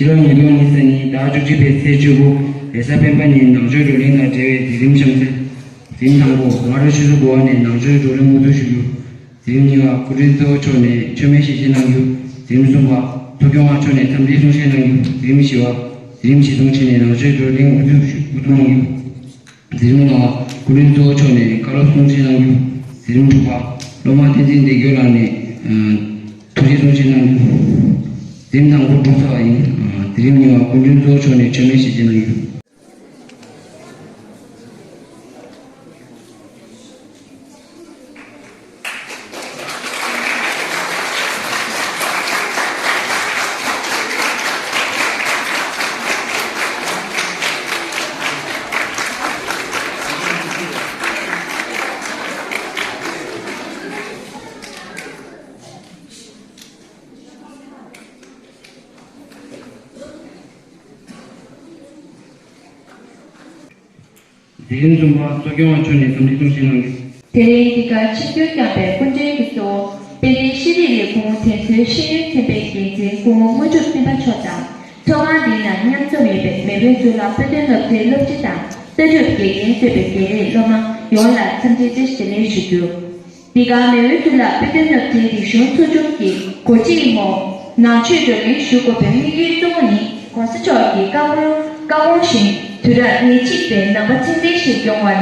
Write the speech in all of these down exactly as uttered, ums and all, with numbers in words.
ཕྱི་ལོ་ཉིས་སྟོང་ཉི་ཤུ་རྩ་གཉིས་ཟླ་བཅུ་གཅིག་པའི་ཚེས་བཅུ་དགུ། རེས་གཟའ་སྤེན་པ་ཉིན་ནང་ཆོས་བགྲོ་གླེང་དང་འབྲེལ་བའི་མཛད་རིམ་གཤམ་གསལ། མཛད་རིམ་དང་པོ། སྔ་དྲོ་ཆུ་ཚོད་དགུ་པ་ནས་ནང་ཆོས་བགྲོ་གླེང་དབུ་འཛུགས་ཞུ་རྒྱུ། མཛད་རིམ་གཉིས་པ། སྐུ་མགྲོན་གཙོ་བོ་མཆོག་ནས་མཆོད་མེ་ཞལ་བཞེས་གནང་རྒྱུ། མཛད་རིམ་གསུམ་པ། ཚོགས་སྐྱོང་བ་མཆོག་ནས་འཚམས་འདྲིའི་གསུང་བཤད་གནང་རྒྱུ། མཛད་རིམ་བཞི་པ། མཛད་རིམ་གཞིར་བཟུང་བྱས་ནས་ནང་ཆོས་བགྲོ་གླེང་དབུ་འཛུགས་ཞུ། དབུ་འཛུགས་གནང་རྒྱུ། མཛད་རིམ་ལྔ་པ། སྐུ་མགྲོན་གཙོ་བོ་མཆོག་ནས་བཀའ་སློབ་གསུང་བཤད་གནང་རྒྱུ། མཛད་རིམ་དྲུག་པ། སློབ་མ་བསྟན་འཛིན་བདེ་སྐྱོང་ལགས་ནས་ཨ་ཐུགས་རྗེ་གསུང་བཤད་གནང་རྒྱུ། མཛད་རིམ་དང་པོ་གྲུབ་ཚར་བ་ཡིན། ཨ་མཛད་རིམ་གཉིས་པ། སྐུ་མགྲོན་གཙོ་བོ་མཆོག་ནས་མཆོད་མེ་ཞལ་བཞེས་གནང་རྒྱུ། མཛད་རིམ་གསུམ་པ། གཙོ་སྐྱོང་བ་མཆོག་ནས་འཚམས་འདྲི་གསུང་བཤད་གནང་རྒྱུ། དེ་རིང་འདི་གར་ཆིབས་བསྒྱུར་བསྐྱངས་པའི་སྐུ་མགྲོན་གྱི་གཙོ་བོ། དཔལ་ལྡན་ཤེས་རིག་ལས་ཁུངས་དྲན་གསོའི་ཤེས་ཡོན་ཚན་པའི་འགན་འཛིན་སྐུ་ངོ་དངོས་གྲུབ་བསྟན་པ་མཆོག་དང་། ཚོགས་ཁང་འདིའི་ནང་མཉམ་འཛོམས་ཡོད་པའི་མེས་པོའི་གཙུག་ལག་དཔེ་སྟོན་སློབ་གྲྭའི་སློབ་སྤྱི་དང་ལྟ་གྲུབ་དགེ་རྒན་གཙོས་པའི་དགེ་ལས་སློབ་མ་ཡོངས་ལ་འཚམས་འདྲིའི་བཀྲ་ཤིས་བདེ་ལེགས་ཞུ་རྒྱུ། འདི་ག་མེས་པོའི་གཙུག་ལག་དཔེ་སྟོན་སློབ་གྲྭའི་རིག་གཞུང་ཚོགས་ཆུང་གི་གོ་སྒྲིག་འོག་ནང་ཆོས་བགྲོ་གླེང་ཞུ་དགོས་པའི་དམིགས་ཡུལ་གཙོ་བོ་ནི་གོང་ས་མཆོག་གི་བཀའ་དགོངས་བཀའ་དགོངས་བཞིན་དུས་རབས་ཉེར་གཅིག་པའི་ནང་པ་ཚད་ལྡན་ཞིག་ཡོང་བ་ལ།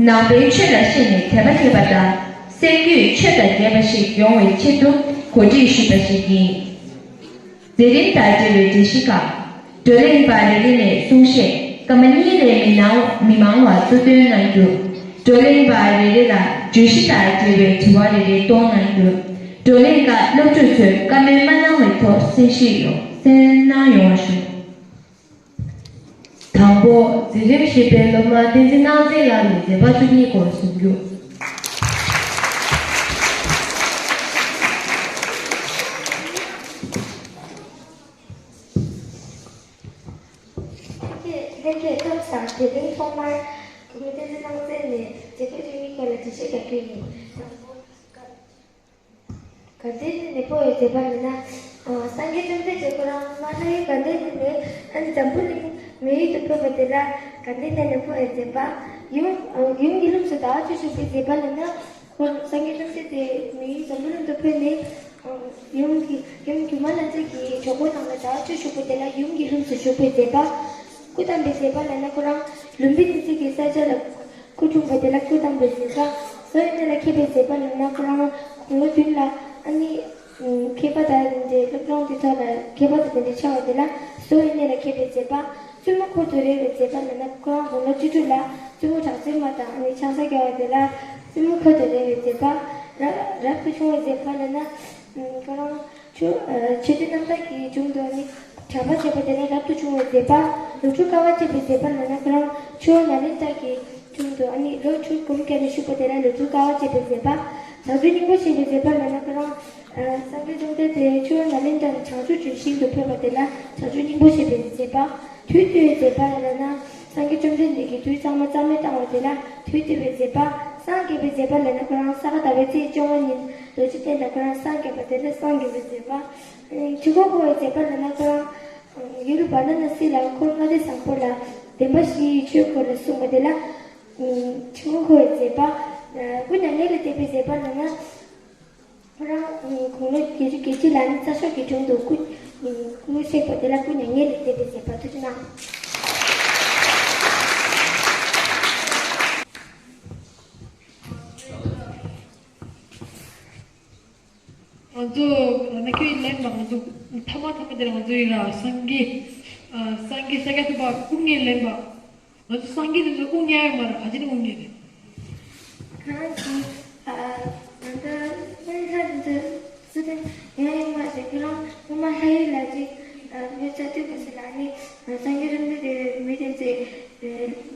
ནང་པའི་ཆོས་ལ་ཤེས་ནས་དད་པ་སྐྱེས་པ་དང་། སེམས་རྒྱུད་ཆོས་དང་འདྲེས་པ་ཞིག་ཡོང་བའི་ཆེད་དུ་གོ་སྒྲིག་ཞུས་པ་ཞིག་ཡིན། མཛད་རིམ་དང་འབྲེལ་བའི་འགྲེལ་བཤད་ཁག་བགྲོ་གླེང་པ་རེ་རེ་ནས་གསུང་བཤད་སྐར་མ་གཉིས་ལས་མི་གནང་མི་མང་བ་གཙོ་འདོན་གནང་རྒྱུ། བགྲོ་གླེང་པ་རེ་རེ་ལ་བརྗོད་གཞི་དང་འབྲེལ་བའི་དྲི་བ་རེ་རེ་གཏོང་གནང་རྒྱུ། བགྲོ་གླེང་སྐབས་སློབ་ཕྲུག་ཚོས་བཀའ་མོལ་མ་གནང་བའི་ཐོག་གསན་བཞེས་ཡོང་གསན་གནང་ཡོང་བ་ཞུ། དང་པོ། མཛད་རིམ་བཞི་པའི་སློབ་མ་བསྟན་འཛིན་སྣང་མཛད་ལགས་ནས་མཛད་པ་བཅུ་གཉིས་སྐོར་གསུང་རྒྱུ། ལྷན་རྒྱས་ལྷན་རྒྱས་ཁམས་བཟང་། དེ་རིང་ཐོག་མར་སྐུ་ངོ་བསྟན་འཛིན་སྣང་མཛད་ནས་མཛད་པ་བཅུ་གཉིས་སྐོར་ལ་འགྲེལ་བཤད་རྒྱག་རྒྱུ་ཡིན། དང་པོ། དགའ་ལྡན་ནི་ནད་པོ་ཡི་མཛད་པ་ལབ་ན། ཨ་སངས་རྒྱས་བཅོམ་ལྡན་འདས་ཁོ་རང་མ་ལྷ་ཡུལ་དགའ་ལྡན་ནི་ནས་ཨ་ནི་འཛམ་བུ་གླིང་མི་ཡུལ་དུ་ཕེབས་པ་དེ་ལ་དགའ་ལྡན་ནི་ནད་པོ་ཡི་མཛད་པ། ཡུམ་ཡུམ་གྱི་ལྷུམས་སུ་ཟླ་བ་བཅུ་བཞུགས་པའི་མཛད་པ་ལབ་ན། ཁོ་སངས་རྒྱས་བཅོམ་ལྡན་འདས་མི་ཡུལ་འཛམ་བུ་གླིང་དུ་ཕེབས་ནས། ཡུམ་གྱི་ཡུམ་སྒྱུ་མ་ལྷ་མཛེས་ཀྱི་ཇོ་བོ་ནང་ལ་ཟླ་བ་བཅུ་བཞུགས་པ་དེ་ལ་ཡུམ་གྱི་ལྷུམས་སུ་བཞུགས་པའི་མཛད་པ། སྐུ་བལྟམས་པའི་མཛད་པ་ལབ་ན་ཁོ་རང་ལུམ་བི་ནི་སི་གི་ས་ཆ་ལ་སྐུ་འཁྲུངས་པ་དེ་ལ་སྐུ་བལྟམས་པའི་མཛད་པ། བསམ་ཡས་གནས་ལ་མཁས་པའི་མཛད་པ་ལབ་ན་ཁོ་རང་དགུང་ལོ་བདུན་ལ་ཨ་ནི་མཁས་པ་དང་དེ་འདྲའི་སློབ་སྦྱོང་དེ་ཚོ་ལ་མཁས་པ་དང་དེ་འདྲའི་ཆགས་པ་དེ་ལ་བསམ་ཡས་གནས་ལ་མཁས་པའི་མཛད་པ། བཙུན་མོ་འཁོར་དུ་རོལ་བའི་མཛད་པ་ལབ་ན་ཁོ་རང་དགུང་ལོ་བཅུ་དྲུག་ལ་བཙུན་མོ་གྲགས་ཚེ་མ་དང་ཨ་ནི་ཆང་ས་རྒྱག་པ་དེ་ལ་བཙུན་མོ་འཁོར་དུ་རོལ་བའི་མཛད་པ། རབ་རབ་ཏུ་བྱུང་བའི་མཛད་པ་ལབ་ན་ཁོ་རང་ཆོས་ཆོས་སྡེ་རྣམ་དག་གི་དྲུང་དུ་ཨ་ནི་གྲགས་པ་བྱས་པ་དེ་ལ་རབ་ཏུ་བྱུང་བའི་མཛད་པ། ལོ་དྲུག་དཀའ་བ་སྤྱད་པའི་མཛད་པ་ལབ་ན་ཁོ་རང་ཆུ་བོ་ནཱ་ལེནྡྲ་གི་དྲུང་དུ་ཨ་ནི་ལོ་དྲུག་གུང་བརྒྱབ་ནས་བཞུགས་པ་དེ་ལ་ལོ་དྲུག་དཀའ་བ་སྤྱད་པའི་མཛད་པ། བྱང་ཆུབ་སྙིང་པོ་བཞེས་པའི་མཛད་པ་ལབ་ན་ཁོ་རང་སངས་རྒྱས་བཅོམ་ལྡན་འདས་ཆུ་བོ་ནཱ་ལེནྡྲ་ནས་བྱང་ཆུབ་ལྗོན་ཤིང་དུ་ཕེབས་པ་དེ་ལ་བྱང་ཆུབ་སྙིང་པོ་བཞེས་པའི་མཛད་པ། དུས་བསྟུད་པའི་མཛད་པ་ལབ་ན་སངས་རྒྱས་བཅོམ་ལྡན་འདས་ཀྱིས་དུས་གཙང་མ་གཙང་མ་བཏང་བ་དེ་ལ་དུས་བསྟུད་པའི་མཛད་པ། སངས་རྒྱས་པའི་མཛད་པ་ལབ་ན་ཁོ་རང་ས་ག་ཟླ་བའི་ཚེས་བཅོ་ལྔ་ཉིན་རྡོ་རྗེ་གདན་ལ་ཁོ་རང་སངས་རྒྱས་པ་དེ་ལ་སངས་རྒྱས་པའི་མཛད་པ། ཁྲི་སྒོ་སྐོར་བའི་མཛད་པ་ལབ་ན་ཁོ་རང་ཡུལ་བ་ར་ཎ་སི་ལ་འཁོར་ལྔ་སྡེ་བཟང་པོ་ལ་བདེན་པ་བཞིའི་ཆོས་སྐོར་ལ་གསུངས་པ་དེ་ལ་ཁྲི་སྒོ་སྐོར་བའི་མཛད་པ། སྐུ་མྱ་ངན་ལས་འདས་པའི་མཛད་པ་ལབ་ན། ཁོ་རང་དགུང་ལོ་བརྒྱད་ཅུ་གྱ་གཅིག་ལ་ནི་རྩྭ་མཆོག་གི་དྲུང་དུ་སྐུ་སྐུ་གཤེགས་པ་དེ་ལ་སྐུ་མྱ་ངན་ལས་འདས་པའི་མཛད་པ། ཐུགས་རྗེ་གནང་། ང་ཚོ་ན་ཁྱོད་ལན་པ་ང་ཚོ་ཐ་མ་ཐ་མ་དེ་ང་ཚོ་ཡི་ར་སངས་རྒྱས་སངས་རྒྱས་ཤཱཀྱ་ཐུབ་པ་སྐུ་ངལ་ལན་པ། ང་ཚོ་སངས་རྒྱས་དེ་ཚོ་དབུ་ཉལ་ཡོད་མ་རེད། ཨ་ཅེ་ནི་དབུ་ཉལ་རེད། ཁྱེད་རང་གིས་ཨ་ང་ཚོ་ལྷ་ཡི་ལྷ་དེ་ཚོ་སུ་དེ་ཉལ་ཡོད་མ་རེད། ཁྱེད་རང་སྔོན་མ་ལྷ་ཡི་ལ་ཅིག་ཨ་བོད་ས་དུས་ག་སི་ལ་ནི་སངས་རྒྱས་བཅོམ་ལྡན་འདས་མི་དེ་ཚོས་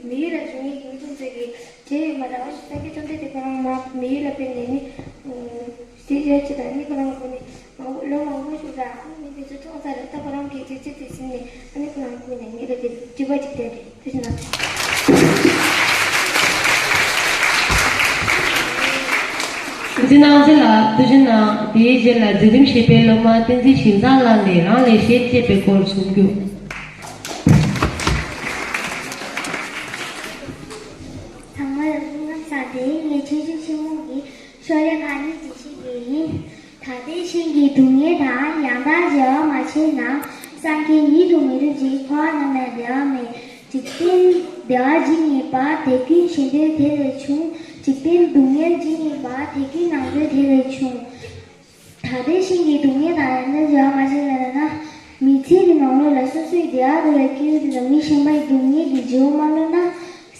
མི་ཡུལ་ལ་བྱུང་ཡི་གི་མི་དེ་ཚོས་ཀྱིས་བྲེལ་ཡོད་མ་རེད། ཨ་སངས་རྒྱས་བཅོམ་ལྡན་འདས་ཁོ་རང་མ་མི་ཡུལ་ལ་ཕེབས་ནས་ནི། དེ་ཡོད་ཅེས་དང་ནི་ཁོ་རང་གོ་ནས་མང་པོ་ལོ་མང་པོ་ཞིག་ལ་ཨ་ནི་མི་དེ་ཚོ་མཐོང་ཚར་རེད། ད་ཁོ་རང་གིས་དེ་ཚོ་དེ་ཟིན་ནས་ཨ་ནི་ཁོ་རང་ཀུན་ནས་ངེད་ལ་དེ་དྲི་བ་ཅིག་བསྟན་རེད། ཐུགས་རྗེ་གནང་། ཚེ་ནང་ཚེ་ལ་ཐུགས་རྗེ་གནང་། དེའི་རྗེས་ལ་འཛིན་རིམ་བཞི་པའི་སློབ་མ་བསྟན་འཛིན་ཞིང་བཟང་ལགས་ནས་རང་ལས་གཞན་གཅེས་པའི་སྐོར་གསུང་རྒྱུ། ཚང་མ་ལ་སྐུ་ཁམས་བཟང་། དེ་རིང་ངས་ཆོས་ཞུ་ཆེན་མོ་གི་ཤོ་ལོ་ཀ་གཉིས་ཅིག་བཤད་རྒྱུ་ཡིན། ད་ལྟའི་ཞིང་གི་སྡུག་བསྔལ་དང་ཡང་དག་བརྗེ་བ་མ་བྱས་ན། སངས་རྒྱས་ཉིད་དུ་མི་འགྲུབ་ཅིང་། འཁོར་བ་རྣམས་ལས་བདེ་བ་མེད། འཇིག་རྟེན་བདེ་བ་ཇི་སྙེད་པ། དེ་ཀུན་གཞན་དོན་དེ་ལས་བྱུང་། འཇིག་རྟེན་སྡུག་བསྔལ་ཇི་སྙེད་པ། དེ་ཀུན་ནང་དོན་དེ་ལས་བྱུང་། ད་ལྟའི་ཞིང་གི་སྡུག་བསྔལ་དང་ཡང་དག་བརྗེ་བ་མ་བྱས་ན། མི་ཚེ་འདི་ནང་ལོགས་ལ་སོ་སོའི་བདེ་བ་དེ་ལ་བསྐྱོད་དེ་ལ་མི་གཞན་པའི་སྡུག་བསྔལ་གྱི་བརྗེ་བོ་མ་ལོན་ན།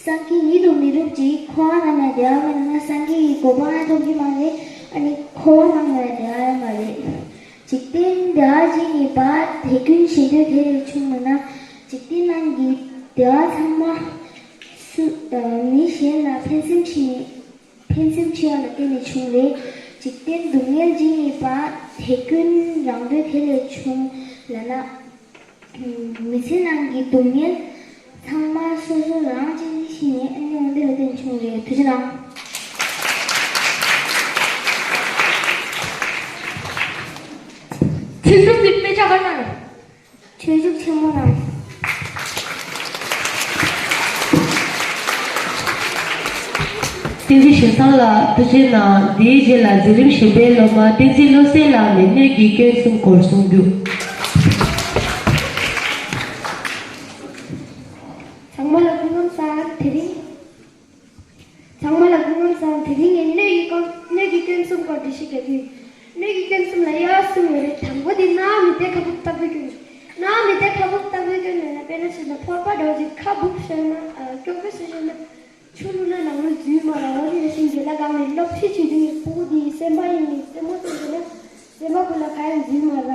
སངས་རྒྱས་ཉིད་དུ་མི་འགྲུབ་ཅིང་། འཁོར་བ་རྣམས་ལས་བདེ་བ་མེད་ན། སངས་རྒྱས་ཀྱི་གོ་འཕང་ཡང་ཐོབ་ཀྱི་མ་རེད། ཨ་ནི་འཁོར་བ་རྣམས་ལས་བདེ་བ་ཡང་མ་རེད། འཇིག་རྟེན་བདེ་བ་ཇི་སྙེད་པ། དེ་ཀུན་གཞན་དོན་དེ་ལས་བྱུང་། མིན་ན་འཇིག་རྟེན་ནང་གི་བདེ་བ་ཚང་མ་སུ་མི་གཞན་ལ་ཕན་སེམས་ཆེ་ནས། ཕན་སེམས་ཆེ་བ་ལ་བརྟེན་ནས་བྱུང་བས། འཇིག་རྟེན་སྡུག་བསྔལ་ཇི་སྙེད་པ། དེ་ཀུན་རང་དོན་དེ་ལས་བྱུང་ལབ་ན། མི་ཚེ་ནང་གི་སྡུག་བསྔལ་ཚང་མ་སོ་སོ་རང་གཅེས་འཛིན་བྱས་ནས་ཨ་ནི་འོ་འདི་ལ་བརྟེན་བྱུང་རེད། ཐུགས་རྗེ་གནང་། ཚིག་གྲུབ་ཀྱི་དཔེ་ཆ་ག་ན་རེད། ཆོས་ཞུ་ཆེན་མོ་ནང་། བསྟན་འཛིན་ཞིང་བཟང་ལགས་ཐུགས་རྗེ་གནང་། དེའི་རྗེས་ལ་འཛིན་རིམ་བཞི་པའི་སློབ་མ་བསྟན་འཛིན་བློ་གསལ་ལགས་ནས་སྣོད་ཀྱི་སྐྱོན་གསུམ་སྐོར་གསུང་རྒྱུ། ཚང་མ་ལ་སྐུ་ཁམས་བཟང་། དེ་རིང་། ཚང་མ་ལ་སྐུ་ཁམས་བཟང་། དེ་རིང་ངས་སྣོད་ཀྱི་སྐོར། སྣོད་ཀྱི་སྐྱོན་གསུམ་སྐོར་འགྲེལ་བཤད་རྒྱག་གི་ཡིན། སྣོད་ཀྱི་སྐྱོན་གསུམ་ལ་དབྱེ་བ་གསུམ་ཡོད་རེད། དང་པོ་དེ་ནང་མི་བདེ་ཁ་སྦུབ་ལྟ་བུའི་སྐྱོན་རེད། ནང་མི་བདེ་ཁ་སྦུབ་ལྟ་བུའི་སྐྱོན་ཡོད་ན། དཔེར་ན་བྱས་ན་ཕོར་པ་འདྲ་བོ་ཅིག་ཁ་སྦུབ་ཤོར་ན། ཨ། སྐྱོ་པོ་བཟོས་ཤོར་ན། ཆུ་བླུགས་ན་ནང་ལོགས་འཛུལ་མ་རག་འོ་དེ་ནང་བཞིན་དགེ་ལགས་སྒང་ནས་སློབ་ཁྲིད་བྱེད་དུས་ནས་ཕྲུ་གུ་དེའི་སེམས་པ་ཡིན་ནས་རྩེད་མོ་རྩེ་འདོད་ན་སེམས་པ་ཁུལ་ལ་ག་ཡང་འཛུལ་མ་རག་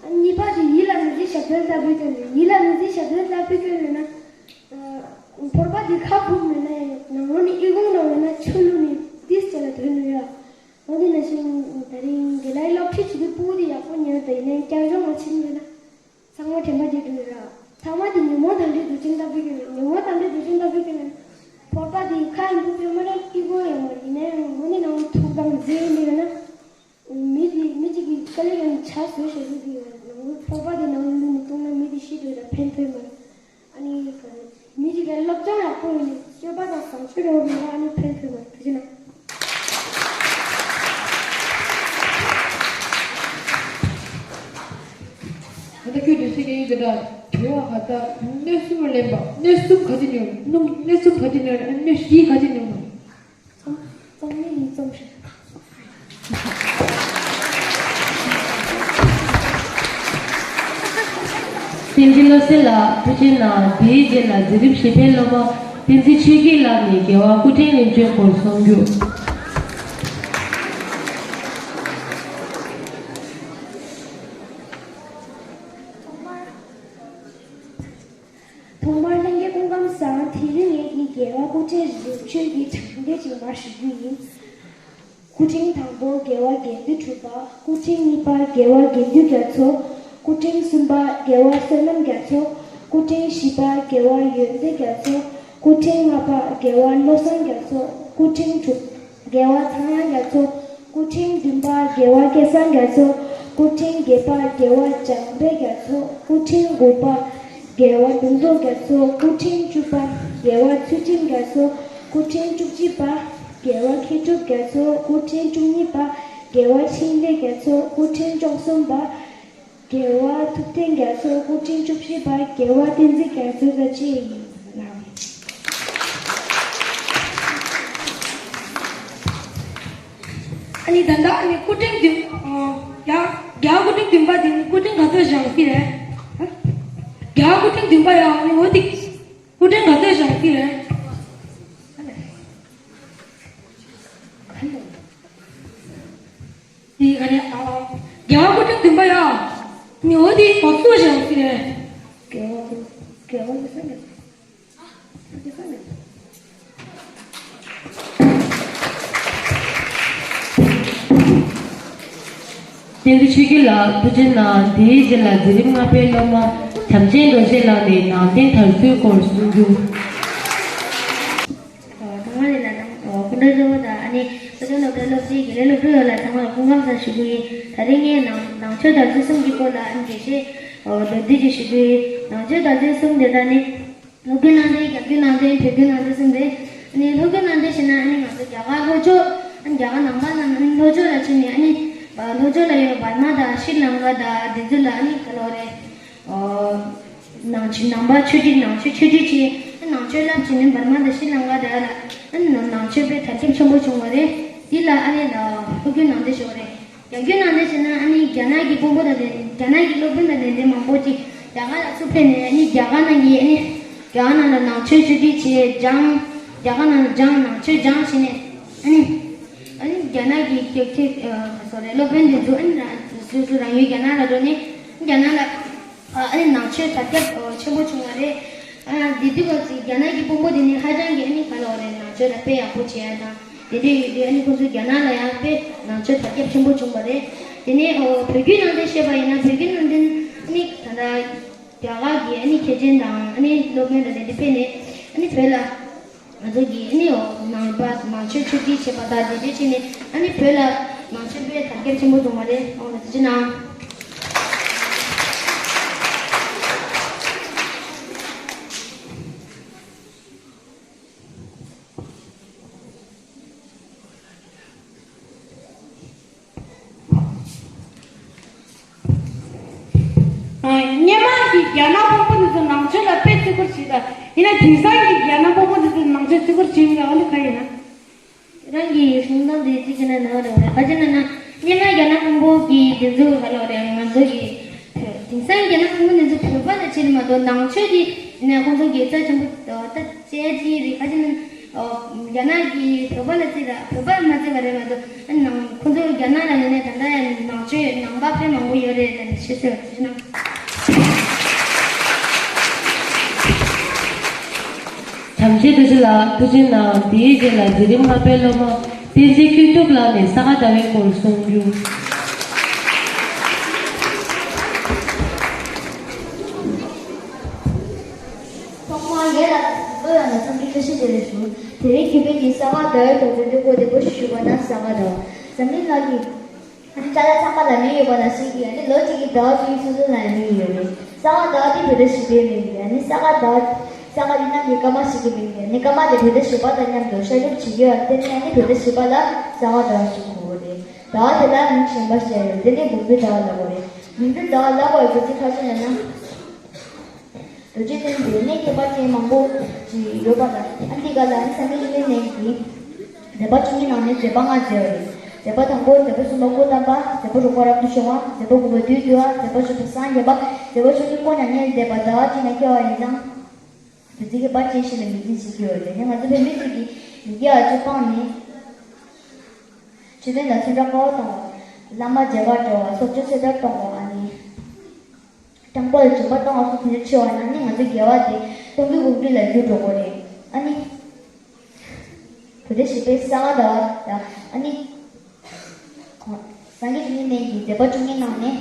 ཨ། གཉིས་པ་དེ་ཡིད་ལ་མི་བདེ་ཞབས་བརྟན་ལྟ་བུའི་སྐྱོན་རེད། ཡིད་ལ་མི་བདེ་ཞབས་བརྟན་ལྟ་བུའི་སྐྱོན་ཡོད་ན། ཨ། ཕོར་པ་འདི་ཁ་སྦུབ་མེད་ན་ཡང་ནང་ལོགས་ནས་ཨི་ཁུང་འདྲ་བོ་ཡོད་ན་ཆུ་བླུགས་ནས་ཏིས་བྱས་ལ་དོན་ནུས་ཡ། འོ་དེ་ནང་བཞིན་དེ་རིང་དགེ་ལགས་སློབ་ཁྲིད་བྱེད་དུས་ཕྲུ་གུ་དེ་ཡག་པོ་ཉན་དང་ཡིན་ནའི་བསྐྱར་སྦྱོང་མ་བྱེད་ཡོད་ན། ཚང་མ་དྲན་པ་བརྗེད་འགྲོ་ཡོད་ར། ཚང་མ་དེ་ཉོན་མོངས་དམ་བཅའི་རྡོ་རྗེ་ལྟ་བུ་ཡིན། ཉོན་མོངས་དམ་བཅའི་རྡོ་རྗེ་ལྟ་བུ་ཡིན་ན། ཕོར་པ་དེ་ཁ་ཡིན་པོ་དཔེ་མ་རེད་ཨི་ཁུང་ཡང་མ་རེད། ཡིན་ནའི་འོ་ནི་ནང་ཐུག་དང་རྫས་ཡིན་ན། མི་དེ་མི་གཅིག་གིས་དཀའ་ལས་ཁག་ནས་ཇ་བཟོས་བཞག་རྒྱུ་དེ་ཡོད་རེད། ནང་ལོགས་ཕོར་པ་དེ་ནང་ལ་བླུགས་ནས་བཏུང་ན་མི་དེ་ཤི་འགྲོ་ཡོད་ར། ཕན་ཐོགས་མ་རེད། ཨ་ནི་ག་རེ། མི་གཅིག་གིས་སློབ་སྦྱོང་ཡག་པོ་ཡིན་ནས་སྤྱོད་པ་དང་བཟང་སྤྱོད་འདྲ་བོ་མེད་ན་ཨ་ནི་ཕན་ཐོགས་མ་རེད། ཐུགས་རྗེ་གནང་། ད་ལྟ་ཁྱོད་འདྲི་ཤེས་མཁན་ཡོད་དེ་འདྲ། དྲི་བ་ག་ད་སྣོད་གསུམ་ལ་ལེན་པ། སྣོད་གསུམ་ག་ཅི་ཉོ། སྣུམ། སྣོད་གསུམ་ག་ཅི་ཉོ། སྣོད་བཞི་ག་ཅི་ཉོ། རྩོམ་རྩོམ་ནི་ཡིན་རྩོམ་ཤེས། བསྟན་འཛིན་བློ་གསལ་ལགས་ཐུགས་རྗེ་གནང་། དེའི་རྗེས་ལ་འཛིན་རིམ་བཞི་པའི་སློབ་མ་བསྟན་འཛིན་ཆོས་སྐྱིད་ལགས་ནས་རྒྱལ་བ་སྐུ་ཕྲེང་རིམ་བྱོན་སྐོར་གསུང་རྒྱུ། ཐོག་མར་ལྷན་རྒྱས་སྐུ་ཁམས་བཟང་། དེ་རིང་ངེད་ཀྱིས་རྒྱལ་བ་སྐུ་ཕྲེང་རིམ་བྱོན་གྱི་དྲང་བདེན་ཅིག་མར་ཞུ་རྒྱུ་ཡིན། སྐུ་ཕྲེང་དང་པོ་རྒྱལ་བ་དགེ་འདུན་གྲུབ་པ། སྐུ་ཕྲེང་གཉིས་པ་རྒྱལ་བ་དགེ་འདུན་རྒྱ་མཚོ། སྐུ་ཕྲེང་གསུམ་པ་རྒྱལ་བ་བསོད་ནམས་རྒྱ་མཚོ། སྐུ་ཕྲེང་བཞི་པ་རྒྱལ་བ་ཡོན་ཏན་རྒྱ་མཚོ། སྐུ་ཕྲེང་ལྔ་པ་རྒྱལ་བ་བློ་བཟང་རྒྱ་མཚོ། སྐུ་ཕྲེང་དྲུག་རྒྱལ་བ་ཚངས་དབྱངས་རྒྱ་མཚོ། སྐུ་ཕྲེང་བདུན་པ་རྒྱལ་བ་སྐལ་བཟང་རྒྱ་མཚོ། སྐུ་ཕྲེང་བརྒྱད་པ་རྒྱལ་བ་འཇམ་དཔལ་རྒྱ་མཚོ། སྐུ་ཕྲེང་དགུ་པ་རྒྱལ་བ་ལུང་རྟོགས་རྒྱ་མཚོ། སྐུ་ཕྲེང་བཅུ་པ་རྒྱལ་བ་ཚུལ་ཁྲིམས་རྒྱ་མཚོ། སྐུ་ཕྲེང་བཅུ་གཅིག་པ་རྒྱལ་བ་མཁས་གྲུབ་རྒྱ་མཚོ། སྐུ་ཕྲེང་བཅུ་གཉིས་པ་རྒྱལ་བ་འཕྲིན་ལས་རྒྱ་མཚོ། སྐུ་ཕྲེང་བཅུ་གསུམ་པ་རྒྱལ་བ་ཐུབ་བསྟན་རྒྱ་མཚོ། སྐུ་ཕྲེང་བཅུ་བཞི་པ་རྒྱལ་བ་བསྟན་འཛིན་རྒྱ་མཚོ་ཟེར་ཅིག་ཡིན་ལགས། ཨ་ནི་ད་ལྟ་ཨ་ནི་སྐུ་ཕྲེང་བདུན། ཨ། རྒྱལ་རྒྱལ་བ་སྐུ་ཕྲེང་བདུན་པ་དེ་ནི་སྐུ་ཕྲེང་ག་ཚོད་བཞེངས་ཀྱི་རེད། ཨ། རྒྱལ་བ་སྐུ་ཕྲེང་བདུན་པ་ཡང་ཨ་ནི་འོ་དེ་སྐུ་ཕྲེང་ག་ཚོད་བཞེངས་ཀྱི་རེད། དེ་ག་རེ། ཨ། རྒྱལ་བ་སྐུ་ཕྲེང་བདུན་པ་ཡ། ནི་འོ་དེ་ག་ཚོད་བཞེངས་ཀྱི་རེད། རྒྱལ་བ་རྒྱལ་བ་དེ་ས་ནས། བསྟན་འཛིན་ཆོས་སྐྱིད་ལགས་ཐུགས་རྗེ་གནང་། དེའི་རྗེས་ལ་འཛིན་རིམ་ལྔ་པའི་སློབ་མ་བྱམས་ཆེན་རྡོ་རྗེ་ལགས་ནས་ནང་བསྟན་དར་སྲོལ་སྐོར་གསུང་རྒྱུ། ཨ། ཐོག་མར་ལ་ལ་ནང་། ཨ། སློབ་གྲྭ་གཙོ་བོ་དང་ཨ་ནི་སློབ་སྦྱོང་སློབ་གྲྭའི་སློབ་སྤྱིའི་དགེ་ལས་སློབ་ཕྲུག་ཡོངས་ལ་ཚང་མ་ལ་སྐུ་ཁམས་བཟང་ཞུ་གི་ཡིན། ད་རིང་ངས་ནང་ནང་ཆོས་དར་ཚོན་གསུམ་གྱི་སྐོར་ལ་ཨ་ནི་འགྲེལ་བཤད་འགྲོ་བསྡུས་ཅིག་ཞུ་གི་ཡིན། ནང་ཆོས་དར་ཚོན་གསུམ་དེ་དག་ནི། ལྷོ་བརྒྱུད་ནང་བསྟན། རྒྱ་བརྒྱུད་ནང་བསྟན། བོད་བརྒྱུད་ནང་བསྟན་གསུམ་རེད། ཨ་ནི་ལྷོ་བརྒྱུད་ནང་བསྟན་ཞེས་ན་ཨ་ནི་ང་ཚོ་རྒྱ་གར་ལྷོ་ཕྱོགས། ཨ་ནི་རྒྱ་གར་ནང་པ་རྣམས་ཨ་ནི་ལྷོ་ཕྱོགས་ལ་ཕྱིན་ནས་ཨ་ནི་ལྷོ་ཕྱོགས་ལ་ཡོད་པ་འབར་མ་དང་ཤྲི་ལང་ཀ་དང་དེ་ཚོ་ལ་ཨ་ནི་ག་ལོ་རེད། ཨོ། ནང་ཆོས་ནང་པ་ཆོས་ཁྲིད། ནང་ཆོས་ཆོས་ཁྲིད་བྱས། ཨ་ནང་ཆོས་བསླབ་བྱས་ནས་འབར་མ་དང་ཤྲི་ལང་ཀ་དང་ལ་ཨ་ནི་ནང་ཆོས་དཔེ་དར་ཁྱབ་ཆེན་པོ་བྱུང་བ་རེད། དེ་ལ་ཨ་ནི་ལྷོ་བརྒྱུད་ནང་བསྟན་ཞུ་བ་རེད། རྒྱ་བརྒྱུད་ནང་བསྟན་ཟེར་ན་ཨ་ནི་རྒྱ་ནག་གི་དཔོན་པོ་དང་ལྡན། རྒྱ་ནག་གི་སློབ་དཔོན་དང་ལྡན་ལྡན་མང་པོ་ཅིག་རྒྱ་གར་ལ་ཚུར་ཕེབས་ནས་ཨ་ནི་རྒྱ་གར་ནང་གི་ཨ་ནི་རྒྱ་གར་ནང་ལ་ནང་ཆོས་ཆོས་ཁྲིད་བྱས་སྦྱངས། རྒྱ་གར་ནང་ལ་སྦྱངས། ནང་ཆོས་སྦྱངས་བྱས་ནས་ཨ་ནི་ཨ་ནི་རྒྱ་ནག་གི་རྒྱལ་ཁབ་ཨ་སོ་རེད། སློབ་དཔོན་དེ་ཚོ་ཨ་ནི་རང་སོ་སོ་རང་ཡུལ་རྒྱ་ནག་ལ་འགྲོ་ནས་རྒྱ་ནག་ལ་ཨ་ནི་ནང་ཆོས་དར་ཁྱབ་ཆེན་པོ་བྱུང་བ་རེད། ཨ་དེ་དུས་སྐབས་སུ་རྒྱ་ནག་གི་དཔོན་པོ་དེ་ནི་ཧ་ཅང་གི་ཨ་ནི་ག་ལབ་དགོས་རེད། ནང་ཆོས་ལ་དཔེ་ཡག་པོ་བྱས་ཡ་དང་དེ་འདྲ་ཡོད་དུས་ཨ་ནི་ཁོ་ཚོ་རྒྱ་ནག་ལ་ཡང་དཔེ་ནང་ཆོས་དར་ཁྱབ་ཆེན་པོ་བྱུང་བ་རེད། དེ་ནས་ཨོ་བོད་བརྒྱུད་ནང་བསྟན་བཤད་པ་ཡིན་ན་བོད་བརྒྱུད་ནང་བསྟན་ཨ་ནི་ད་ལྟ་རྒྱ་གར་གྱི་ཨ་ནི་མཁས་ཆེན་དང་ཨ་ནི་སློབ་དཔོན་དང་དེ་འདྲ་ཕེབས་ནས་ཨ་ནི་བོད་ལ་ང་ཚོ་གི་ཨ་ནི་ཨོ་ནང་པ་ནང་ཆོས་ཆོས་ཁྲིད་བྱས་པ་དང་དེ་འདྲ་བྱས་ནས་ཨ་ནི་བོད་ལ་ནང་ཆོས་དཔེ་དར་ཁྱབ་ཆེན་པོ་བྱུང་བ་རེད། ཨོ་ལ་ཐུགས་རྗེ་གནང་། སྔོན་མ་གི་རྒྱ་ནག་དཔོན་པོ་འདི་ཚོ་ནང་ཆོས་ལ་དཔེ་བརྩི་བཀུར་བྱེད་ད། ཡིན་ན་དེང་སང་གི་རྒྱ་ནག་དཔོན་པོ་འདི་ཚོ་ནང་ཆོས་བརྩི་བཀུར་བྱེད་མི་འོ་འདི་ག་ཡིན་ན། རང་གི་གཞུང་དང་དེ་གཅིག་བྱས་ན་ན་བ་རེད་བ་རེད། ག་ཅི་ན་ན་སྔོན་མ་རྒྱ་ནག་དཔོན་པོ་གི་འདི་ཚོ་ག་ལབ་རེད། ང་ཚོ་གི་དེང་སང་རྒྱ་ནག་དཔོན་པོ་འདི་ཚོ་བོད་པ་ལ་བྱེད་མ་གཏོགས་ནང་ཆོས་དེ་ནས་ཁོང་ཚོ་དགེ་རྩ་ཆེན་པོ་ད་བྱས་ཀྱི་རེད། ག་ཅི་ན་རྒྱ་ནག་གི་བོད་པ་ལ་བརྩི་ད་བོད་པ་མ་བརྩི་བ་རེད་མ་གཏོགས་ནང་ཁོང་ཚོ་རྒྱ་ནག་ལ་ཡོད་ནས་ད་ལྟ་ཡང་ནང་ཆོས་ནང་པ་དཔེ་མང་པོ་ཡོད་རེད། ད་ནི་ཤེས་ཚོད་ཅི་ན། ཐམས་ཅད་ཐུགས་རྗེ་ལ་ཐུགས་རྗེ་གནང་། དེའི་རྗེས་ལ་འཛིན་རིམ་ལྔ་པའི་སློབ་མ་བསྟན་འཛིན་ཀུན་ཐུབ་ལགས་ནས་ས་ག་ཟླ་བའི་སྐོར་གསུང་རྒྱུ། ཐོག་མར་ངེད་ལ་བོད་ཡོངས་ལ་འཚམས་འདྲི་བཀྲ་ཤིས་བདེ་ལེགས་ཞུ། དེ་རིང་རྒྱུད་སྤེལ་གྱི་ས་ག་ཟླ་བའི་དོན་ཚན་འདི་སྐོར་དེ་པོ་ཞུ་བ་ན། ས་ག་ཟླ་བ་འཛམ་གླིང་ནང་གི་ཨ་ནི་ཅ་ལག་ཚང་མ་ལ་མིང་ཡོད་པ་ནང་བཞིན་གྱི་ཨ་ནི་ལོ་གཅིག་གི་ཟླ་བ་གཅིག་སོ་སོ་ལ་མིང་ཡོད་རེད། ས་ག་ཟླ་བ་དེ་བོད་ཟླ་བཞི་པའི་མིང་རེད། ཨ་ནི་ས་ག་ཟླ་བ་ས་ག་དེ་གནམ་གྱི་སྐར་མ་ཞིག་གི་མིང་རེད། ཨ་ནི་སྐར་མ་དེ་བོད་ཟླ་བཞི་པ་དང་མཉམ་དུ་ཤར་གྲུབ་བྱེད་ཀྱི་ཡོད་པ་དེ་ནི་ཨ་ནི་བོད་ཟླ་བཞི་པ་ལ་ས་ག་ཟླ་བ་ཞེས་གོ་གི་རེད། ཟླ་བ་དེ་ལ་མིང་གཞན་པ་བཤད་ཡོད། དེ་ནི་འབུམ་སྐྱིད་ཟླ་བ་ལབ་དགོས་རེད། འབུམ་སྐྱིད་ཟླ་བ་ལབ་དགོས་པའི་རྒྱུ་མཚན་ག་རེ་ཡིན་ན། རྡོ་རྗེ་གདན་དེ་ནས་མཁས་པ་ཅན་མང་པོ་ཅིག་ཡོད་པ་དང་། ཨ་འདི་ག་ལ་ནི་སངས་རྒྱས་བཅོམ་ལྡན་འདས་ཀྱིས་མཛད་པ་བཅུ་གཉིས་ནང་ནས་མཛད་པ་ལྔ་མཛད་པ་རེད། མཛད་པ་དང་པོ་མཛད་པ་གསུམ་པ་སྐུ་བལྟམས་པ། མཛད་པ་དྲུག་པ་རབ་ཏུ་བྱུང་བ། མཛད་པ་དགུ་པ་བདུད་འདུལ་བ། མཛད་པ་བཅུ་པ་སངས་རྒྱས་པ། མཛད་པ་བཅུ་གཉིས་སྐུ་མྱ་ངན་འདས་པ། ཟླ་བ་གཅིག་ནས་ཁྱེར་བ་ཡིན་ཙང་། བདུད་རྩི་གི་པར་ཅན་ཞིག་ལ་ངོས་འཛིན་བྱེད་ཀྱི་ཡོད་རེད། ཡང་ང་ཚོ་བོད་མི་ཚོས་ཀྱི་མི་དགེ་བ་བཅུ་སྤངས་ནས་ཆོས་དོན་ལ་འཚམས་འདྲི་དཀའ་བ་གཏོང་བ། བླ་མ་མཇལ་བར་འགྲོ་བ། སྲོག་གཅོད་ཚེ་ཐར་གཏོང་བ། ཨ་ནི། སྤྲང་པོ་ལ་སྦྱིན་པ་གཏོང་བ་སོགས་དེ་འདྲ་ཆེ་བ་ན་ནི་ང་ཚོ་དགེ་བ་དེ་སྟོང་གི་འགོག་སྒྲིལ་ལ་འགྱུར་འགྲོ་གི་རེད། ཨ་ནི། བོད་ཟླ་བཞི་པའི་ས་ག་ཟླ་བ་ལ་ཨ་ནི། སངས་རྒྱས་བཅོམ་ལྡན་འདས་ཀྱིས་མཛད་པ་བཅུ་གཉིས་གནང་ནས་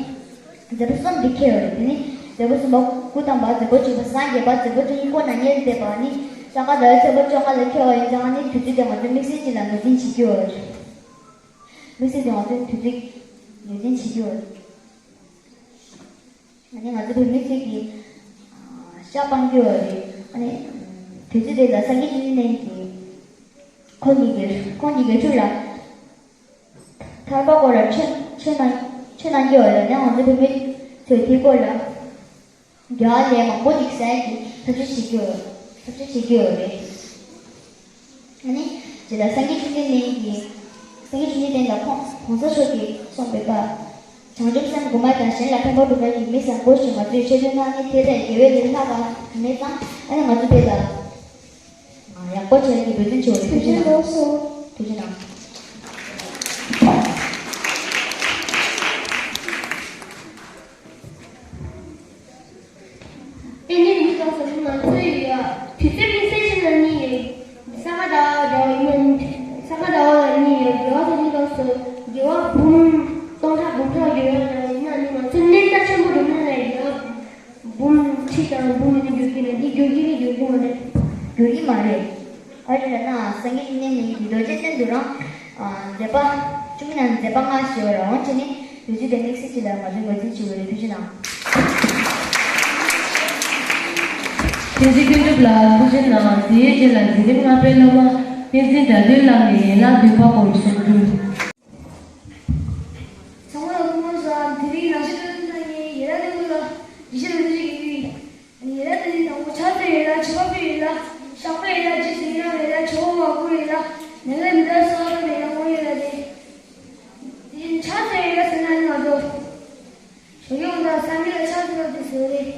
མཛད་པ་གསུམ་དེ་ཁྱེར་ཡོད་རེད། དེ་ནི་མཛད་པ་གསུམ་པ་སྐུ་བལྟམས་པ། མཛད་པ་བཅུ་པ་སངས་རྒྱས་པ། མཛད་པ་བཅུ་གཉིས་སྐུ་མྱ་ངན་འདས་པ། ཨ་ནི་ས་ག་ཟླ་བའི་ཚེས་པ་བཅོ་ལྔ་ལ་ཁྱེར་བ་ཡིན་ཙང་ཨ་ནི་དུས་ཚོད་དེ་ང་ཚོས་དམིགས་བསལ་ཅིག་ལ་ངོས་འཛིན་བྱེད་ཀྱི་ཡོད་རེད། དམིགས་བསལ་དེ་ང་ཚོས་དུས་ཚོད་ངོས་འཛིན་བྱེད་ཀྱི་ཡོད་རེད། ཨ་ནི་ང་ཚོ་བོད་མི་ཚོས་ཀྱི་ཤ་སྤང་རྒྱུ་ཡོད་རེད། ཨ་ནི་དུས་ཚོད་དེ་ལ་སངས་རྒྱས་བཅོམ་ལྡན་འདས་ཀྱིས་ཁོ་གཉིས་ཀྱི་ཁོ་གཉིས་ཀྱི་ཁྲུས་ལ་ཐར་པ་སྐོར་ལ་ཆོས་ཆོས་གནང་ཆོས་གནང་རྒྱུ་ཡོད་རེད། ཨ་ནི་ང་ཚོ་བོད་མི་ཚོས་དེའི་སྐོར་ལ་དགེ་བ་ལས་མང་པོ་ཅིག་བསགས་ཀྱི་ཐབས་ཤེས་བྱེད་ཀྱི་ཡོད་ཐབས་ཤེས་བྱེད་ཀྱི་ཡོད་རེད། ཨ་ནི། དེ་ལ་སངས་རྒྱས་བཅོམ་ལྡན་འདས་ཀྱིས། སངས་རྒྱས་བཅོམ་ལྡན་འདས་ལ་ཁོང་གོང་ས་མཆོག་གིས་གསུངས་པའི་བཀའ། བྱང་ཆུབ་སེམས་སྒོམ་པ་དང་གཞན་ལ་ཕན་པ་སྒྲུབ་པའི་མི་བཟང་པོ་ཞིག་ང་ཚོས་ཆོས་སྟོན་ན་ནི་དེ་ལས་དགེ་བའི་ལས་ལྷག་པ་མེད་ཙང་། ཨ་ནི་ང་ཚོ་དེ་ལ་ཡག་པོ་བྱས་ཀྱི་འབད་བརྩོན་བྱེད་དགོས་རེད། ཐུགས་རྗེ་གནང་། ཐུགས་རྗེ་གནང་། དེ་ནས་མི་དག་ས་ང་ཚོའི་ཡ་དུས་ཚོད་དམིགས་བསལ་ཞིག་ལ་ནི་ས་ག་ཟླ་བ་འདྲ་བ་ཡིན་ན་ས་ག་ཟླ་བ་ལ་ནི་དགེ་བ་དང་མི་དག་ས་དགེ་བ་འབུམ་སྟོང་ཕྲག་འབུམ་ཕྲག་ཡོད་ཡ་འདྲ་བ་ཡིན་ན་ནི་ང་ཚོ་གནས་རྩ་ཆེན་པོ་རུ་ན་ལ་དགེ་བ་འབུམ་ཁྲི་དང་འབུམ་ཡིན་ན་འགྱུར་གྱི་རེད། འདི་འགྱུར་གྱི་རེད་འགྱུར་གྱི་མ་རེད། འགྱུར་གྱི་མ་རེད། རེད་ན་སངས་རྒྱས་བཅོམ་ལྡན་འདས་ཀྱི་རྡོ་རྗེ་གདན་དུ་རང་། ཨ། མཛད་པ་བཅུ་གཉིས་ནང་མཛད་པ་ལྔ་ཞེས་པ་རང་བྱས་ནས་དུས་ཚོད་དེ་དམིགས་བསལ་ཅིག་ལ་ང་ཚོས་ངོས་འཛིན་བྱེད་དགོས་རེད། ཐུགས་རྗེ་གནང་། བསྟན་འཛིན་ཀུན་གྲུབ་ལགས་ཐུགས་རྗེ་གནང་། དེའི་རྗེས་ལ་འཛིན་རིམ་ལྔ་པའི་སློབ་མ་བསྟན་འཛིན་དགྲ་འདུལ་ལགས་ནས་ཡན་ལག་བདུན་པ་སྐོར་གསུང་རྒྱུ། ཚང་མ་ལ་སྐུ་ཁམས་བཟང་། དེ་རིང་ནང་ཆེན་སློབ་ཐོན་ནས་ཡན་ལག་བདུན་པ་ལ་ཡིད་ཆེས་དང་ཐུགས་རྗེ་ཆེ་ཞུ་གི་ཡོད། ཡན་ལག་བདུན་པའི་དང་པོ་ཕྱག་འཚལ་ཡན་ལག་མཆོད་པ་ཕུལ་ཡན་ལག་བཤགས་པའི་ཡན་ལག་རྗེས་སུ་ཡི་རང་ཡན་ལག་མཆོད་པ་མང་པོ་ཡན་ལག་མྱ་ངན་མི་འདའ་གསོལ་བ་བཏབ་པའི་ཡན་ལག་བསྔོ་ཡན་ལག་སྟེ། དེ་བཞིན་ཕྱག་འཚལ་ཡན་ལག་ཟེར་ན་ནི་ང་ཚོ། ཞོགས་ཀས་འོང་དང་སངས་རྒྱས་ལ་ཕྱག་འཚལ་བ་དེ་ཟེར་བ་རེད།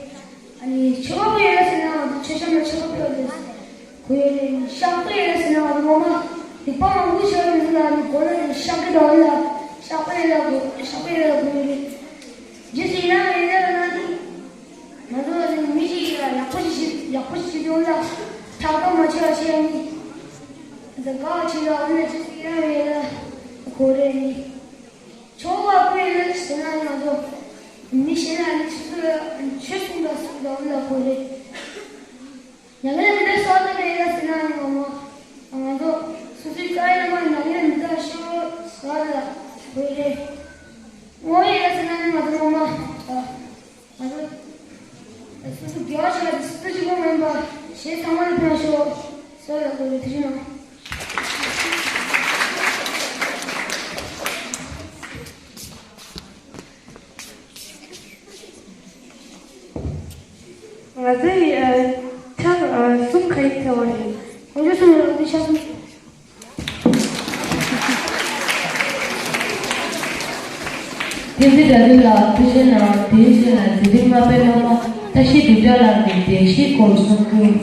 ཨ་ནི་མཆོད་པ་ཕུལ་ཡན་ལག་ཟེར་ན་ང་ཚོ་མཆོད་བཤམས་ལ་མཆོད་པ་ཕུལ་བ་དེ་གོ་ཡོད་རེད། བཤགས་པའི་ཡན་ལག་ཟེར་ན་ང་ཚོ་ངོ་མ་སྡིག་པ་མང་པོ་བྱས་པ་མི་ཚོ་ལ་ཨ་ནི་མགོ་ལ་ནི་བཤགས་ཀྱི་འདུག་ལ། བཤགས་པའི་ཡན་ལག་གོ། བཤགས་པའི་ཡན་ལག་གོ་ཡོད་རེད། རྗེས་སུ་ཡི་རང་ཡན་ལག་ལ་ནི། ང་ཚོ་ལ་ནི་མི་ཞིག་ཡིན་ལ་ཡག་པོ་ཞིག་བྱེད་ཡག་པོ་ཞིག་བྱེད་དུས་ལ་ཕྲག་དོག་མ་བྱེད་པ་བྱེད་ཡ་ནི། ད་དགའ་བ་བྱེད་ལ་འོ་ན་རྗེས་སུ་ཡི་རང་ཡན་ལག་གོ་རེད་ནི། ཆོ་ག་བཀོད་ཡོད་ཟེར་ན་ང་ཚོ་མི་གཞན་ལ་ནི་ཆུ་ཚོད་ཆུ་སྲུང་དང་སྲུང་དང་ལ་དགོས་རེད། མྱ་ངན་མི་འདའ་གསོལ་བ་བཏབ་པའི་ཡན་ལག་ཟེར་ན་ང་མོ་ང་ཚོ་སོ་སོའི་རྩ་བའི་བླ་མ་མྱ་ངན་མི་འདའ་ཤོག་ཟེར་བ་ལ་དགོས་རེད། བསྔོ་བའི་ཡན་ལག་ཟེར་ན་ནི་ང་ཚོ་ངོ་མ། ང་ཚོ་སོ་སོ་དགེ་བ་བྱ་བ་སུ་གཅིག་པོ་མིན་པ་གཞན་ཚང་མ་ལ་ཕན་ཤོག་ཟེར་ལ་དགོས་རེད། ཐུགས་རྗེ་གནང་། ང་ཚོའི་ཨ་ཕྱག་ཨ་གསུམ་ག་ཡིག་ཐེ་བ་རེད། ང་ཚོའི་གསུམ་ལ་ང་ཚོའི་ཕྱག་གསུམ། བསྟན་འཛིན་དགྲ་འདུལ་ལགས་ཐུགས་རྗེ་གནང་། དེའི་རྗེས་ལ་འཛིན་རིམ་ལྔ་པའི་སློབ་མ་བཀྲ་ཤིས་སྒྲུབ་གྲྭ་ལགས་ནས་བདེ་སྐྱིད་སྐོར་གསུང་རྒྱུ།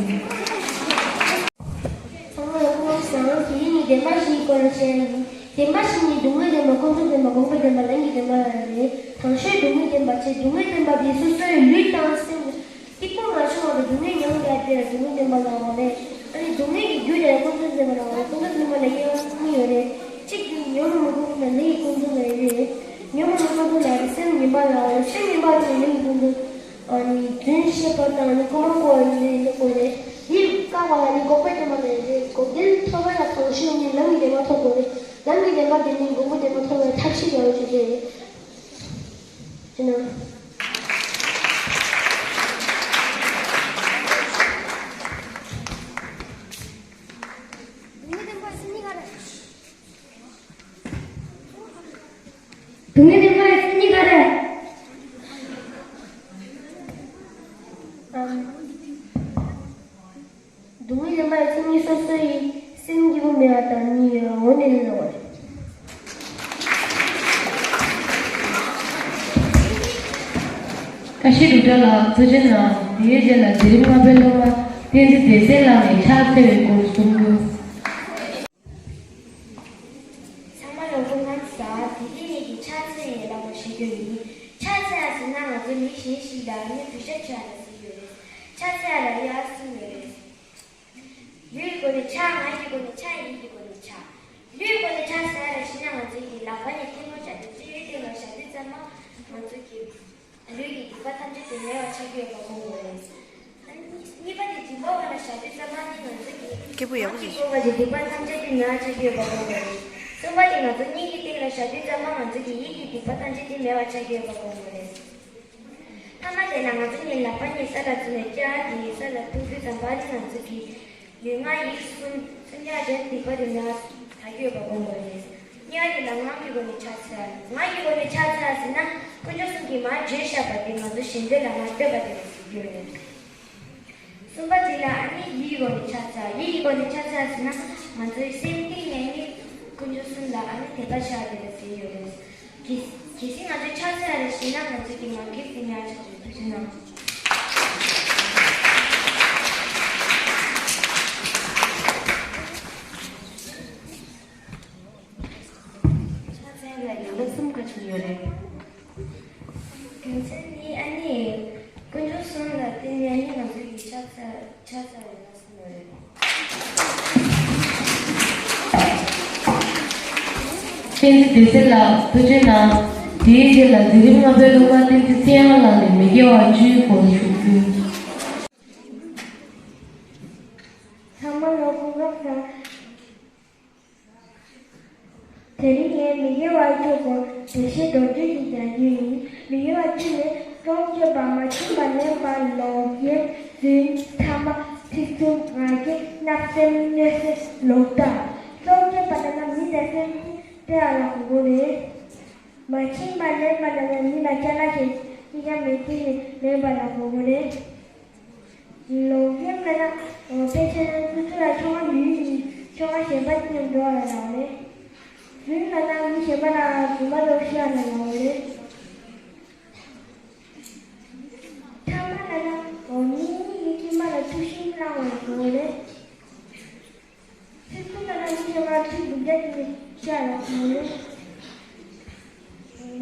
ཚང་མ་ལ་སྐུ་ཁམས་བཟང་། དེ་རིང་ནི་བདེན་པ་བཞིའི་སྐོར་ལ་བཤད་ཡ་ཡིན། བདེན་པ་བཞི་ནི་སྡུག་བསྔལ་བདེན་པ། ཀུན་རྫོབ་བདེན་པ། འགོག་པའི་བདེན་པ། ལམ་གྱི་བདེན་པ་རེད། དང་ཤོས་སྡུག་བསྔལ་བདེན་པ་བྱས། སྡུག་བསྔལ་བདེན་པ་དེ་སོ་སོའི་ལུས་དང་སེམས་ལ་སྡིག་པ་མ་བྱུང་བ་དང་སྡུག་བསྔལ་མྱོང་བསྡད་དེ་ལ་སྡུག་བསྔལ་བདེན་པ་ལབ་པ་རེད། ཨ་ནི་སྡུག་བསྔལ་གྱི་རྒྱུ་དེ་ལ་ཀུན་རྫོབ་བདེན་པ་ལབ་པ་རེད། ཀུན་རྫོབ་བདེན་པ་ལ་དབྱེ་བ་གཉིས་ཡོད་རེད། གཅིག་དེ་ཉོན་མོངས་མ་གཏོགས་ན་ལས་ཀྱི་ཀུན་རྫོབ་ལ་ཡོད་རེད། ཉོན་མོངས་མ་གཏོགས་ན་སེམས་ངན་པ་ལབ་པ་རེད། སེམས་ངན་པ་དེ་ལས་ཀྱི་ཀུན་རྫོབ། ཨ་ནི་རྫུན་བཤད་པ་དང་ནི་རྐུན་མ་རྐུ་བ་ཡིན་ནི་ལ་དགོས་རེད། ཡིད་བཀག་པ་ལ་ནི་འགོག་པའི་བདེན་པ་ལ་རེད། འགོག་བདེན་ཐོབ་པ་ལ་དང་ཤོས་ནི་ལམ་གྱི་བདེན་པ་ཐོབ་དགོས་རེད། ལམ་གྱི་བདེན་པ་དེ་ནི་འགོག་པའི་བདེན་པ་ཐོབ་པའི་ཐབས་ཤེས་ཡག་པོ་བྱེད་ཀྱི་རེད། ཅི་ན། སྡུག་བསྔལ་བདེན་པ་ཡི་མཚན་ཉིད་ག་རེ། སྡུག་བསྔལ་བདེན་པ་ཡི་མཚན་ཉིད་སོ་སོ་ཡི་སེམས་སྐྱིད་པོ་མེད་པ་དང་གཉིས་ཡོད་འོ་ནི་ལ་བ་རེད། བཀྲ་ཤིས་སྒྲུབ་གྲྭ་ལགས་ཐུགས་རྗེ་གནང་། དེའི་རྗེས་ལ་འཛིན་རིམ་ལྔ་པའི་སློབ་མ་བསྟན་འཛིན་བདེ་གསལ་ལགས་ནས་ཕྱག་འཚལ་བའི་སྐོར་གསུང་རྒྱུ། ཚང་མ་ལ་སྐུ་ཁམས་བཟང་། དེ་རིང་ངེད་ཀྱིས་ཕྱག་འཚལ་ཡན་ལག་པ་བཤད་རྒྱུ་ཡིན། ཕྱག་འཚལ་ཟེར་ན་ང་ཚོ་མི་གཞན་ཞིག་ལ་ནི་གུས་ཞབས་བྱ་ལ་ཟེར་ཡོད་རེད། ཕྱག་འཚལ་ལ་དབྱེ་བ་གསུམ་ཡོད་རེད། ལུས་ཀྱི་སྒོ་ནས་ཕྱག་ངག་གི་སྒོ་ནས་ཕྱག་ཡིད་ཀྱི་སྒོ་ནས་ཕྱག་ལུས་ཀྱི་སྒོ་ནས་ཕྱག་ཟེར་ཡ་ལ་བྱས་ན་ང་ཚོ་གི་ལག་པ་ནས་ཐལ་མོ་སྦྱར་ཏེ་སྤྱི་བོའི་སྟེང་ལ་བཞག་དུས་ཙམ་པ་ང་ཚོ་གི་ལུས་ཀྱི་སྡིག་པ་ཐམས་ཅད་དེ་མེད་པར་ཆགས་ཀྱི་ཡོད་པ་སྒོམ་དགོས་རེད། གཉིས་པ་དེ་མགྲིན་པ་བར་ལ་བཞག་དུས་ཙམ་པ་ནི་ང་ཚོ་གི་སྐྱེས་བུ་ཡག་པོ་ཞིག་ངག་གི་སྒོ་བར་གྱི་སྡིག་པ་ཐམས་ཅད་དེ་མེད་པར་ཆགས་ཀྱི་ཡོད་པ་སྒོམ་དགོས་རེད། གསུམ་པ་དེ་ང་ཚོ་སྙིང་གི་སྟེང་ལ་བཞག་དུས་ཙམ་པ་ང་ཚོ་གི་ཡིད་ཀྱི་སྡིག་པ་ཐམས་ཅད་དེ་མེད་པར་ཆགས་ཀྱི་ཡོད་པ་སྒོམ་དགོས་རེད། ཐ་མ་དེ་ལ་ང་ཚོ་གཉིས་ལག་པ་གཉིས་ས་ལ་བཙུགས་ནས་སྐྱ་དེ་ས་ལ་ཐུག་དུས་ཙམ་པ་ནི་ང་ཚོ་གི་ལུས་ངག་ཡིད་གསུམ་མཚོན་ཆ་གཞན་སྡིག་པ་དེ་མེད་པར་ཆགས་ཀྱི་ཡོད་པ་སྒོམ་དགོས་རེད། གཉིས་པ་དེ་ལ་ངག་གི་སྒོ་ནས་ཕྱག་འཚལ། ངག་གི་སྒོ་ནས་ཕྱག་འཚལ་ཟེར་ན་དཀོན་མཆོག་གསུམ་གྱིས་མར་བརྗོད་བཞག་པ་དེ་ང་ཚོ་ཞལ་འདོན་ལ་མར་བསྟོད་པ་དེ་ལ་ཟེར་གྱི་ཡོད་རེད། གསུམ་པ་དེ་ལ་ཨ་ནི་ཡིད་ཀྱི་སྒོ་ནས་ཕྱག་འཚལ། ཡིད་ཀྱི་སྒོ་ནས་ཕྱག་འཚལ་ཟེར་ན་ང་ཚོའི་སེམས་གཏིང་ནས་ནི་དཀོན་མཆོག་གསུམ་ལ་ཨ་ནི་དད་པ་བྱ་དེ་ལ་ཟེར་ཡོད་རེད། གལ་གལ་སྲིད་ང་ཚོས་ཕྱག་འཚལ་རེ་བྱས་ན་ང་ཚོ་གི་ངག་གི་རྩིས་ཉར་བྱ་དེ་ཐུགས་རྗེ་གནང་། ཕྱག་འཚལ་ལ་ཡན་ལག་གསུམ་ག་ཅིག་ཡོད་རེད། རྒྱུ་མཚན་ནི་ཨ་ནི་དཀོན་མཆོག་གསུམ་ལ་བརྟེན་ནས་ཨ་ནི་ང་ཚོ་ཡི་ཕྱག་འཚལ་ཕྱག་འཚལ་ཡོད་ན་གསུམ་ཡོད་རེད། བསྟན་འཛིན་བདེ་གསལ་ལགས་ཐུགས་རྗེ་གནང་། དེའི་རྗེས་ལ་འཛིན་རིམ་ལྔ་པའི་སློབ་མ་བསྟན་འཛིན་ཚེ་དབྱངས་ལགས་ནས་མི་དགེ་བ་བཅུའི་སྐོར་ཞུ་རྒྱུ། ཚང་མ་ལ་སྐུ་ཁམས་བཟང་། དེ་རིང་ངས་མི་དགེ་བ་བཅུ་སྐོར་འགྲེལ་བཤད་མདོར་བསྡུས་ཤིག་རྒྱག་རྒྱུ་ཡིན། མི་དགེ་བ་བཅུ་ནི་སྲོག་གཅོད་པ། མ་བྱིན་པ་ལེན་པ། ལོག་གཡེམ། རྫུན། ཕྲ་མ། ཚིག་རྩུབ། ང་རྒྱལ། བརྣབ་སེམས། གནོད་སེམས། ལོག་ལྟ། སྲོག་གཅོད་པ་ལབ་ན་མི་དང་སེམས་ཅན་དེ་ལ་གོ་དགོས་རེད། མ་བྱིན་པ་ལེན་པ་ལབ་ན་མི་ལ་ཅ་ལག་ཅིག་སྐྱིད་ཆ་མེད་དུས་ནས་ལེན་པ་ལ་གོ་དགོས་རེད། ལོག་གཡེམ་ལབ་ན། དཔེ་ཆ་ནང་སོ་སོ་ལ་ཆོ་ག་ཡོད་ཡིན། ཆོ་ག་གཞན་པ་ཅིག་མཉམ་འགྲོ་བ་ལ་ལབ་རེད། རྫུན་ལབ་ན་མི་གཞན་པ་ལ་རྫུན་མ་ལོག་བཤད་ལ་ལབ་རེད། ཕྲ་མ་ལབ་ན་མི་གཉིས་ཀྱི་དཀྱིལ་མ་ལ་དཀྲུག་ཤིང་བསླངས་པ་ལ་གོ་རེད། ཚིག་རྩུབ་ལབ་ན་མི་གཞན་པར་ཚིག་སྡུག་ཅག་བཤད་ལ་གོ་རེད།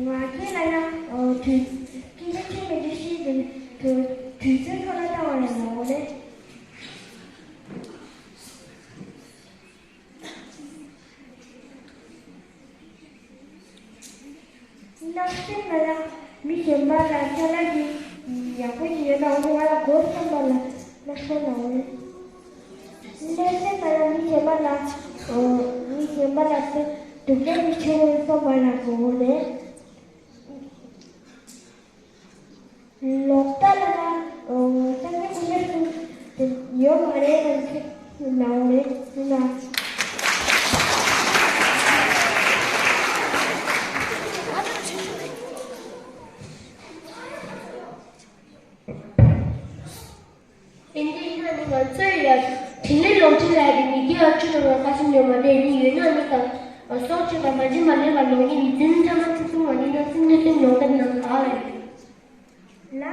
ང་རྒྱལ་ལབ་ན་དུས་སྐད་ཆ་ཆེ་མི་འདྲ་ཤེས་ཀྱི་དུས་ཚོད་འཕྲོ་བརླག་བཏང་བ་ལ་ངོ་ལེན། བརྣབ་སེམས་ལབ་ན་མི་གཞན་པ་ལ་ཅ་ལག་ཅིག་ཡག་པོ་ཅིག་ཡོད་ན་འོ་དེ་ང་ལ་དགོས་བསམ་པ་ལ་བརྣབ་སེམས་ལབ་རེད། གནོད་སེམས་ལབ་ན་མི་གཞན་པ་ལ་མི་གཞན་པ་ལ་སྡུག་སྡུག་ཅག་ཅིག་བྱེད་དགོས་བསམ་པ་ལ་གོ་དགོས་རེད། ལོག་ལྟ་ལབ་ན་སངས་རྒྱས་དཀོན་མཆོག་གསུམ་ཡོད་མ་རེད་ལབ་ཁྱེད་ལབ་རེད་ཟེར་ན། ཨིན་ཇི་ཡིན་ན་ནི་ང་ཚོས་ཡ་དྲིན་ལན་ལོག་འཇལ་ལབ་ཡ་དེ་མི་དགེ་བ་བཅུ་ནང་ལ་ཁ་ཤས་ཡོད་མ་རེད། ནི་ཡོད་ན་ནི་ད་སྲོག་གཅོད་པ། མ་བྱིན་པ་ལེན་པ། ལོག་གཡེམ། རྫུན། ཕྲ་མ། ཚིག་རྩུབ། ང་རྒྱལ། བརྣབ་སེམས། གནོད་སེམས། ལོག་ལྟ་ནང་ག་ལ་ཡོད། ལ།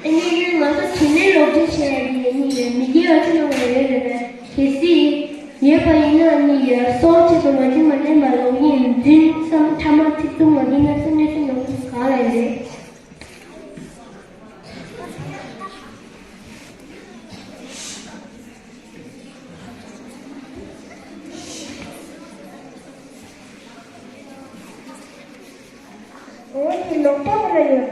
ཨ་ནི་ང་ཚོ་དྲིན་ལན་ལོག་འཇལ་བྱེད་ཡ་དེ་ནི་མི་དགེ་བ་བཅུ་ནང་ལ་ཡོད་རེད་པས། གལ་སྲིད་ཡོད་པ་ཡིན་ན་ནི་ཡ་སྲོག་གཅོད་པ། མ་བྱིན་པ་ལེན་པ། ལོག་གཡེམ། རྫུན། ཕྲ་མ། ཚིག་རྩུབ། ང་རྒྱལ། བརྣབ་སེམས། གནོད་སེམས། ལོག་ལྟ་ག་ལ་ཡོད་རེད། འོ་དེ་ལོག་ལྟ་ག་ལ་ཡོད།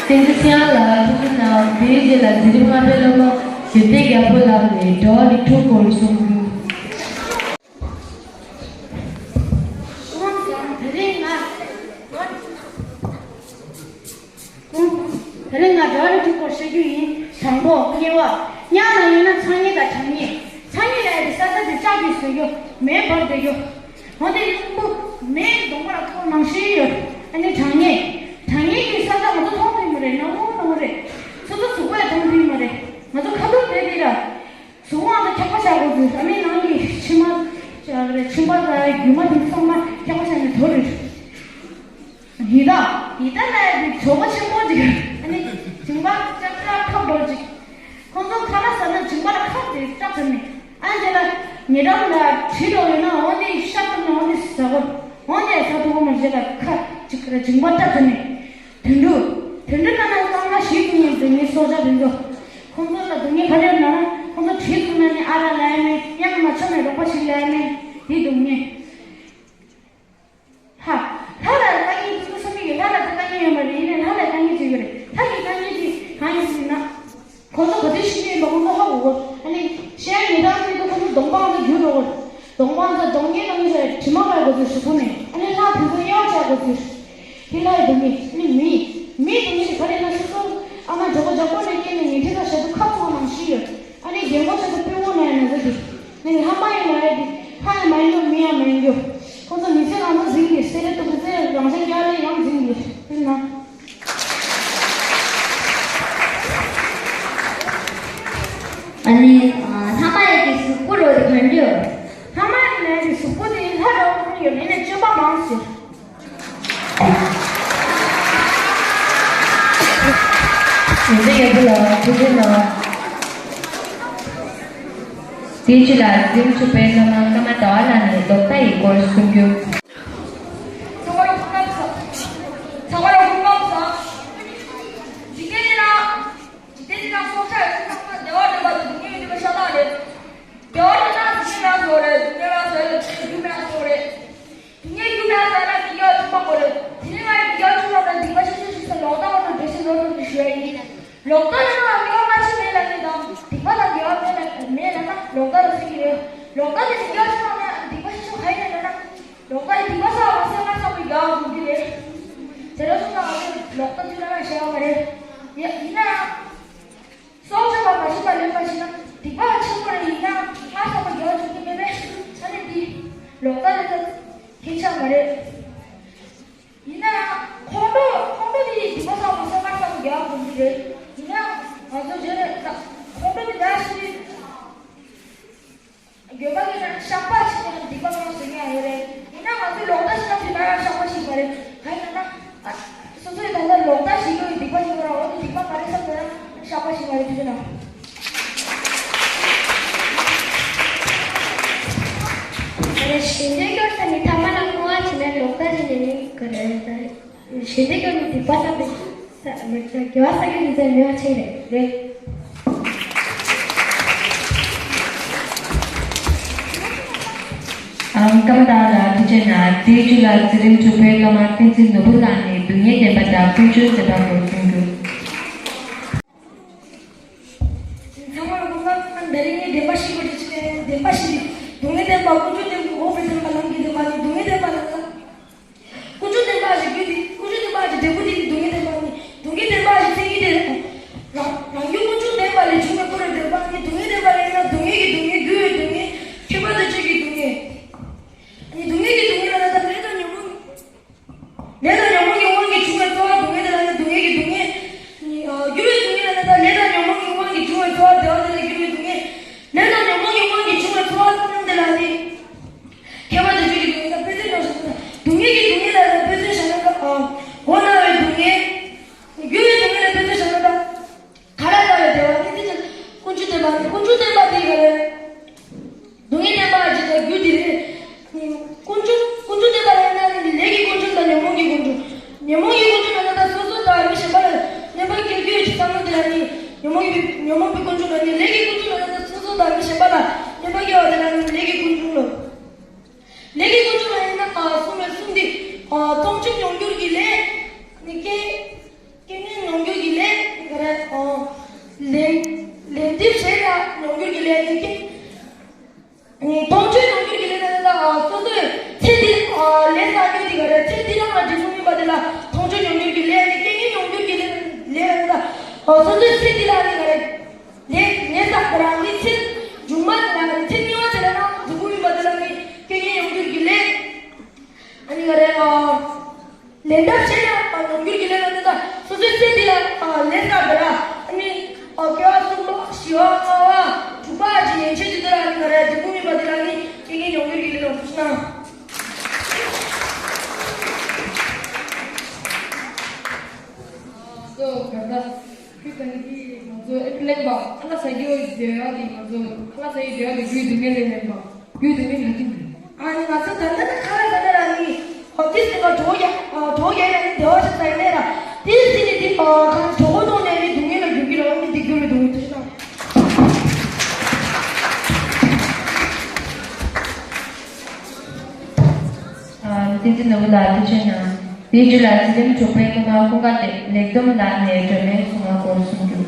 བསྟན་འཛིན་ཚེ་དབང་ལགས་ཐུགས་རྗེ་གནང་། དེའི་རྗེས་ལ་འཛིན་རིམ་ལྔ་པའི་སློབ་མ་ཞུ་བདེ་རྒྱལ་པོ་ལགས་ནས་འགྲོ་བ་རིགས་དྲུག་སྐོར་གསུང་རྒྱུ། དེ་རིང་ང་དེ་རིང་ང་འགྲོ་བ་རིགས་དྲུག་སྐོར་བཤད་རྒྱུ་ཡིན། དང་པོ་དམྱལ་བ། དམྱལ་ནང་ཡོད་ན་ཚ་དམྱལ་དང་གྲང་དམྱལ། ཚ་དམྱལ་ལ་ཡ་དེ་ས་ཆ་དེ་ལྕགས་ཀྱིས་བཟོས་རྒྱུ། མེ་འབར་བསྡད་རྒྱུ། འོ་དེ་རླུང་བུ་མེའི་གདོང་པ་ལ་ཁོ་ནང་བཞིན་ཡོད། ཨ་ནི་གྲང་དམྱལ། གྲང་དམྱལ་གྱི་ས་ཆ་ང་ཚོ་མཐོང་ཐུབ་མ་རེད། ནག་མོ་ནག་མོ་རེད། སོ་སོ་གཟུགས་པོ་ཡང་མཐོང་ཐུབ་མ་རེད། ང་ཚོ་ཁ་ཐུག་བསྡད་དེ་ར། གཟུགས་པོ་ཨ་ནི་འཁྱག་པ་ཆགས་དགོས་ཚུལ། ཨ་ནི་ནང་གི་མཆིལ་མ་ཆགས་རེད། མཆིན་པ་དང་རྒྱུ་མ་དེ་ཚང་མ་འཁྱག་པ་ཆགས་ནས་དོར་རེད། ཡི་དྭགས། ཡི་དྭགས་ལ་ཡ་དེ་ཇོ་བོ་ཆེན་པོ་ཅིག་ཨ་ནི་ཇིང་པ་ལྕགས་ཁྲ་ཁ་འབར་ཅིག་ཁོང་ཚོ་ཁ་ལག་ཟ་ན་ཇིང་པ་ལ་ཁབ་དེ་སྐྲག་ཚར་ནས། ཨ་ནི་དེ་ལ་ཉེ་འགྲམ་ལ་གྲི་འདྲ་བོ་ཡོད་ན་འོ་དེ་ཤ་བཏབ་ན་འོ་དེ་ཟ་དགོས། འོ་དེ་ཟ་ཐུབ་ཀྱི་མ་རེད་ལ་ཁ་ཅིག་ཇིང་པ་སྐྲག་ཚར་ནས། དུད་འགྲོ། དུད་འགྲོ་ལབ་ན་གཙང་མ་ཞིག་ཡིན་འདུག་ངའི་སྲོག་ཆགས་དེ་ཚོ། ཁོང་ཚོ་ལ་སྡུག་བསྔལ་ག་རེ་ཡོད་ན། ཁོང་ཚོ་གྲི་བཙུགས་ན་ནི་ཨ་རག་ལབ་ཡ་མེད། གཡང་མ་མཆོད་ན་རོགས་པ་ཞིག་ལབ་ཡ་མེད། དེ་སྡུག་བསྔལ། ལྷ། ལྷ་ལ་དཀའ་ངལ་ཅིག་བསམ་གྱི་ཡོད། ལྷ་ལ་དཀའ་ངལ་ཡོད་མ་རེད། ཡིན་ནའི་ལྷ་ལ་དཀའ་ངལ་ཅིག་ཡོད་རེད། ལྷ་གི་དཀའ་ངལ་དེ་གང་ཡིན་ཟེར་ན། ཁོང་ཚོ་ག་དུས་ཤི་གི་ཡིན་པ་ཁོང་ཚོ་ཧ་གོ་གོ། ཨ་ནི་ཤི་ཡ་ཉེ་འགྲམ་དེ་ཚོ་ཁོང་ཚོ་གདོང་པའང་ཚོ་འགྱུར་འགྲོ་གོ། གདོང་པའང་ཚོ་གདོང་བརྙན་གཏོང་གི་ཡོད་རེད། དྲི་མ་བབས་གོ་ཚོད་གཟུགས་པོ་ནས། ཨ་ནི་ལྷ་དེ་ཚོ་གཡོག་བྱ་གོ་ཚོད། དེ་ལྷ་ཡི་སྡུག་བསྔལ། ཨ་ནི་མི། མིའི་སྡུག་བསྔལ་དེ་ག་རེ་ཡིན་ན། སོ་སོ་ཨ་མ་གྲོད་ཁོག་འཇག་པོ་ནས་སྐྱེས་ནས་ཉལ་ཁྲི་ཁ་ཞབས་ཏོག་ཁབ་ཚོགས་ནང་བཞིན་ཡོད། ཨ་ནི་རྒན་གོག་ཆགས་ཚེ་དཔོན་པོ་ན་ཡང་ན་ཚ་གི། ཨ་ནི་ལྷ་མ་ཡིན་ལབ་ཡ་དེ་ལྷ་ཡང་མ་ཡིན་ནོ་མི་ཡང་མ་ཡིན་རྒྱུ། ཁོང་ཚོ་མི་ཚེ་རང་ཚོ་འཛིན་གི། སེ་ར་ཏོག་གི་ཚེ་རང་ཅག་རྒྱ་ལས་ཡང་འཛིན་གི་ཟེར་ན། ཨ་ནི་ལྷ་མ་ཡིན་གི་གཟུགས་པོ་རོ་དེ་ག་འདྲ་ཡོད། ལྷ་མ་ཡིན་ལབ་ཡ་དེ་གཟུགས་པོ་དེ་ལྷ་འདྲ་བོ་ཡོད་མེད་ན་སྐྱོན་པ་མང་ཟེར། ཡོན་ཏན་ཡོད་པོ་ལ་ཐུགས་རྗེ་གནང་། དེའི་རྗེས་ལ་འཛིན་གྲུབ་པའི་སློབ་མ་ཀརྨ་ཟླ་བ་ལགས་ནས་ལྡོག་ཟླ་ཡི་སྐོར་གསུང་རྒྱུ། ཚང་མ་ལ་སྐུ་ཁམས་བཟང་། ཚང་མ་ལ་སྐུ་ཁམས་བཟང་། འཇིག་རྟེན་འདི་ན། འཇིག་རྟེན་འདི་ན་སྲོག་ཆགས་ཡོད་ཚད་ཚང་མ་བདེ་བ་འདོད་པ་དང་སྡུག་བསྔལ་མི་འདོད་པ་ཤ་སྟག་རེད། བདེ་བ་འདོད་ན་སྡུག་བསྔལ་མེད་པ་བཟོ་རེད། སྡུག་བསྔལ་མེད་པ་བཟོ་ཡ་ལ་སྡུག་བསྔལ་མེད་པ་བཟོ་རེད། སྡུག་བསྔལ་རྒྱུ་མེད་པ་བཟོ་ཡ་ལ་སྡུག་བསྔལ་ཆུང་བ་བཟོ་རེད། དེ་ནས་ང་ཡི་སྡུག་བསྔལ་ཆུང་བ་ལ་སྡིག་པ་ཆེ་ཆེ་ཞིག་ ལོག་ལྟ་ལ་ན་དགེ་བ་མ་བྱས་མེད་ལ་ནི་དང་། སྡིག་པ་དང་དགེ་བ་མེད་ལ་མེད་ལ་ན་ལོག་ལྟ་ལ་ཟེར་གྱི་རེད། ལོག་ལྟ་དེ་ནི་དགེ་བ་ཆེ་བ་མེད་ཨ་ནི་སྡིག་པ་ཆེ་ཆུང་ག་ཡིན་ན་ན། ལོག་ལྟ་ཡི་སྡིག་པ་བསགས་པ་སེམས་ཁར་བསགས་པའི་དགེ་བ་སྒོམ་གྱི་རེད། དེ་འདྲ་སོང་ཙང་ང་ཚོས་ལོག་ལྟ་ཚུར་ལ་ན་བྱ་བ་མ་རེད། ཡ་ཡིན་ན་ཡང་། སྲོག་གཅོད་པ་མ་བྱས་པ་ལེན་པ་བྱས་ན་སྡིག་པ་ཆེན་པོ་རེད། ཡིན་ན་སྔར་བསགས་པ་དགེ་བ་འཇུག་གི་མེད་པས། ཨ་ནི་འདི་ལོག་ལྟ་རེད་ད། ཁྱད་ཆགས་མ་རེད། ཡིན་ན་ཡང་ཁོང་ཁྲོ་ཁོང་ཁྲོ་དེ་ཡིས་སྡིག་པ་བསགས་པ་སེམས་ཁར་བསགས་པའི་དགེ་བ་སྒོམ་གྱི་རེད། ཡིན་ན་ང་ཚོ་བརྗོད་རེད་ད། ཁོང་ཁྲོ་དེ་འདྲ་ཞིག་རེད། འགྱོད་པ་གི་ན་བཤགས་པ་བྱེད་ན་སྡིག་པ་མང་ཟེར་མཁན་ཡང་ཡོད་རེད། ཡིན་ན་ང་ཚོས་ལོག་ལྟ་བྱེད་སྟངས་དེ་ལ་ཡང་བཤགས་པ་བྱེད་དགོས་རེད། གང་ཡིན་ན་ཨ། སོ་སོས་ད་ལྟ་ལོག་ལྟ་བྱེད་དགོས་པའི་སྡིག་པ་ཞིག་ཡོད་ར། འོ་དེ་སྡིག་པ་མ་རེད་བསམ་ན་བཤགས་པ་བྱེད་དགོས་རེད། དེ་ཚོ་ན། ཞི་བདེ་སྐྱོར་ས་ནི་ཐ་མ་ལ་བསྔོ་བ་བྱེད་ན་ལོག་ལྟ་བྱེད་ནས་ནི་ག་རེ་ད། ཞི་བདེ་སྐྱོར་ནི་སྡིག་པ་བསགས་པའི་ས་མི་ཚ་དགེ་བ་བསགས་ཀྱི་མི་ཚ་མི་བ་ཆེ་རེད་རེད། ཨང་། ཀརྨ་དར་ལགས་ཐུགས་རྗེ་གནང་། དེའི་མཇུག་ལ་འཛིན་རིམ་དྲུག་པའི་སློབ་མ་བསྟན་འཛིན་ནོར་བུ་ལགས་ནས་སྡུག་བསྔལ་བདེན་པ་དང་ཀུན་འབྱུང་བདེན་པ་སྐོར་གསུང་རྒྱུ། ཚང་མ་ལ་སྐུ་ཁམས་བཟང་། ད་རིང་ངས་བདེན་པ་བཤད་དགོས་རེད་ཅེས་བདེན་པ་བཤད་ཀྱི། སྡུག་བསྔལ་བདེན་པ་ཀུན་འབྱུང་བདེན་པ་འོག་པའི་བདེན་པ་ལམ་གྱི་བདེན་པ་ནི་སྡུག་བསྔལ་བདེན་པ་ལ། ཀུན་འབྱུང་བདེན་པ་ཞེས་བརྗོད་དེ། ཀུན་འབྱུང་བདེན་པ་ཞེས་འབྲས་བུ་དེ་ནི་སྡུག་བསྔལ་བདེན་པ་ནི། སྡུག་བསྔལ་བདེན་པ་ཞེས་མཚན་ཉིད་དེ། རང་རང་རྒྱུད་ཀུན་འབྱུང་བདེན་པ་ལས་བྱུང་བའི་ཀུན་རེ་བདེན་པ་ནི་སྡུག་བསྔལ་བདེན་པ་ལས་ཡིན་ན་སྡུག་བསྔལ་གྱི་སྡུག་བསྔལ། འགྱུར་བའི་སྡུག་བསྔལ། ཁྱད་པར་དུ་གཅོད་ཀྱི་སྡུག་བསྔལ། ནི་སྡུག་བསྔལ་གྱི་སྡུག་བསྔལ་ལ་ན་ད་ལས་དང་ཉོན་མོངས། ལས་དང་ཉོན་མོངས་ཀྱི་དབང་གིས་བྱུང་བའི་ཚོར་བ་སྡུག་བསྔལ་དེ་ལ་ནི་སྡུག་བསྔལ་གྱི་སྡུག་བསྔལ། ནི་འགྱུར་བའི་སྡུག་བསྔལ་ལ་ན་ད་ལས་དང་ཉོན་མོངས་ཀྱི་དབང་གིས་བྱུང་བའི་ཚོར་བ་བདེ་བ་དེ་ལ་འགྱུར་བའི་སྡུག་བསྔལ། ལས་དང་ཉོན་མོངས་ཀྱི་དབང་གིས་བྱུང་བའི་ཚོར་བ་ཚང་ཉམས་དེ་ལ་ནི། ཁྱད་པར་དུ་གཅོད་ཀྱི་སྡུག་བསྔལ་དང་དཔེ་མཚོན་ནང་བཞིན་དུ། སྡུག་བསྔལ་གྱི་སྡུག་བསྔལ་ལ་དཔེ་མཚོན་བཞག་ན་ད། མགོ་ན་བའི་སྡུག་བསྔལ། འགྱུར་བའི་སྡུག་བསྔལ་ལ་དཔེ་མཚོན་བཞག་ན་ད། ག་ལ་ལྟ་བའི་བདེ་བ་ནི་དེ་ཀུན་འབྱུང་བདེན་པ་ནི། ཀུན་འབྱུང་བདེན་པ་དེ་ག་རེ། སྡུག་བསྔལ་བདེན་པ་ཞིག་ལ་རྒྱུ་དེ་རེད། ཀུན་འབྱུང་ཀུན་འབྱུང་བདེན་པ་ལ་ཡིན་ན་ནི་ལས་ཀྱི་ཀུན་འབྱུང་དང་ཉོན་མོངས་ཀྱི་ཀུན་འབྱུང་། ཉོན་མོངས་ཀྱི་ཀུན་འབྱུང་ལ་ན་ད་སོ་སོ་དང་མི་གཞན་པ་ལ་གནོད་པ་སྐྱེལ་རྒྱུ་ཡོད་ཅེས་བསམ་བློ་དེ་ལ་ནི་ཉོན་མོངས་ཀྱི་ཉོན་མོངས་པའི་ཀུན་འབྱུང་ལ་ནི། ལས་ཀྱི་ཀུན་འབྱུང་ལ་ན་ད་སོ་སོ་དང་མི་གཞན་པ་ལ་གནོད་པ་སྐྱེལ་བ་དེ་ལ་ནི་ལས་ཀྱི་ཀུན་འབྱུང་ལོ། ལས་ཀྱི་ཀུན་འབྱུང་ལ་ཡིན་ན་ཨ་གསུངས་པའི་གསུམ་འདི། ཨ་མཐོང་ཆོས་མྱོང་འགྱུར་གྱི་ལས། ནི་རྐྱེན། རྐྱེན་ངན་མྱོང་འགྱུར་གྱི་ལས་ག་རེ། ཨ་ལན་ལན་འདེབས་བྱས་ལ་མྱོང་འགྱུར་གྱི་ལས་ནི་རྐྱེན། ནི་མཐོང་ཆོས་མྱོང་འགྱུར་གྱི་ལས་ལ་ཡིན་ན་ཨ་སོ་སོའི་ཚེ་འདི་ཨ་ལས་བསགས་རྒྱུ་འདི་ག་རེ། ཚེ་འདི་རང་ལ་འབྲས་བུ་སྨིན་པ་དེ་ལ་མཐོང་ཆོས་མྱོང་འགྱུར་གྱི་ལས། ནི་རྐྱེན་ངན་མྱོང་འགྱུར་གྱི་ལས་ལས་ལ་ཡིན་ན་ཨ་སོ་སོའི་ཚེ་འདི་ལ་ནི་ག་རེ། ལས་ལས་བསགས་པ་རང་གི་ཚེ་མཇུག་མ་དེ་ལ་ནི་ཚེ་རྙིང་བ་དེ་ལ་ན་འབྲས་བུ་སྨིན་པ་དེ་ལ་ནི་རྐྱེན་ངན་མྱོང་འགྱུར་གྱི་ལས། ཨ་ནི་ག་རེ། ཨ་ལན་འདེབས་བྱས་ན་ཨ་མྱོང་འགྱུར་གྱི་ལས་ལ་ནི་ད་སོ་སོའི་ཚེ་འདི་ལ་ཨ་ལས་བསགས་པ་ར། ཨ་ནི་ཨ་སྐྱེ་བ་གསུམ་པ་བཞི་པ་ལྔ་པ་དྲུག་པ་ཅིག་ཡན་ཆད་ཀྱི་དེ་ལ་ནི་ག་རེ། འབྲས་བུ་སྨིན་པ་དེ་ལ་ནི་རྐྱེན་ངན་མྱོང་འགྱུར་གྱི་ལས་ལ་ཐུགས་སྣང་། ཨ་སོ་ག་ད། ཁྱོད་ཀྱིས་ང་ཚོ་ཨེ་ཕི་ལེན་པ་ཁ་ལག་ཟ་རྒྱུ་བདེ་བ་དེ། ང་ཚོ་ཁ་ལག་ཟ་རྒྱུ་བདེ་བ་དེ་རྒྱུའི་སྡུག་བསྔལ་ལས་ལེན་པ། རྒྱུའི་སྡུག་བསྔལ་ག་དུས་མིན། ཨ་ནི་ང་ཚོ་ད་ལྟ་ནི་ཁ་ལག་ཟ་ན་ར་ནི་ཨོ་ཏིས་ནི་ང་གྲོགས་ཡ་ཨ་གྲོགས་ཡ་ཡ་ནི་བདེ་བ་ཞིག་ཟ་ཡི་ནས་ར། ཏིས་ཏི་ནི་ཏི་ཨ་ཁ་གྲོགས་པོ་གཏོང་ནས་ནི་སྡུག་བསྔལ་ལ་འགྱུར་གྱི་ལ་འོ་ནི་སྡིག་སྒྲིབ་ལ་སྡུག་བསྔལ་དུ་ཤི་ན། ཨ་བསྟན་འཛིན་ནོར་བུ་ལགས་ཐུགས་རྗེ་གནང་། དེའི་རྗེས་ལ་འཛིན་རིམ་དྲུག་པའི་སློབ་མ་ཀུན་དགའ་ལེགས་སྡོམ་ལགས་ནས་སྒྲོལ་མའི་གསུང་བ་སྐོར་གསུང་རྒྱུ།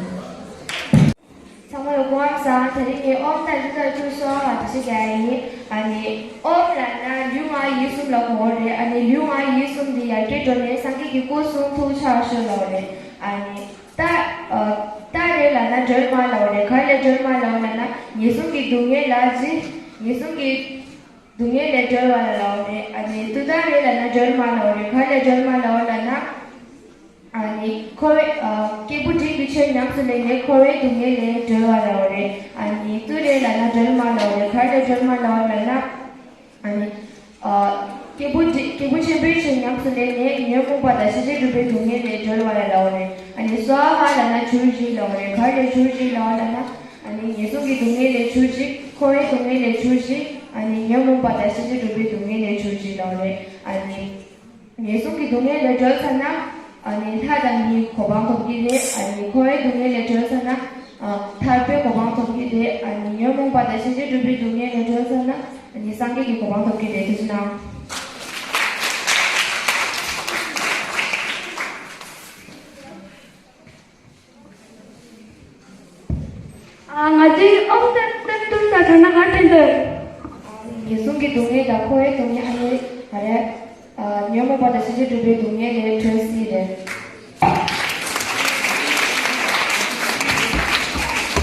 ཚང་མ་ལ་སྐུ་ཁམས་བཟང་། དེ་རིང་ངས་ཨོཾ་ཏཱ་ཎི་ཏཱ་ཏྲཱིཿ་སྭཱ་ཧཱ་དེ་ཞིག་རྒྱག་ཡ་ཡིན། ཨ་ནི་ཨོཾ་ལབ་ན་ལུས་ངག་ཡིད་གསུམ་ལ་གོ་བ་རེད། ཨ་ནི་ལུས་ངག་ཡིད་གསུམ་འདི་ཡར་རྒྱས་འགྲོ་ནས་སངས་རྒྱས་ཀྱི་སྐུ་གསུང་ཐུགས་ཆར་ཤོར་ལབ་པ་རེད། ཨ་ནི་ཏཱ་ཨ་ཏཱ་རེད་ལབ་ན་སྒྲོལ་མ་ལབ་པ་རེད། ག་རེ་ལ་སྒྲོལ་མ་ལབ་པ་ལབ་ན་ངན་སོང་གི་སྡུག་བསྔལ་ལ་ཅི། ངན་སོང་གི་སྡུག་བསྔལ་ལས་སྒྲོལ་བ་ལ་ལབ་པ་རེད། ཨ་ནི་ཏུཏྟཱ་རེད་ལབ་ན་སྒྲོལ་མ་ལབ་པ་རེད། ག་རེ་ལ་སྒྲོལ་མ་ལབ་པ་ལབ་ན། ཨ་ནི་འཁོར་བའི་ཨ་སྐྱེས་བུ་འབྲིང་གི་ཆོས་ཉམས་སུ་ལེན་ནས་འཁོར་བའི་སྡུག་བསྔལ་ལས་སྒྲོལ་བ་ལབ་པ་རེད། ཨ་ནི་ཏུ་རེད་ལབ་ན་སྒྲོལ་མ་ལབ་པ་རེད། ག་རེ་ལ་སྒྲོལ་མ་ལབ་པ་ལབ་ན། ཨ་ནི་ཨ་སྐྱེས་བུ་འབྲིང་སྐྱེས་བུ་ཆེན་པོའི་ཆོས་ཉམས་སུ་ལེན་ནས་ཉོན་མོངས་པ་དང་ཤེས་བྱའི་སྒྲིབ་པའི་སྡུག་བསྔལ་ལས་སྒྲོལ་བ་ལ་ལབ་པ་རེད། ཨ་ནི་སྭཱ་ཧཱ་ལབ་ན་ཆུར་གཞིག་ལབ་པ་རེད། ག་རེ་ལ་ཆུར་གཞིག་ལབ་པ་ལབ་ན། ཨ་ནི་ངན་སོང་གི་སྡུག་བསྔལ་ལས་ཆུར་གཞིག་འཁོར་བའི་སྡུག་བསྔལ་ལས་ཆུར་གཞིག་ཨ་ནི་ཉོན་མོངས་པ་དང་ཤེས་བྱའི་སྒྲིབ་པའི་སྡུག་བསྔལ་ལས་ཆུར་གཞིག་ལབ་པ་རེད། ཨ་ནི། ངན་སོང་གི་སྡུག་བསྔལ་ལས་གྲོལ་ཚར་ན། ཨ་ནི་ལྷ་དང་མིའི་གོ་འཕང་ཐོབ་ཀྱི་རེད། ཨ་ནི་འཁོར་བའི་སྡུག་བསྔལ་ལས་གྲོལ་ཚར་ན། ཨ་ཐར་པའི་གོ་འཕང་ཐོབ་ཀྱི་རེད། ཨ་ནི་ཉོན་མོངས་པ་དང་ཤེས་བྱའི་སྒྲིབ་པའི་སྡུག་བསྔལ་ལས་གྲོལ་ཚར་ན། ཨ་ནི་སངས་རྒྱས་ཀྱི་གོ་འཕང་ཐོབ་ཀྱི་རེད། ཐུགས་རྗེ་གནང་། ང་ཚོའི་ཨོམ་སྟོན་སྟོན་སྟོན་དང་བྱུང་ན་ང་དྲན་འདོད། ངན་སོང་གི་སྡུག་བསྔལ་དང་འཁོར་བའི་སྡུག་བསྔལ་ཨ་ནི་ཨ་རེད། ཉོན་མོངས་པ་དང་ཤེས་བྱའི་སྒྲིབ་པའི་སྡུག་བསྔལ་ལས་གྲོལ་སྲིད་རེད།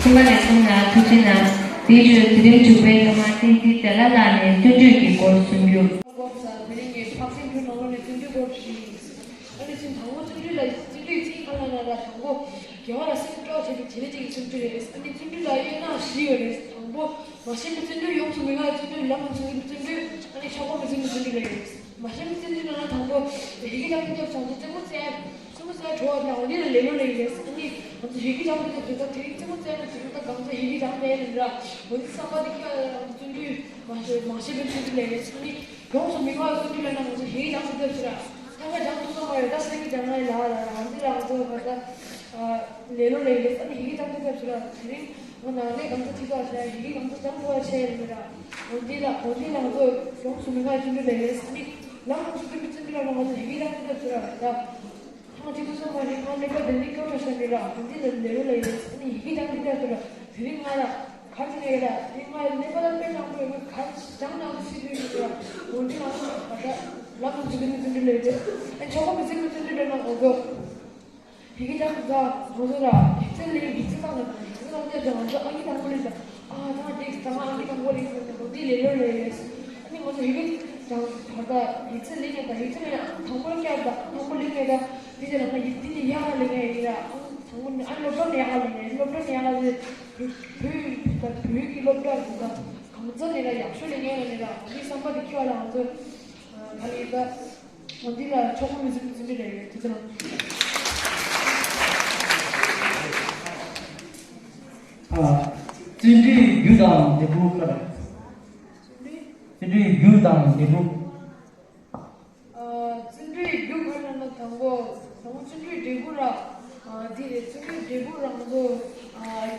གསུམ་པ་ལས་གསུམ་ལ་ཐུགས་རྗེ་གནང་། དེའི་རྗེས་འཛིན་རིམ་དྲུག་པའི་སློབ་མ་བསྟན་འཛིན་ཛ་ལ་ལགས་ནས་བརྩོན་འགྲུས་ཀྱི་སྐོར་གསུང་རྒྱུ། ཨ་ནི་ཅིག་དང་པོ་བརྩོན་འགྲུས་ལ་བརྩོན་འགྲུས་ཅིག་ཁ་ལ་ན་ལ་དང་པོ་དགེ་བ་ལ་སེམས་སྤྲོ་བྱེད་པའི་བྱེད་ལས་ཅིག་གི་བརྩོན་འགྲུས་རེད། ཨ་ནི་བརྩོན་འགྲུས་ལ་དབྱེ་ན་བཞི་ཡོད་རེད། དང་པོ་མ་ཤེས་པའི་བརྩོན་འགྲུས། ཡོངས་སུ་མི་དགའ་བའི་བརྩོན་འགྲུས། ལམ་ལ་འཇུག་པའི་བརྩོན་འགྲུས། ཨ་ནི་ཆོག་གོ་མི་འཛིན་པའི་བརྩོན་འགྲུས་ལ་ཡོད་རེད། མ་ཤེས་པའི་བརྩོན་འགྲུས་ལ་ན་དང་པོ་ཡི་གེ་དང་ཀུན་ཁྱབ་བྱང་ཆུབ་རྩེ་མོ་རྩེ་རྩེ་མོ་རྩེ་བྲོ་བ་དང་འོ་དེ་ལ་ལེ་ལོ་ལ་ཡོད་རེད། ཨ་ནི་ང་ཚོ་ཡི་གེ་དང་ཀུན་ཁྱབ་བྱང་ཆུབ་དེ་རིང་རྩེ་མོ་རྩེ་ན་དེ་རིང་ད་གང་ཚ་ཡི་གེ་དང་མེད་ལ་ར། འོ་དེ་བསམ་པ་དེ་ཁྱོད་བརྩོན་འགྲུས། མ་ཤེས་མ་ཤེས་པའི་ཚུལ་དུ་ལས་རེད། ཨ་ནི་ཡོངས་སུ་མི་དགའ་བའི་ཚུལ་དུ་ལས་ན་ང་ཚོ་ཡི་གེ་དང་ཀུན་ཁྱབ་ཟེར་ར། ཐ་ཁ་སྦྱང་ཐུབ་ས་མ་ཡོད། ད་སེང་གེ་སྦྱང་ང་ཡི་ལ་ལ་ང་ཚོ་ལ་ང་ཚོ་བར་ད་ལེ་ལོ་ལས་རེད། ཨ་ནི་ཡི་གེ་དང་ཀུན་ཁྱབ་ཟེར་ར། དེ་རིང་ང་ནང་ནས་གང་ཚ་ཐིག་ཐག་བྱས་ཡི་གེ་གང་ཚ་སྦྱང་ཐུབ་པ་བྱས་ཡོད་ར། འོ་འདི་ལ་འོ་འདི་ལ་ང་ཚོ་ཡོངས་སུ་མི་དགའ་བའི་ཚུལ་དུ་ལས་རེད། ཨ་ནི་ལམ་ང་ཚོ་ཐུབ་པའི་ཚུལ་དུ་ལ་ང་ཚོ་ཡི་གེ་དང་ཀུན་ཁྱབ་ཟེར་ར་ད། ཐང་ཅི་ཐུ་སོ་མ་རེད། ང་ནེ་པ་དེ་ནི་སྐྱོ་བྲོ་ཤ་མི་ར། དེ་འདི་ལ་ལེ་རུ་ལ་ཡོད། ཨ་ནི་ཡི་གེ་དང་འདི་འདྲ་ཐུ་ར། དེ་རིང་ང་ལ་གར་ཅི་ནས་ཡོད་ར། དེ་ང་ནེ་པ་ལ་དཔེ་དྲང་པོ་ཡོད། ང་གར་ཅང་ནང་དུ་ཤི་དུས་ཡོད་ར། འོ་འདི་ང་ང་ད་ལམ་དུ་འཇུག་གི་ནི་ཙི་འདྲི་ལ་ཡོད། ཨ་ཆོག་གོ་མི་ཙི་མི་ཙི་འདྲི་ལ་ན་འོ་གོ། ཡི་གེ་དང་འདི་འོ་ཟོ་ར། ཡིག་ཚད་ལས་ཡིག་ཚད་དང་ལ་ཡིག་ཚད་དང་དེ་དང་ང་ཚོ་ཨང་ཀི་དང་པོ་ལས་ད། ཨ་ད་འདི་ད་ང་ཨང་ཀི་དང་པོ་ལས་ཡོད་ནི་འོ་འདི་ལེ་ལོ་ལས་ཡོད། ཨ་ནི་ང་ཚོ་ཡི་གེ་དང་ད་ད་ཡིག་ཚད་ལས་ནས་ད་ཡིག་ཚད་ལས་ཨང་དང་པོ་ལ་བསྐྱར་ད་ཨང་དང་པོ་ལས་ནས་ད། དེ་ཚེ་ལ་ང་ཡིན་དེ་ནི་ཡག་ག་ལེ་ངས་ཡིན་ར། ཨང་དང་པོ་ནི་ཨ་སློབ་གྲྭ་ནས་ཡག་ག་ལེ་ངས་སློབ་གྲྭ་ནས་ཡག་ག་ལེ། བོད་བོད་ད་བོད་ཀྱི་སློབ་གྲྭ་རེད་ད། གང་ཚ་ནས་ར་ཡག་ཤོས་ལེ་ངས་ལ་ནས་ར་འདི་བསམ་པ་དེ་ཁྱོད་ལ་ང་ཚོ་ག་ལེ་ད། འོ་འདི་ལ་ཆོག་མི་འཛིན་འཛིན་པའི་ལས་ཡོད་དེ་ཚེ་ལ། ཨ་བརྩོན་འགྲུས་རྒྱུ་དང་འབྲས་བུ་ཁ་ར། བརྩོན་འགྲུས་རྒྱུ་དང་འབྲས་བུ། བརྩོན་འགྲུས་རྒྱུ་ག་རེ་ན་དང་པོ་དང་པོ་བརྩོན་འགྲུས་འབྲས་བུ་ར། འདི་རེད། བརྩོན་འགྲུས་འབྲས་བུ་རང་ཚོ་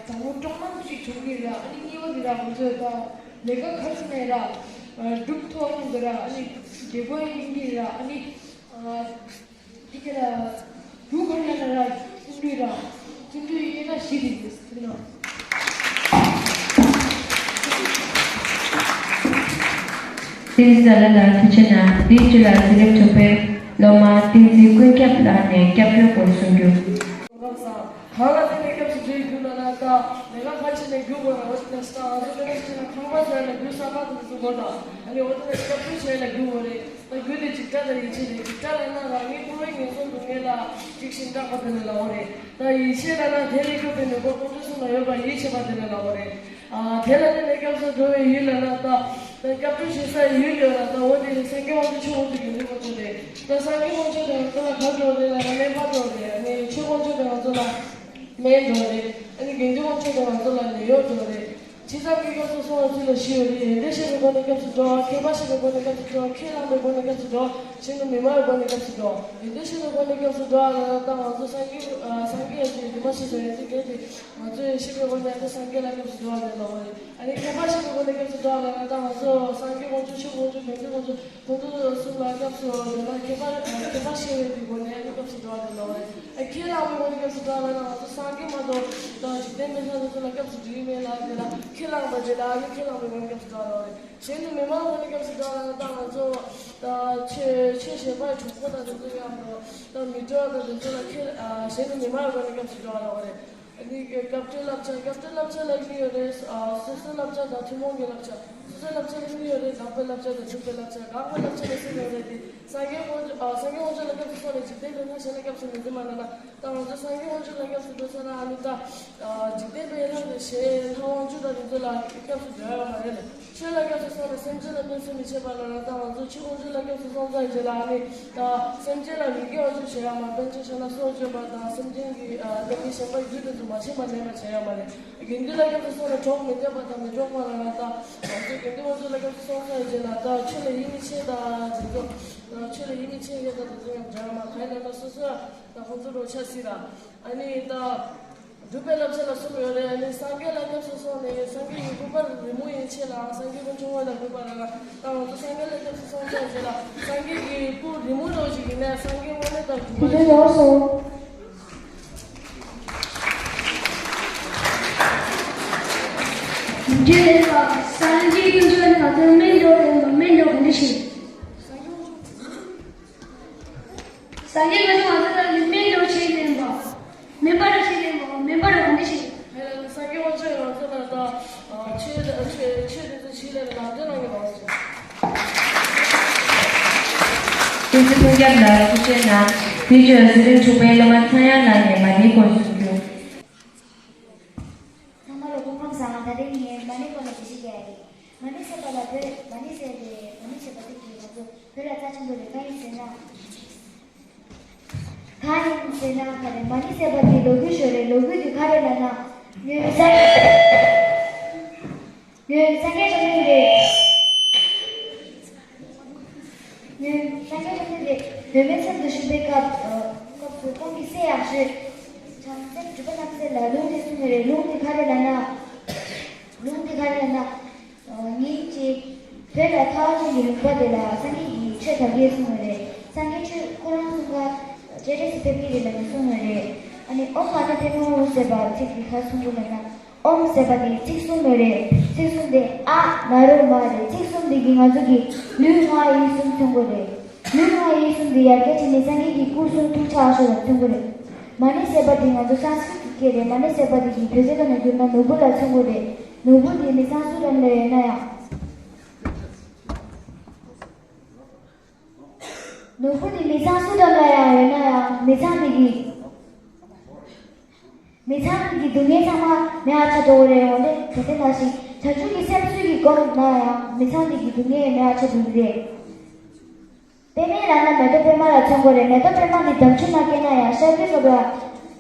དང་པོ་སྤྲོ་སྣང་ཞིག་བྱུང་གི་ར། ཨ་ནི་གཉིས་པ་འདི་ར་ང་ཚོས་ད་ལས་ཀ་ག་རེ་ནས་ར་སྒྲུབ་ཐུབ་ཡོང་གི་ར། ཨ་ནི་འབྲས་བུ་ཡིན་གྱི་ར། ཨ་ནི། འདི་ག་ལ་རྒྱུ་ག་ལ་ན་ར་བརྩོན་འགྲུས་ར། བརྩོན་འགྲུས་ཡིན་ན་ཞི་རིག་རེད་ཟེར་ན། བསྟན་འཛིན་ཟླ་ལ་ལ་ཐུགས་ཆེ་གནང་། དེའི་རྗེས་ལ་འཛིན་རིམ་དྲུག་པའི་སློབ་མ་བསྟན་འཛིན་ཀུན་ཁྱབ་ལགས་ནས་སྐྱབས་འགྲོའི་སྐོར་གསུང་རྒྱུ། གང་ལ་བརྟེན་ནས་སྐྱབས་སུ་འགྲོའི་རྒྱུ་ལ་ན་ད་ལས་ཀ་ག་ཅི་ནས་རྒྱུ་དགོས་ན། འོ་དེ་ནས་ད་ང་ཚོ་དེ་ནས་ཁང་པ་ཟེར་ན་རྒྱུ་ས་ཁ་དུ་སུ་དགོས་དང་། ཨ་ནི་འོ་དེ་ནས་སྐྱབས་འགྲོ་བྱས་ན་རྒྱུ་དགོས་རེད། ད་རྒྱུ་དེ་འཇིགས་སྐྲག་དང་ཡིད་ཆེས་རེད། འཇིགས་སྐྲག་ལབ་ན་རང་ཉིད་འཁོར་བའི་ངན་སོང་སྡུག་བསྔལ་ལ་འཇིགས་ཤིང་སྐྲག་པ་དེ་ལ་ལབ་པ་རེད། ད་ཡིད་ཆེས་ལབ་ན་དེ་ལས་སྐྱོབ་པའི་ནུས་པ་དཀོན་མཆོག་གསུམ་ལ་ཡོད་པར་ཡིད་ཆེས་པ་དེ་ལ་ལབ་པ་རེད། ཨ་དེ་ལ་བརྟེན་ནས་སྐྱབས་སུ་འགྲོ་བའི་ཡུལ་ལབ་ན་ད་ད་སྐྱབས་འགྲོ་བྱེད་སའི་ཡུལ་ཡོད་ལ། ད་འོ་དེ་ནི་སངས་རྒྱས་དབང་ཕྱུག་ཆོས་དབང་ཕྱུག་དགེ་འདུན་དཀོན་མཆོག་རེད། ད་སངས་རྒྱས་དབང་ཕྱུག་དེ་ང་ཚོ་ལ་ག་འགྲོ་རེད་ལབ་ན་སྨན་པ་འགྲོ་རེད། ཨ་ནི་ཆོས་དབང་ཕྱུག་དེ་ང་ཚོ་ལ་སྨན་འགྲོ་རེད། ཨ་ནི་དགེ་འདུན་དབང་ཕྱུག་དེ་ང་ཚོ་ལ་ནད་གཡོག་འགྲོ་རེད། ཇི་ཙམ་གྱི་སྐབས་སུ་སོང་བ་ཚུལ་ལ་བཞི་ཡོད་རེད། ཡོན་ཏན་ཤེས་པའི་སྒོ་ནས་སྐྱབས་སུ་འགྲོ་བ། མཁས་པ་ཤེས་པའི་སྒོ་ནས་སྐྱབས་སུ་འགྲོ་བ། ཁས་བླངས་པའི་སྒོ་ནས་སྐྱབས་སུ་འགྲོ་བ། གཞན་དུ་མི་སྨྲ་བའི་སྒོ་ནས་སྐྱབས་སུ་འགྲོ་བ། ཡོན་ཏན་ཤེས་པའི་སྒོ་ནས་སྐྱབས་སུ་འགྲོ་བ་ལ་ད་ང་ཚོ་སངས་རྒྱས་ཨ་སངས་རྒྱས་ཀྱི་འདུན་མ་ཤེས་སོ། ཡོན་ཏན་གལ་ཏེ་ང་ཚོས་ཤེས་པའི་སྒོ་ནས་ད་སངས་རྒྱས་ལ་སྐྱབས་སུ་འགྲོ་བ་རེད་ལབ་པ་རེད། ཨ་ནི་མཁས་པ་ཤེས་པའི་སྒོ་ནས་སྐྱབས་སུ་འགྲོ་བ་ལ་ད་ང་ཚོ་སངས་རྒྱས་དཀོན་མཆོག་ཆོས་དཀོན་མཆོག་དགེ་འདུན་དཀོན་མཆོག་ཁོང་ཚོ་གསུམ་ལ་སྐྱབས་སུ་འགྲོ་ན་མཁས་པ་མཁས་པ་ཤེས་པའི་གི་སྒོ་ནས་ཨ་ནི་སྐྱབས་སུ་འགྲོ་བ་རེད་ལབ་པ་རེད། ཨ་ཁས་བླངས་པའི་སྒོ་ནས་སྐྱབས་སུ་འགྲོ་བ་ལ་ང་ཚོ་སངས་རྒྱས་མ་གཏོགས་ད་འཇིག་རྟེན་པའི་ལྷ་དེ་ཚོ་ལ་སྐྱབས་སུ་འགྲོ་གི་མེད་ལ། དེ་ལ་ཁས་བླངས་པ་རེད་ལ། ཨ་ནི་ཁས་བླངས་པའི་སྒོ་ནས་སྐྱབས་སུ་འགྲོ་བ་རེད། གཞན་དུ་མི་སྨྲ་བའི་སྒོ་ནས་སྐྱབས་སུ་འགྲོ་བ་ལ་ད་ང་ཚོ་ད་ཆོས་ཆོས་གཞན་པའི་གྲོགས་པོ་དང་དེ་ཚོ་ཡང་ད་མི་འགྲོ་བ་དང་དེ་ཚོ་ལ་ཁས་ཨ་གཞན་དུ་མི་སྨྲ་བའི་སྒོ་ནས་སྐྱབས་སུ་འགྲོ་བ་ལབ་པ་རེད། ཨ་ནི་སྐྱབས་འགྲོའི་བསླབ་བྱ། སྐྱབས་འགྲོའི་བསླབ་བྱ་ལ་གཉིས་ཡོད་རེད། ཨ་སོ་སོའི་བསླབ་བྱ་དང་ཐུན་མོང་གི་བསླབ་བྱ། སོ་སོའི་བསླབ་བྱ་ལ་གཉིས་ཡོད་རེད། དགག་པའི་བསླབ་བྱ་དང་འཇུག་པའི་བསླབ་བྱ། དགག་པའི་བསླབ་བྱ་ལ་གསུམ་ཡོད་རེད་དེ། སངས་རྒྱས་དཀོན་མཆོག་ཨ་སངས་རྒྱས་དཀོན་མཆོག་ལ་སྐྱབས་སུ་སོང་ནས་འཇིག་རྟེན་པའི་ལྷ་གཞན་ལ་སྐྱབས་སུ་མི་འཛིན་པ་ལ་ན། ད་ང་ཚོ་སངས་རྒྱས་དཀོན་མཆོག་ལ་སྐྱབས་སུ་འགྲོ་ས་ན་ཨ་ནི་ད་འཇིག་རྟེན་པའི་ལྷ་དང་གཞན་ལྷ་དབང་ཕྱུག་དང་དེ་ཚོ་ལ་སྐྱབས་སུ་འགྲོ་ཡ་མ་རེད་ལ། ཆོས་ལ་སྐྱབས་སུ་སོང་ནས་སེམས་ཅན་ལ་ཕན་སེམས་མི་བྱེད་པ་ལ་ན། ད་ང་ཚོ་ཆོས་དཀོན་མཆོག་ལ་སྐྱབས་སུ་སོང་ཚར་རྗེས་ལ་ཨ་ནི་ད་སེམས་ཅན་ལ་མི་དགེ་བ་ཅུང་བྱེད་ཡ་མ། དཔེར་ན་ཆ་བཞག་ན་སྲོག་གཅོད་པ་དང་སེམས་ཅན་གྱི་ཨ་ད་མི་གཞན་པ་རྒྱུད་དེ་ཚོ་མ་བྱིན་པ་ནན་པ་བྱེད་ཡ་མ་རེད། དགེ་འདུན་ལ་སྐྱབས་སུ་སོང་ནས་གྲོགས་མི་འདོད་པ་དང་མི་འགྲོགས་པ་ལ་ན། ད་ང་ཚོ་དགེ་འདུན་དབང་ཕྱུག་ལ་སྐྱབས་སུ་སོང་ཚར་རྗེས་ལ་ད་ཆོས་ལ་ཡིད་མི་ཆེས་དང་དེ་ཚོ། ཆོས་ལ་ཡིད་མི་ཆེས་མཁན་དང་དེ་ཚོ་ཡང་འདྲ་མ་གང་ཡིན་ན་སོ་སོ་ད་ཁོང་ཚོ་རོ་ཆ་སྲིད་ལ། ཨ་ནི་ད་སྒྲུབ་པའི་བསླབ་བྱ་ལ་གསུམ་ཡོད་རེད། ཨ་ནི་སངས་རྒྱས་ལ་སྐྱབས་སུ་སོང་ནས་སངས་རྒྱས་ཀྱི་སྐུ་པར་རི་མོ་ཡན་ཆད་ལ་སངས་རྒྱས་དཀོན་མཆོག་དངོས་ལ་གུས་པ་ལ། ད་ང་ཚོ་སངས་རྒྱས་ལ་སྐྱབས་སུ་སོང་ཚར་རྗེས་ལ་སངས་རྒྱས་ཀྱི་སྐུ་རི་མོ་འདྲ་བོ་ཞིག་ཡིན་ན་སངས་རྒྱས་དངོས་གནས་དང་གུས་པ། དེ་ལས་ཡོངས་སུ། རྒྱུ་ལས་པ། སངས་རྒྱས་ཀུན་སྤྱོད་ནི་ང་ཚོར་སྨན་འདྲ་ལེན་པ། སྨན་འདྲ་ག་འདྲ་ཞིག་སངས་རྒྱས་ཀུན་སྤྱོད་ང་ཚོ་ལ་ནི་སྨན་འདྲ་ཆེ་ལེན་པ། སྨན་པ་འདྲ་ཆེ་ལེན་པ། སྨན་པ་འདྲ་ག་འདྲ་ཞིག་དེ་ལ་ནི་སངས་རྒྱས་ཀུན་སྤྱོད་ང་ཚོ་ལ་ད་ཆོས་ཆོས་ཆོས་དེ་ཚོ་ཆེ་ལེན་ལམ་སྟོན་གནང་གི་ལ་བ་ཞིག་ཀུན་གཟིགས་ཀུན་ཁྱབ་ལགས་ཐུགས་རྗེ་གནང་། དེ་བརྗོད་འཛིན་རིམ་དྲུག་པའི་སློབ་མ་ཚངས་དབྱངས་ལགས་ནས་མ་ཎིའི་སྐོར་གསུང་རྒྱུ། ཚང་མ་ལ་སྐུ་ཁམས་བཟང་། ད་རིང་ངས་མ་ཎིའི་སྐོར་ལ་འགྲེལ་བཤད་རྒྱག་ཡ་ཡིན། མ་ཎི་ཟེར་བ་ལ་བོད། མ་ཎི་ཟེར་ཏེ་མ་ཎི་ཟེར་བ་དེ་གིས་ང་ཚོ་བོད་ལ་རྩ་ཆེན་པོ་རེད། གང་ཡིན་ཟེར་ན། གང་ཡིན་ཟེར་ན་ག་རེ། མ་ཎི་ཟེར་བ་དེ་ལོ་རྒྱུས་ཤོད་རེད། ལོ་རྒྱུས་དེ་ག་རེ་ལབ་ན། ཡོན་ས། ཡོན་སངས་རྒྱས་བཅོམ་ལྡན་འདས། ཡོན་སངས་རྒྱས་བཅོམ་ལྡན་འདས་བོད་མིའི་ཚབ་ཏུ་བཞུགས་པའི་སྐབས། སྐབས་སུ་ཁོང་གིས་སྲས་ཡག་ཤོས་བྱང་སེམས་སྒྲུབ་པ་རྣམ་སྲས་ལ་ལུང་དེ་གསུངས་པ་རེད། ལུང་དེ་ག་རེ་ལབ་ན། ལུང་དེ་ག་རེ་ལབ་ན། ཉིན་གཅིག་བོད་ལ་ཐར་པ་ཅན་གྱི་ལུང་པ་དེ་ལ་སངས་རྒྱས་ཀྱིས་ཆོས་དར་གྱི་གསུངས་པ་རེད། སངས་རྒྱས་ཆོས་ཁོ་རང་གསུང་ཁ་སྤྱན་རས་གཟིགས་ཕེབས་ཀྱི་རེད་ལབ་ནས་གསུངས་པ་རེད། ཨ་ནི་ཨོཾ་མ་ཎི་པདྨེ་ཧཱུྃ་ཟེར་བ་ཚིག་དེ་ག་རེ་གསུང་གི་ལབ་ན། ཨོཾ་ཟེར་བ་དེ་ཚིག་གསུམ་མོ་རེད། ཚིག་གསུམ་དེ་ཨ་ན་རོ་མ་རེད། ཚིག་གསུམ་དེ་གིས་ང་ཚོ་གི་ལུས་ངག་ཡིད་གསུམ་མཚོན་གྱི་རེད། ལུས་ངག་ཡིད་གསུམ་དེ་ཡར་རྒྱས་བྱས་ནས་སངས་རྒྱས་ཀྱི་སྐུ་གསུང་ཐུགས་ཆགས་ཤོས་ལ་མཚོན་གྱི་རེད། མ་ཎི་ཟེར་བ་དེ་ང་ཚོ་སཾ་སྐྲྀཏ་གི་སྐད་རེད། མ་ཎི་ཟེར་བ་དེ་གིས་བོད་སྐད་ཐོག་ནས་བསྒྱུར་ན་ནོར་བུ་ལ་མཚོན་གྱི་རེད། ནོར་བུ་དེ་མི་ཚང་སུ་འགྲམ་ལ་ཡོད་ན་ཡང་། ནོར་བུ་དེ་མི་ཚང་སུ་འགྲམ་ལ་ཡང་ཡོད་ན་ཡང་། མི་ཚང་དེ་གིས། མི་ཚང་དེ་གི་སྡུག་བསྔལ་ཚང་མ་མེད་པ་ཆགས་འགྲོ་གི་རེད། འོན་ཏེ་དེ་ནང་བཞིན་བྱང་ཆུབ་ཀྱི་སེམས་སུ་གིས་བསྒོམས་ན་ཡང་མི་ཚང་དེ་གི་སྡུག་བསྔལ་མེད་པ་ཆགས་འགྲོ་གི་རེད། པདྨེ་ལབ་ན་མེ་ཏོག་པདྨ་ལ་མཚོན་གྱི་རེད། མེ་ཏོག་པདྨ་དེ་དམ་ཆུ་ནང་བསྐྱལ་ན་ཡང་ཤར་བུའི་སྐབས་ལ་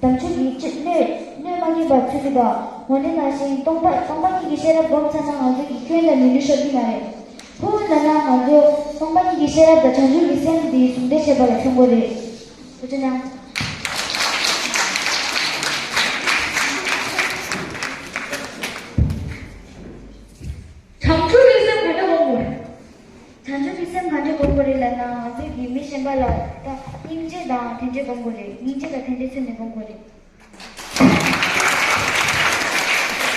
དམ་ཆུ་གིས་ཅི་གནོད་གནོད་མ་ཀྱིན་པར་ཚུད་ཀྱི་འདུག་འོན་ཏེ་ནང་བཞིན་སྟོང་པ་སྟོང་པ་ཉིད་ཀྱི་ཤེས་རབ་བསྒོམས་ཚར་ན་ང་ཚོ་གི་སྐྱོན་དང་ནོར་འཁྲུལ་ཤོར་གྱི་མ་རེད། ཕུ་བོ་ལབ་ན་ང་ཚོ་སྟོང་པ་ཉིད་ཀྱི་ཤེས་རབ་དང་བྱང་ཆུབ་ཀྱི་སེམས་འདི་ཟུང་འབྲེལ་བྱེད་པ་ལ་མཚོན་གྱི་རེད། ཐུགས་རྗེ་གནང་། བྱང་ཆུབ་ཀྱི་སེམས་ག་འདྲ་སྒོམ་དགོས་རེད། བྱང་ཆུབ་ཀྱི་སེམས་ག་འདྲ་སྒོམ་དགོས་རེད་ལབ་ན། ང་ཚོས་ཀྱིས་མི་གཞན་པ་ལ་ད་སྙིང་རྗེ་དང་དལ་འབྱོར་སྒོམ་དགོས་རེད། སྙིང་རྗེ་དང་དལ་འབྱོར་མཚོན་ནས་སྒོམ་དགོས་རེད།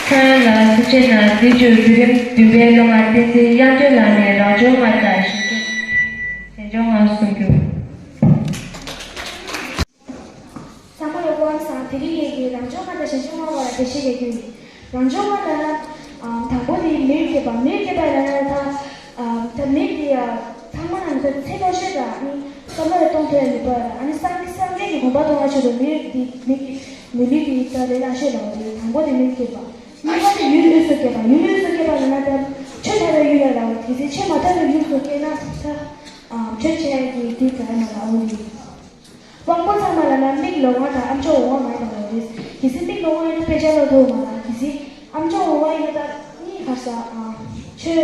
ཁྱེད་རང་ལ་ཐུགས་རྗེ་གནང་། དེ་བརྗོད་བརྒྱུད་རིམ་བདུན་པའི་སློབ་མ་བསྟན་འཛིན་དབྱངས་སྒྲོན་ལགས་ནས་རང་བྱུང་ལྔ་དང་ཞིང་ཁམས་ཞིང་ལྗོངས་ལྔ་གསུང་རྒྱུ། ཚང་མ་ལ་སྐུ་ཁམས་བཟང་། དེ་རིང་ངེད་ཀྱིས་རང་བྱུང་ལྔ་དང་ཞིང་ལྗོངས་ལྔ་བར་ལ་འགྲེལ་བཤད་རྒྱག་རྒྱུ་ཡིན། རང་བྱུང་ལྔ་ལབ་ན། ཨ། དང་པོ་དེ་མིར་སྐྱེས་པ། མིར་སྐྱེས་པ་ལབ་ན་ད། ཨ། ད་མིག་དེ་ཡ་ཚང་མ་ལ་ད་ཚེ་ཐུང་ཤོས་དང་། ཨ་ནི་བསམ་བློ་ལ་གཏོང་ཐུབ་ཡ་མེད་པ་ལ། ཨ་ནི་སངས་སངས་རྒྱས་ཀྱི་གོ་འཕང་གཏོང་བ་ཆེད་དུ་མིར་དེ་མིག་གི་མིག་ལུས་དེ་ད་ལས་སླ་ཤོས་ལ་འོ་རེད། དང་པོ་དེ་མིར་སྐྱེས་པ། གཉིས་པ་དེ་ཡུལ་དབུས་སུ་སྐྱེས་པ། ཡུལ་དབུས་སུ་སྐྱེས་པ་ལབ་ན་ད་ཆོས་ཐོས་པའི་ཡུལ་ལ་ལ་འོ། གལ་སྲིད་ཆོས་མ་ཐོས་པའི་ཡུལ་དུ་སྐྱེས་ན་ད། ཨ། ཆོས་བྱེད་ཡ་གི་དེ་ག་ཡ་མ་ལ་འོ་རེད། དབང་པོ་ཚང་མ་ལབ་ན་མིག་ལོང་བ་དང་ཨ་མཆོག་འོང་བ་མ་ཡིན་པ་ལ་འོ་རེད། གལ་སྲིད་མིག་ལོང་བ་ཡིན་ན་དཔེ་ཆ་ཀློག་ཐུབ་མ་ལ། གལ་སྲིད་ཨ་མཆོག་འོང་བ་ཡིན་ན་ད་གཉིས་ག་ས། ཨ། ཆོས།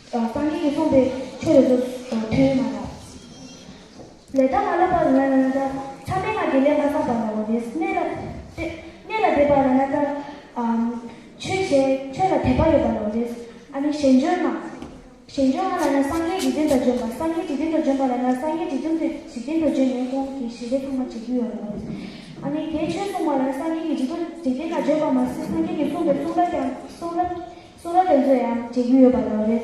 ཨ། སངས་རྒྱས་ཀྱིས་གསུངས་པའི་ཆོས་རེ་ཚོ་ཐོས་མ་ལ། ལས་དང་མ་ལོག་པ་ལབ་ན་ད་མཚམས་མེད་ལྔ་དགེ་ལས་མ་བསགས་པ་ལ་འོ་རེད། གནས་ལ་དེ་གནས་ལ་དད་པ་ལབ་ན་ད། ཨ། ཆོས་བྱེད་ཆོས་ལ་དད་པ་ཡོད་པ་ལ་འོ་རེད། ཨ་ནི་ཞེས་འབྱོར་མ། ཞེས་འབྱོར་མ་ལབ་ན་སངས་རྒྱས་འཇིག་རྟེན་དུ་བྱོན་པ། སངས་རྒྱས་འཇིག་རྟེན་དུ་བྱོན་པ་ལབ་ན་སངས་རྒྱས་འཇིག་རྟེན་དུ་འཇིག་རྟེན་དུ་བྱོན་ནས་ཁོང་གི་ཞལ་རས་ཚང་མ་མཇལ་རྒྱུ་ཡོད་ལ། ཨ་ནི་དེའི་ཆོས་གསུངས་པ་ལབ་ན་སངས་རྒྱས་ཀྱིས་འཇིག་རྟེན་འཇིག་རྟེན་ལ་བྱོན་པ་མ་ཟད་སངས་རྒྱས་ཀྱིས་གསུངས་པའི་གསུང་རབ་ཀྱང་གསུང་རབ་གསུང་རབ་དེ་ཚོ་ཡང་མཇལ་རྒྱུ་ཡོད་པ་ལ་རེད།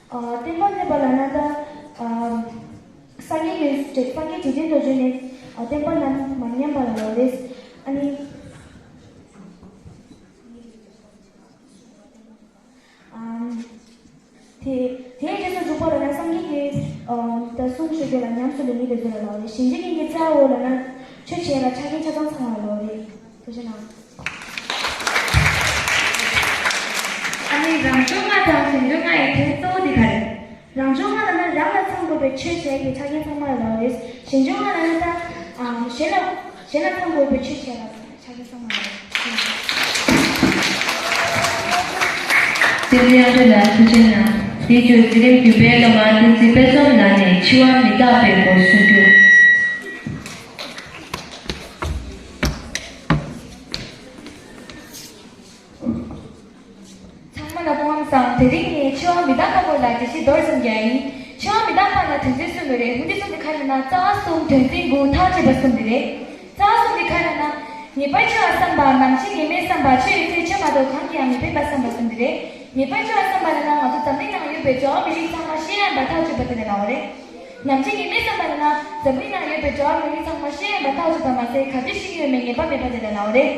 ཨ། བསྟན་པ་གནས་པ་ལབ་ན་ད། ཨ། སངས་རྒྱས་ཀྱིས་སངས་རྒྱས་འཇིག་རྟེན་དུ་བྱོན་ནས། ཨ། བསྟན་པ་རྣམས་མ་ཉམས་པ་ལ་རེད། ཨ་ནི། ཨམ། དེ་དེའི་རྗེས་སུ་འཇུག་པ་ལབ་ན་སངས་རྒྱས་ཀྱིས། ཨམ། ད་གསུང་ཞུ་རྒྱུ་ལ་ཉམས་སུ་ལེན་མཁན་དེ་ཚོ་ལ་ལབ་རེད། གཞན་གྱི་སྙིང་གི་རྩ་བོ་ལབ་ན་ཆོས་བྱེད་ལ་ཆ་རྐྱེན་ཆ་ཚང་ཚང་བ་ལབ་རེད། ཐུགས་རྗེ་གནང་། ཨ་ནི་རང་བྱུང་ལྔ་དང་ཞིང་ལྗོངས་ལྔ་ཡི་དོན་གཙོ་བོ་དེ་ག་རེད། རང་བྱུང་ལྔ་ལབ་ན་རང་ལ་ཚང་དགོས་པའི་ཆོས་བྱེད་ཀྱི་ཆ་རྐྱེན་ཚང་མ་ལ་ལབ་རེད། ཞིང་ལྗོངས་ལྔ་ལབ་ན་ད། ཨམ། གཞན་ལ་གཞན་ལ་ཚང་དགོས་པའི་ཆོས་བྱེད་ལ། ཕྱག་འཚལ་སོང་བ་རེད། བསྟན་འཛིན་དབྱངས་སྒྲོན་ལགས་ཐུགས་རྗེ་གནང་། དེའི་མཇུག་འཛིན་རིམ་བདུན་པའི་སློབ་མ་བསྟན་འཛིན་དཔལ་འཛོམས་ལགས་ནས་འཆི་བ་མི་རྟག་པའི་སྐོར་གསུང་རྒྱུ། ཚང་མ་ལ་སྐུ་ཁམས་བཟང་། དེ་རིང་ངས་འཆི་བ་མི་རྟག་པ་སྐོར་ལ་འགྲེལ་བཤད་མདོར་ཙམ་རྒྱག་ཡིན། འཆི་བ་མི་རྟག་པ་ལ་དོན་ཚན་གསུམ་ཡོད་རེད། དོན་ཚན་གསུམ་དེ་ག་རེ་ན་རྩ་བ་གསུམ། དོན་ཚན་དགུ། མཐར་ཕྱིན་པ་གསུམ་དེ་རེད། རྩ་བ་གསུམ་དེ་ག་རེ་ན། ངེས་པར་འཆི་བ་བསམ་པ། ནམ་འཆི་ངེས་མེད་བསམ་པ། ཆོས་ཡོད་ཚད་ཆོས་མ་གཏོགས་གང་གིས་ཡང་མི་ཕན་པ་བསམ་པ་གསུམ་དེ་རེད། ངེས་པར་འཆི་བ་བསམ་པ་ལབ་ན་ང་ཚོ་འཛམ་གླིང་ནང་ཡོད་པའི་འགྲོ་བ་མི་རིགས་ཚང་མ་ཤི་ཡ་ཡིན་པ་ཐག་ཆོད་པ་དེ་ལ་ལབ་པ་རེད། ནམ་འཆི་ངེས་མེད་བསམ་པ་ལབ་ན་འཛམ་གླིང་ནང་ཡོད་པའི་འགྲོ་བ་མི་རིགས་ཚང་མ་ཤི་ཡ་ཡིན་པ་ཐག་ཆོད་པ་མ་ཟད་ག་དུས་ཤི་གི་ཡོད་མེད་ངེས་པ་མེད་པ་དེ་ལ་ལབ་པ་རེད།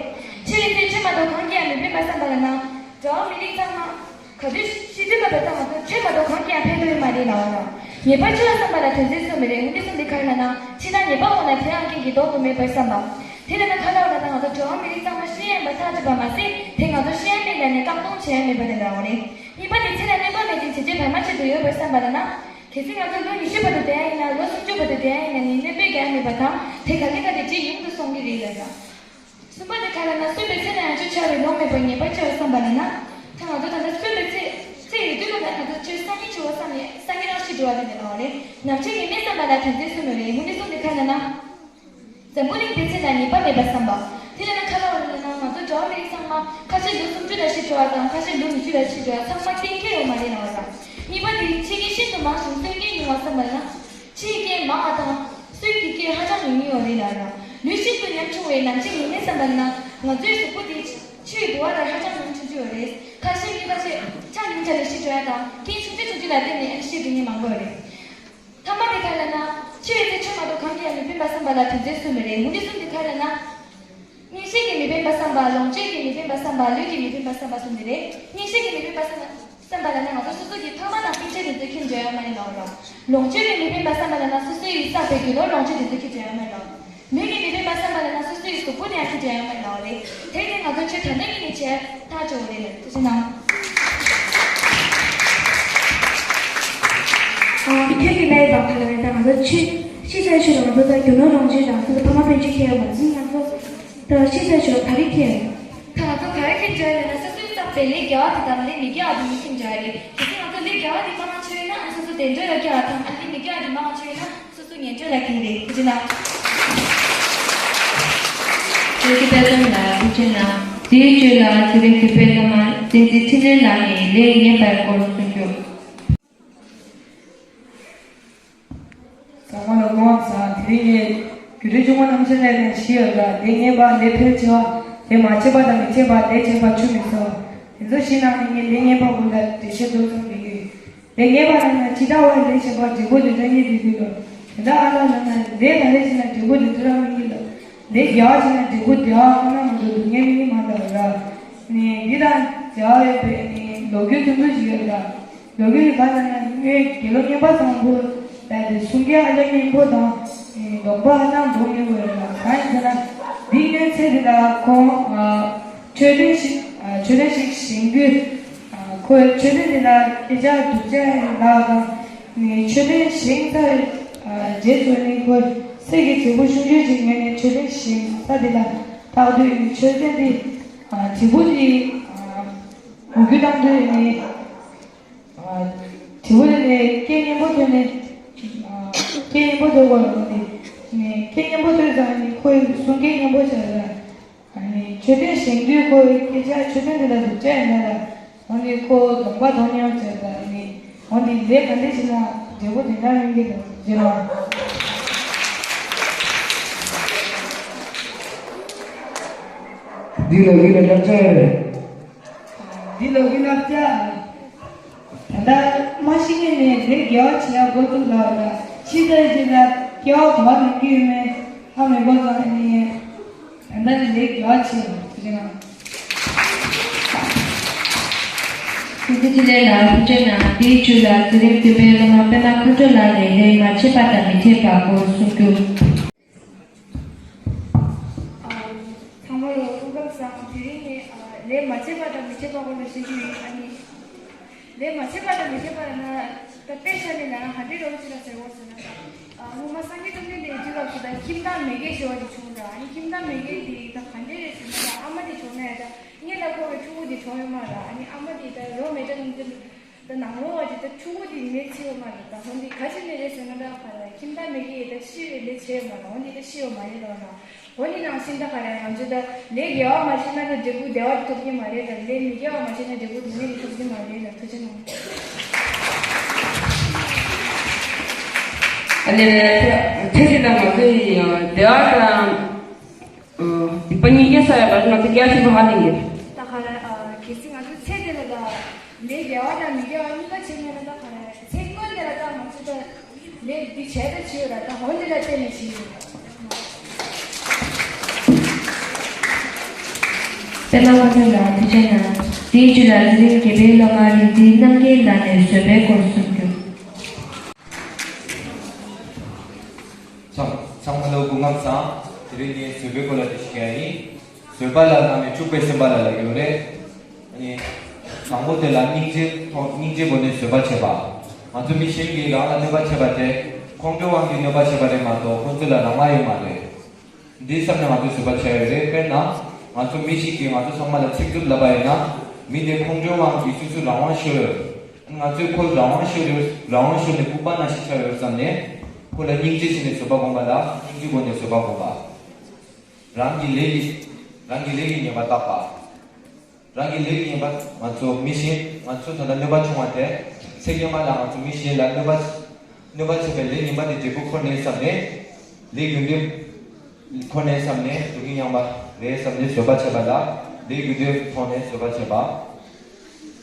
ཆོས་ཡོད་ཚད་ཆོས་མ་གཏོགས་གང་གིས་ཡང་མི་ཕན་པ་བསམ་པ་ལབ་ན་འགྲོ་བ་མི་རིགས་ཚང་མ། ག་དུས་ཤི་དུས་ལ་བབ་ཙང་ང་ཚོ་ཆོས་མ་གཏོགས་གང་གིས་ཡང་ཕན་ཐོགས་ཡོད་མ་རེད་ལབ་པ་རེད། ངེས་པར་འཆི་བ་བསམ་པ་ལ་དོན་ཚན་གསུམ་རེད། དངོས་གནས་གསུམ་དེ་ག་རེ་ལབ་ན། འཆི་བདག་ངེས་པ་འོང་ན་དེའང་རྐྱེན་གྱིས་ལྡོག་ཏུ་མེད་པར་བསམ་པ། དེ་ལབ་ན་ག་རེ་ལབ་པ་ལབ་ན་ང་ཚོ་འགྲོ་བ་མི་རིགས་ཚང་མ་ཤི་ཡ་ཡིན་པ་ཐག་ཆོད་པ་མ་ཟད་དེ་ང་ཚོ་ཤི་ཡ་མེད་ལབ་ནས་བཀག་སྡོམ་བྱེད་ཡ་མེད་པ་དེ་ལབ་པ་རེད། གཉིས་པ་དེ་ཚེ་ལ་གནོད་པ་མེད་ཅིང་བྱེད་ཆོས་བར་མ་ཆད་དུ་ཡོད་པར་བསམ་པ་ལབ་ན། གལ་སྲིད་ང་ཚོ་ལོ་ཉི་ཤུ་བར་དུ་བསྡད་ཡ་ཡིན་ན་ལོ་སུམ་ཅུ་བར་དུ་བསྡད་ཡ་ཡིན་ན་ནི་གནོད་པའི་རྒྱ་མེད་པ་དང་དེ་ག་ལེ་ག་ལེ་རྗེས་ཡོང་དུ་སོང་གི་རེད་ལབ་ཡ། གསུམ་པ་དེ་ག་རེ་ལབ་ན་གསོན་པའི་ཚེ་ན་ཡང་བཅད་བྱ་བའི་ལོང་མེད་པར་ངེས་པར་འཆི་བ་བསམ་པ་ལབ་ན། ད་ང་ཚོ་ད་ལྟ་གསོན་པའི་ཚེ་ཚེ་ཡོད་དུས་ལ་ད་ང་ཚོ་ཆོས་སང་ཉིན་འཆི་བ་བསམ་ནས་སང་ཉིན་རང་ཤི་འགྲོ་བ་དེ་འདྲ་ལབ་པ་རེད། ནམ་འཆི་ངེས་མེད་བསམ་པ་ལ་དོན་ཚན་གསུམ་ཡོད་རེད། དངོས་གནས་གསུམ་དེ་ག་རེ་ལབ་ན། འཛམ་བུ་གླིང་འདིའི་ཚེ་ན་ངེས་པ་མེད་པར་བསམ་པ། དེ་ལབ་ན་ག་རེ་ལབ་པ་རེད་ལབ་ན་ང་ཚོ་འགྲོ་བ་མི་རིགས་ཚང་མ་ཁ་ཤས་ལོ་སུམ་ཅུ་ལ་ཤི་འགྲོ་བ་དང་ཁ་ཤས་ལོ་ཉི་ཤུ་ལ་ཤི་འགྲོ་བ་ཚང་མ་གཏན་འཁེལ་ཡོད་མ་རེད་ལབ་པ་རེད། གཉིས་པ་དེ་འཆི་མཁན་ཤིན་ཏུ་མང་ཞིང་གསོན་མཁན་ཉུང་བ་བསམ་པ་ལབ་ན། འཆི་མཁན་མང་བ་དང་། གསོན་གྱི་སྐད་ཧ་ཅང་ཉུང་ཉུང་ཡོད་རེད་ལབ་ར། ལུས་ཤིན་ཏུ་ཉམ་ཆུང་བས་ནམ་འཆི་ངེས་མེད་བསམ་པ་ན་ང་ཚོའི་གཟུགས་པོ་དེ་ཆུའི་ལྦུ་བ་ལྟར་ཧ་ཅང་ཉམ་ཆུང་ཆུང་ཡོད་རེད། ཁ་ཤས་ཀྱིས་ཁ་ཤས་ཆ་ཉུང་ཆ་ལས་ཤི་འགྲོ་ཡ་དང་རྐྱེན་ཆུང་ཆུང་ཆུང་ཆུང་ལ་བརྟེན་ནས་ཨ་ནི་ཤི་འགྲོ་མཁན་མང་པོ་ཡོད་རེད། ཐ་མ་དེ་ག་རེ་ལབ་ན། འཆི་བའི་ཚེ་ཆོས་མ་གཏོགས་གང་གིས་ཡང་མི་ཕན་པ་བསམ་པ་ལ་དོན་ཚན་གསུམ་ཡོད་རེད། དངོས་གནས་གསུམ་དེ་ག་རེ་ལབ་ན། མངོན་ཤེས་ཀྱིས་མི་ཕན་པ་བསམ་པ། ལོངས་སྤྱོད་ཀྱིས་མི་ཕན་པ་བསམ་པ། ལུས་ཀྱིས་མི་ཕན་པ་བསམ་པ་གསུམ་དེ་རེད། མངོན་ཤེས་ཀྱིས་མི་ཕན་པ་བསམ་པ་བསམ་པ་ལབ་ན་ང་ཚོ་སོ་སོ་གི་ཕ་མ་དང་སྤུན་མཆེད་དེ་ཚོས་མཁྱེན་འཇོག་ཡ་མ་རེད་ལབ་ར། ལོངས་སྤྱོད་ཀྱིས་མི་ཕན་པ་བསམ་པ་ལབ་ན་སོ་སོ་ཡིས་བསགས་པའི་རྒྱུ་ནོར་ལོངས་སྤྱོད་དེ་ཚོས་མཁྱེན་འཇོག་ཡ་མ་རེད་ལབ། ལུས་ཀྱིས་མི་ཕན་པ་བསམ་པ་ལབ་ན་སོ་སོ་ཡི་གཟུགས་པོ་དེ་ཡང་མཁྱེན་འཇོག་ཡ་མ་རེད་ལབ་རེད། དེ་ནི་ང་ཚོ་ཆོས་དྲང་གནས་ཀྱི་ནི་བྱས་ཐག་ཆོད་རེད་ལབ་ཐུགས་རྗེ་གནང་། ཨ་ཁྱོད་ཀྱིས་ལབ་པ་ག་ལ་རེད། ད་ང་ཚོ་ཆོས་ཤི་ཚར་ཆོས་ལ་ང་ཚོ་ད་རྒྱུ་ནོར་ལོངས་སྤྱོད་དང་སོ་སོ་ཕ་མ་སྤུན་མཆེད་ཁྱེར་ཡོད་མ་ཟིན། ང་ཚོ་ད་ཤི་ཚར་ཆོས་ལ་ག་རེ་ཁྱེར་ཡོད། ད་ང་ཚོ་ག་རེ་ཁྱེར་འཇོག་ཡ་ལབ་ན་སོ་སོའི་བསགས་པའི་ལས་དགེ་བ་དེ་དང་ལས་མི་དགེ་བ་དེ་མི་ཁྱེར་འཇོག་ཡ་རེད། གལ་སྲིད་ང་ཚོ་ལས་དགེ་བ་དེ་མང་ཆེ་ཡོད་ན་ཨ་སོ་སོ་བདེ་འགྲོ་ལ་སྐྱེ་བ་དང་ཨ་ལས་མི་དགེ་བ་དེ་མང་ཆེ་ཡོད་ན་སོ་སོ་ངན་འགྲོ་ལ་སྐྱེ་གི་རེད། ཐུགས་རྗེ་གནང་། བཀྲ་ཤིས་དཔལ་འཛོམས་ལགས་ཐུགས་རྗེ་གནང་། དེའི་རྗེས་ལ་དེ་རིང་བོད་པའི་བླ་མ་བསྟན་འཛིན་འཕྲིན་ལས་ལགས་ནས་ལས་ངན་པའི་སྐོར་གསུང་རྒྱུ། ཚང་མ་ལ་སྐུ་ཁམས་བཟང་། དེ་རིང་ངས་རྒྱུད་སྟོད་ཆུང་མ་རྣམ་ཐར་ལས་ནས་ཤེས་ཡོད་ལ། ལས་ངན་པ་ལས་འཕེལ་ཆེ་བ། ལས་མ་བྱས་པ་དང་མི་བྱེད་པ། ལས་བྱས་པ་ཆུད་མི་ཟ་བ། དེ་ཚོ་ཤེས་ན་ནི་ངས་ལས་ངན་པ་ཀུན་ལ་འགྲེལ་བཤད་ཏོག་ཙམ་འབད་ཀྱི་ཡོད། ལས་ངན་པ་རྣམས་ལ་ཇི་ལྟ་བར་ལས་བྱེད་པ་འབྲས་བུ་དེ་འདྲ་ཉིད་དུ་འགྱུར་རོ། དེ་འདྲ་ཨ་ལ་ལ་ན་ལས་ག་རེ་བྱས་ན་འབྲས་བུ་དེ་འདྲ་རང་མི་སྙེད་ལ། ལས་དགེ་བ་བྱས་ན་འབྲས་བུ་བདེ་བ་ཁོ་ན་མ་གཏོགས་སྡུག་བསྔལ་མི་སྙེད་མ་འདྲ་བ་ར། ནི་འདི་དང་འབྲེལ་བ་ཡོད་པའི་ནི་ལོ་རྒྱུས་ཐུང་ཐུང་ཞིག་ཡོད་ར། ལོ་རྒྱུས་ག་ལ་ན་སྔོན་དགེ་སློང་ངན་པ་བཟང་པོ་ལ་དེ་གསུང་སྐད་ཨ་ལས་སྙན་པོ་དང་ནི་ལོག་པ་ཨ་ནང་འགྲོ་མྱོང་བ་ར། གང་ཡིན་ཟེར་ན་འདི་སྔོན་ཚེ་འདི་ལ་ཁོང་ཨ། མཆོད་རྟེན་ཞིག་ཨ། མཆོད་རྟེན་ཞིག་བཞེངས་དུས། ཨ། ཁོས་མཆོད་རྟེན་དེ་ལ་སྐད་ཆ་སྡུག་ཅག་ལབ་དང་། ནི་མཆོད་རྟེན་བཞེངས་ཚར་བའི་རྗེས་སུ་ནི་ཁོས་གསེར་གྱི་དྲིལ་བུ་ཆུང་ཆུང་ཞིག་ཉོས་ནས་མཆོད་རྟེན་བཞེངས་ས་དེ་ལ་བཏགས་དུས་ནི་མཆོད་རྟེན་དེ། ཨ། དྲིལ་བུ་དེ། ཨ། འུར་རྒྱུ་བཏང་དུས་ནི། ཨ། དྲིལ་བུ་དེ་ལས་སྐད་སྙན་པོ་ཐོས་ནས། ཨ། སྐད་སྙན་པོ་ཐོས་དགོས་ལ་དེ། ནི་སྐད་སྙན་པོ་ཐོས་ཙང་ནི་ཁོས་གསུང་སྐད་སྙན་པོ་བྱས་ལ། ཨ་ནི་མཆོད་རྟེན་བཞེངས་དུས་ཁོའི་སྐད་ཆ་མཆོད་རྟེན་དེ་ལ་སྡུག་ཅག་ཡིན་ན་ལ། འོ་ནི་ཁོ་གདོང་པ་དོག་ཉམས་བྱས་ལ་ནི། འོ་ནི་ལས་ག་འདྲ་བྱས་ན་འབྲས་བུ་དེ་འདྲ་ཡོང་གི་ལ་ཟེར་ལ། འདི་ལ་འདི་ལ་བསླབ་བྱ་ཡོད་རེད། འདི་ལ་འདི་བསླབ་བྱ། ད་ལྟ་མ་ཤི་ནས་ནས་ལས་དགེ་བ་བྱེད་ཡག་འགོ་བཙུགས་ལ་བ་ལ་ཤི་ཚར་རྗེས་ལ་སྐྱེ་བ་ག་བ་ལེན་གྱི་ཡོད་མེད་ཧ་མི་གོ་ཙང་ནས་ད་ལྟ་ནས་ལས་དགེ་བ་བྱེད་ཡོང་ཟེར་ན། ཐུགས་རྗེ་ཆེ་ལགས། ཐུགས་རྗེ་གནང་། དེའི་མཇུག་ལ་དེ་རིང་བོད་པའི་བླ་མ་པད་མ་མཁའ་འགྲོ་ལགས་ནས་ལས་མ་བྱས་པ་དང་མི་བྱེད་པ་སྐོར་གསུང་རྒྱུ། ཚང་མ་ལ་སྐུ་ཁམས་བཟང་། དེ་རིང་ནི་ལས་མ་བྱས་པ་དང་མི་བྱེད་པ་སྐོར་ལ་ཞུ་རྒྱུ་ཡིན། ཨ་ནི་ལས་མ་བྱས་པ་དང་མི་བྱེད་པ་ལབ་ན་ད་དཔེ་བཞག་ནས་ལབ་ན་ག་འདྲའི་རོགས་ཅིག་ལ་ཟེར་བ་ཟེར་ན། སྔོན་མ་སངས་རྒྱས་བཅོམ་ལྡན་འདས་ཀྱི་དུས་སྐབས་སུ་ད་ཁྱིམ་བདག་མི་དགེ་ཞེས་པ་ཅིག་བྱུང་ར། ཨ་ནི་ཁྱིམ་བདག་མི་དགེ་འདི་ད་ག་འདྲས་རེད་ཟེར་ན་ད་ཨ་མ་དེ་བྱུང་ན་ཡང་ད་སྔོན་ལ་འཁོར་བའི་ཕྲུ་གུ་དེ་བྱུང་ཡོད་མ་ར། ཨ་ནི་ཨ་མ་དེ་ད་རོ་མེ་ཏྲ་ནང་དུ། ད་ནང་ལོགས་པ་ཅིག་ད་ཕྲུ་གུ་དེ་མེད་ཚེ་ཡོད་མ་རེད། ད་འོན་ཏེ་ག་ཅི་ནས་རེད་ཟེར་ན་ད་ག་རེ་ཁྱིམ་བདག་མི་དགེ་ད་ཤི་བའི་ལས་བྱས་ཡོད་མ་རེད། འོན་ཏེ་ད་ཤི་ཡོད་མ་རེད་ལབ་ན། འོ་ནི་ནང་བཞིན་ད་ག་རེ་ང་ཚོ་ད་ལས་དགེ་བ་མ་བྱས་ན་ད་འབྲས་བུ་བདེ་བ་དེ་ཐོབ་ཀྱི་མ་རེད། ད་ལས་མི་དགེ་བ་མ་བྱས་ན་འབྲས་བུ་སྡུག་བསྔལ་དེ་ཐོབ་ཀྱི་མ་རེད་ལ། ཐུགས་རྗེ་གནང་། ཨ་ནི་ཐ་ཐ་ཅི་ད་ང་ཚོ་ཡི་བདེ་བ་དང་། སྡིག་པ་གཉིས་སྐྱེ་ས་ཡོད་པ་ང་ཚོ་སྐྱེ་ས་ཆེན་པོ་མ་ལེན་གྱི། ད་ག་རེ་ཨ་གལ་སྲིད་ང་ཚོ་ཚེ་འདི་ལ་ད་ལས་དགེ་བ་དང་མི་དགེ་བ་གཉིས་ཀ་བྱེད་མཁན་ལ་ད་ག་རེ་ཚེ་སྔོན་འདི་ལ་ད་ང་ཚོ་ད་ལས་འདི་བྱས་ད་བྱས་ཡོད་ར་ད་འོ་འདི་ལ་བརྟེན་ནས་བྱས་ཡོད། པདྨ་དཀོན་མཆོག་ལ་ཐུགས་རྗེ་གནང་། དེའི་རྗེས་ལ་དེ་རིང་དགེ་འཕེལ་སློབ་མ་རིག་འཛིན་རྣམ་རྒྱལ་ལགས་ནས་བཟོད་པའི་སྐོར་གསུང་རྒྱུ། ཚང་ཚང་མ་ལ་སྐུ་ཁམས་བཟང་། དེ་རིང་ངས་བཟོད་པའི་སྐོར་ལ་འགྲེལ་བཤད་བྱེད་ཡ་ཡིན། བཟོད་པ་ལ་བླ་མའི་འཁྲུག་པའི་སེམས་པ་ལ་ལབ་ཀྱི་ཡོད་རེད། ཨ་ནི། དང་པོ་དེ་ལ་སྙིང་རྗེ་ཐོག་སྙིང་རྗེའི་སྒོ་ནས་བཟོད་པ་བྱེད་པ། ང་ཚོ་མི་གཞན་གྱིས་རང་ལ་གནོད་པ་བྱས་པ་དེ་ཁོང་ཁྲོའི་དབང་གིས་གནོད་པ་བྱས་པ་རེད་མ་གཏོགས་ཁོང་ཚོ་ལ་རང་དབང་ཡོད་མ་རེད། འདིའི་བསམ་ནས་ང་ཚོས་བཟོད་པ་བྱས་ཡོད་རེད། དཔེར་ན། ང་ཚོ་མི་ཞིག་གིས་ང་ཚོ་ཚང་མ་ལ་ཚིག་རྩུབ་ལབ་པ་ཡིན་ན། མི་དེ་ཁོང་ཁྲོའི་དབང་གིས་སོ་སོའི་རང་དབང་ཤོར་ཡོད། ང་ཚོས་ཁོ་རང་དབང་ཤོར་ཡོད། རང་དབང་ཤོར་ནས་ལྐུགས་པ་ནང་བཞིན་ཆགས་ཡོད་བསམ་ནས། ཁོ་ལ་སྙིང་རྗེ་བྱས་ནས་བཟོད་པ་སྒོམ་པ་ལ་སྙིང་རྗེའི་སྒོ་ནས་བཟོད་པ་སྒོམ་པ། རང་གི་ལས་ཀྱི། རང་གི་ལས་ཀྱི་ཉེས་པ་བརྟག་པ། རང་གི་ལས་ཀྱི་ཉེས་པ་ང་ཚོ་མི་གཞན་ང་ཚོ་ད་ལྟ་གནོད་པ་བྱུང་བ་དེ་ཚེ་སྔོན་མ་ལ་ང་ཚོ་མི་གཞན་ལ་གནོད་པ་གནོད་པ་བྱས་པའི་ལས་ངན་པ་དེ་འབྲས་བུ་འཁོར་ནས་བསམ་ནས། ལས་དགེ་འདུན་འཁོར་ནས་བསམ་ནས་སྡུག་བསྔལ་མྱངས་པ་རེད་བསམ་ནས་བཟོད་པ་བྱེད་པ་ལ་ལས་དགེ་འདུན་མཐོང་ནས་བཟོད་པ་བྱེད་པ།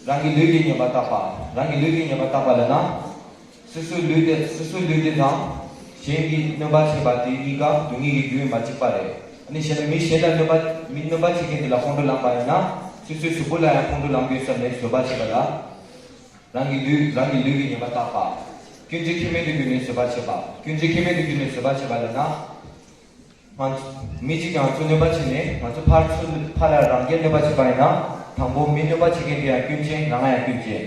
རང་གི་ལུས་ཀྱི་ཉེས་པ་བརྟག་པ། རང་གི་ལུས་ཀྱི་ཉེས་པ་བརྟག་པ་ལབ་ན། སོ་སོའི་ལུས་དེ་སོ་སོའི་ལུས་དེ་དང་གཞན་གྱིས་གནོད་པ་བྱས་པ་དེ་གཉིས་ཀ་སྡུག་བསྔལ་གྱི་རྒྱུ་ཡིན་པ་གཅིག་པ་རེད། ཨ་ནི་གཞན་ལ་མི་གཞན་ལ་གནོད་པ་མི་གནོད་པ་བྱེད་མཁན་དེ་ལ་ཁོང་ཁྲོ་ལངས་པ་ཡིན་ན་སོ་སོའི་གཟུགས་པོ་ལ་ཡང་ཁོང་ཁྲོ་ལངས་དགོས་བསམ་ནས་བཟོད་པ་བྱེད་པ་ལ། རང་གི་ལུས་རང་གི་ལུས་ཀྱི་ཉེས་པ་བརྟག་པ། སྐྱོན་བརྗོད་ཁྱད་མེད་དུ་གྱུར་ནས་བཟོད་པ་བྱེད་པ། སྐྱོན་བརྗོད་ཁྱད་མེད་དུ་གྱུར་ནས་བཟོད་པ་བྱེད་པ་ལབ་ན། ང་ཚོ་མི་གཅིག་ང་ཚོ་གནོད་པ་བྱས་ནས་ང་ཚོ་ཕར་ཚུར་ཕར་ལ་རང་སྐྱོན་གནོད་པ་བྱས་པ་ཡིན་ན། དང་པོ་མི་གནོད་པ་བྱེད་མཁན་དེ་ཡང་སྐྱོན་ཅན་ང་ང་ཡང་སྐྱོན་ཅན།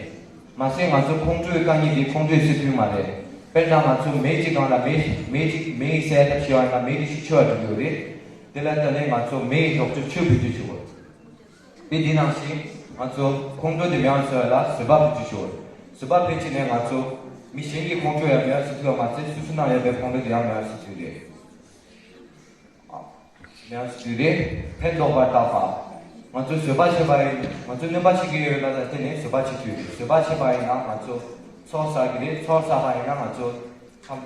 མ་ཟད་ང་ཚོ་ཁོང་ཁྲོའི་དཀའ་ངལ་དེ་ཁོང་ཁྲོས་སེལ་ཐུབ་མ་རེད། དཔེར་ན་ང་ཚོ་མེ་གཅིག་སྒང་ལ་མེ་མེ་གཅིག་མེ་ཡི་སེལ་ཐབས་བྱེད་པ་ཡིན་ན་མེ་དེ་ཤུགས་ཆེ་བ་འགྲོ་གི་ཡོད་རེད། དེ་ལ་ལྟ་ནས་ང་ཚོ་མེ་ཡི་ལྡོག་ཕྱོགས་ཆོས་བེད་སྤྱོད་བྱེད་དགོས། དེ་འདི་ནང་བཞིན་ང་ཚོ་ཁོང་ཁྲོ་དེ་མེད་པ་བཟོ་ཡ་ལ་བཟོད་པ་བེད་སྤྱོད་ཞུ། བཟོད་པ་བེད་སྤྱོད་ནས་ང་ཚོ་མི་གཞན་གྱི་ཁོང་ཁྲོ་ཡང་མེད་པ་བཟོ་ཐུབ་པ་མ་ཟད་སོ་སོ་ནང་ཡོད་པའི་ཁོང་ཁྲོ་དེ་ཡང་མེད་པ་བཟོ་ཐུབ་རེད། ཨ། མེད་པ་བཟོ་ཐུབ་རེད། ཕན་འདོགས་པར་བརྟག་པ། ང་ཚོ་བཟོད་པ་བྱེད་པ་ཡིན་ང་ཚོ་གནོད་པ་བྱེད་ཀྱི་ཡོད་ལ་ལ་བརྟེན་ནས་བཟོད་པ་བྱེད་ཐུབ་རེད། བཟོད་པ་བྱེད་པ་ཡིན་ན་ང་ཚོ་ཚོགས་བསགས་ཀྱི་རེད། ཚོགས་བསགས་པ་ཡིན་ན་ང་ཚོ། ཁམས་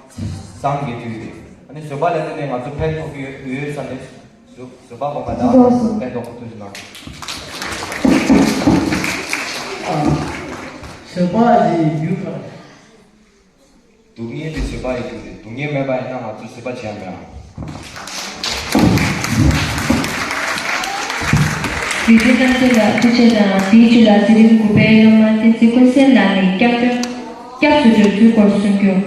བཟང་གི་དུས་རེད། ཨ་ནི་བཟོད་པ་ལ་བརྟེན་ནས་ང་ཚོ་ཕན་ཐོགས་ཀྱི་ཡོད་ཡོད་བསམ་ནས་བཟོད་བཟོད་པ་སྒོམ་པ་དང་ཕན་ཐོགས་ཁོ་ཐུགས་སུ་ན། བཟོད་པ་ཡི་རྒྱུ་ག་རེ། སྡུག་བསྔལ་དེ་བཟོད་པ་ཡི་རྒྱུ་རེད། སྡུག་བསྔལ་མེད་པ་ཡིན་ན་ང་ཚོ་བཟོད་པ་བྱེད་ཡ་མེད་ཨ། རིག་འཛིན་རྣམ་རྒྱལ་ལགས་ཐུགས་རྗེ་གནང་། དེའི་རྗེས་ལ་དེ་རིང་དགུ་པའི་སློབ་མ་བསྟན་འཛིན་ཀུན་གསལ་ལགས་ནས་སྐྱབས་བཅོལ་སྐྱབས་སུ་འགྲོ་རྒྱུའི་སྐོར་གསུང་རྒྱུ།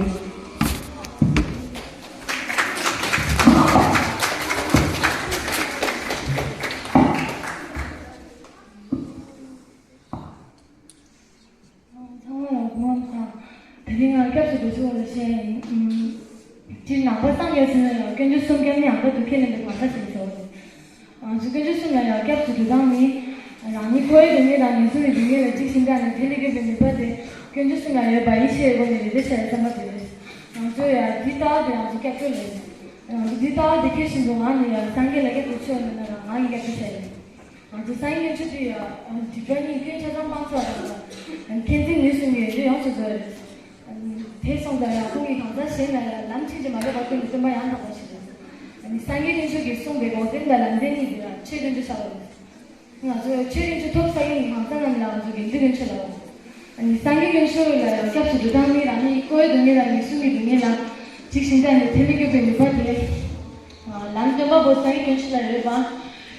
ཚང་མ་ལ་སྐུ་ཁམས་བཟང་། དེ་རིང་ང་སྐྱབས་སུ་འགྲོ་ཚུལ་ལ་བཤད་ཡིན། སྤྱིར་ནང་པ་སངས་རྒྱས་ཟེར་ན་ཡང་དཀོན་མཆོག་གསུམ་སྐྱབས་གནས་ཡང་དག་ཏུ་ཁས་ལེན་པའི་གང་ཟག་ཞིག་ཡིན་ཟེར་བ་རེད། ང་ཚོ་དཀོན་མཆོག་གསུམ་ལ་ཡང་སྐྱབས་སུ་འགྲོ་སྟངས་ནི། རང་ཉིད་འཁོར་བའི་སྡུག་བསྔལ་དང་ངན་སོང་གི་སྡུག་བསྔལ་ལ་འཇིགས་ཤིང་སྐྲག་ནས་ཐལ་ལེ་སྐྱོབ་པའི་ནུས་པ་དེ་དཀོན་མཆོག་གསུམ་ལ་ཡོད་པ་ཡིད་ཆེས་པའི་སྒོ་ནས་རེ་ལྟོས་བྱ་བའི་བསམ་པ་དེ་རེད། ང་ཚོ་ཡང་འདི་ལྟ་བ་དེ་ང་ཚོ་སྐྱབས་བཅོལ་ལ་ཡིན། ང་ཚོ་འདི་ལྟ་བ་དེ་ཁྱེར་བཞིན་དུ་ང་ནི་ཡང་སངས་རྒྱས་ལ་སྐྱབས་སུ་མཆིའོ་ལབ་ན་ང་གིས་སྐྱབས་བཅོལ་བྱས་ཡིན། ང་ཚོ་སངས་རྒྱས་དཀོན་མཆོག་དེ་ཡང་སྒྲིབ་པ་གཉིས་སྐྱོན་ཆ་ཚང་སྤངས་ཚར་བ་དང་། མཁྱེན་བརྩེ་ནུས་གསུམ་གྱིས་འདི་ཡོངས་སུ་རྫོགས་ཡོད་རེད། དེ་སོང་ཙང་ཡང་ཁོང་གིས་གང་ཟག་གཞན་ལ་ཡང་ལམ་ཕྱིན་ཅི་མ་ལོག་པར་སྟོན་པའི་སྟོན་པ་ཡང་དག་པ་ཞིག་རེད། སངས་རྒྱས་དཀོན་མཆོག་གིས་གསུངས་པའི་འགོག་བདེན་དང་ལམ་བདེན་གཉིས་དེ་ཡང་ཆོས་དཀོན་མཆོག་ཆགས་པ་རེད། ང་ཚོས་ཆོས་དཀོན་མཆོག་ཐོབ་ཚར་མཁན་གྱི་གང་ཟག་རྣམས་ལ་ང་ཚོ་དགེ་འདུན་དཀོན་མཆོག་ལབ་པ་རེད། སངས་རྒྱས་དཀོན་མཆོག་ལ་སྐྱབས་སུ་འགྲོ་སྟངས་ནི་རང་ཉིད་འཁོར་བའི་སྡུག་བསྔལ་དང་ངན་སོང་གི་སྡུག་བསྔལ་ལ་འཇིགས་ཤིང་སྐྲག་ནས་ཐལ་མོ་སྐྱོབ་པའི་ནུས་པ་དེ། ལམ་སྟོན་པ་པོ་སངས་རྒྱས་དཀོན་མཆོག་ལ་ཡོད་པ།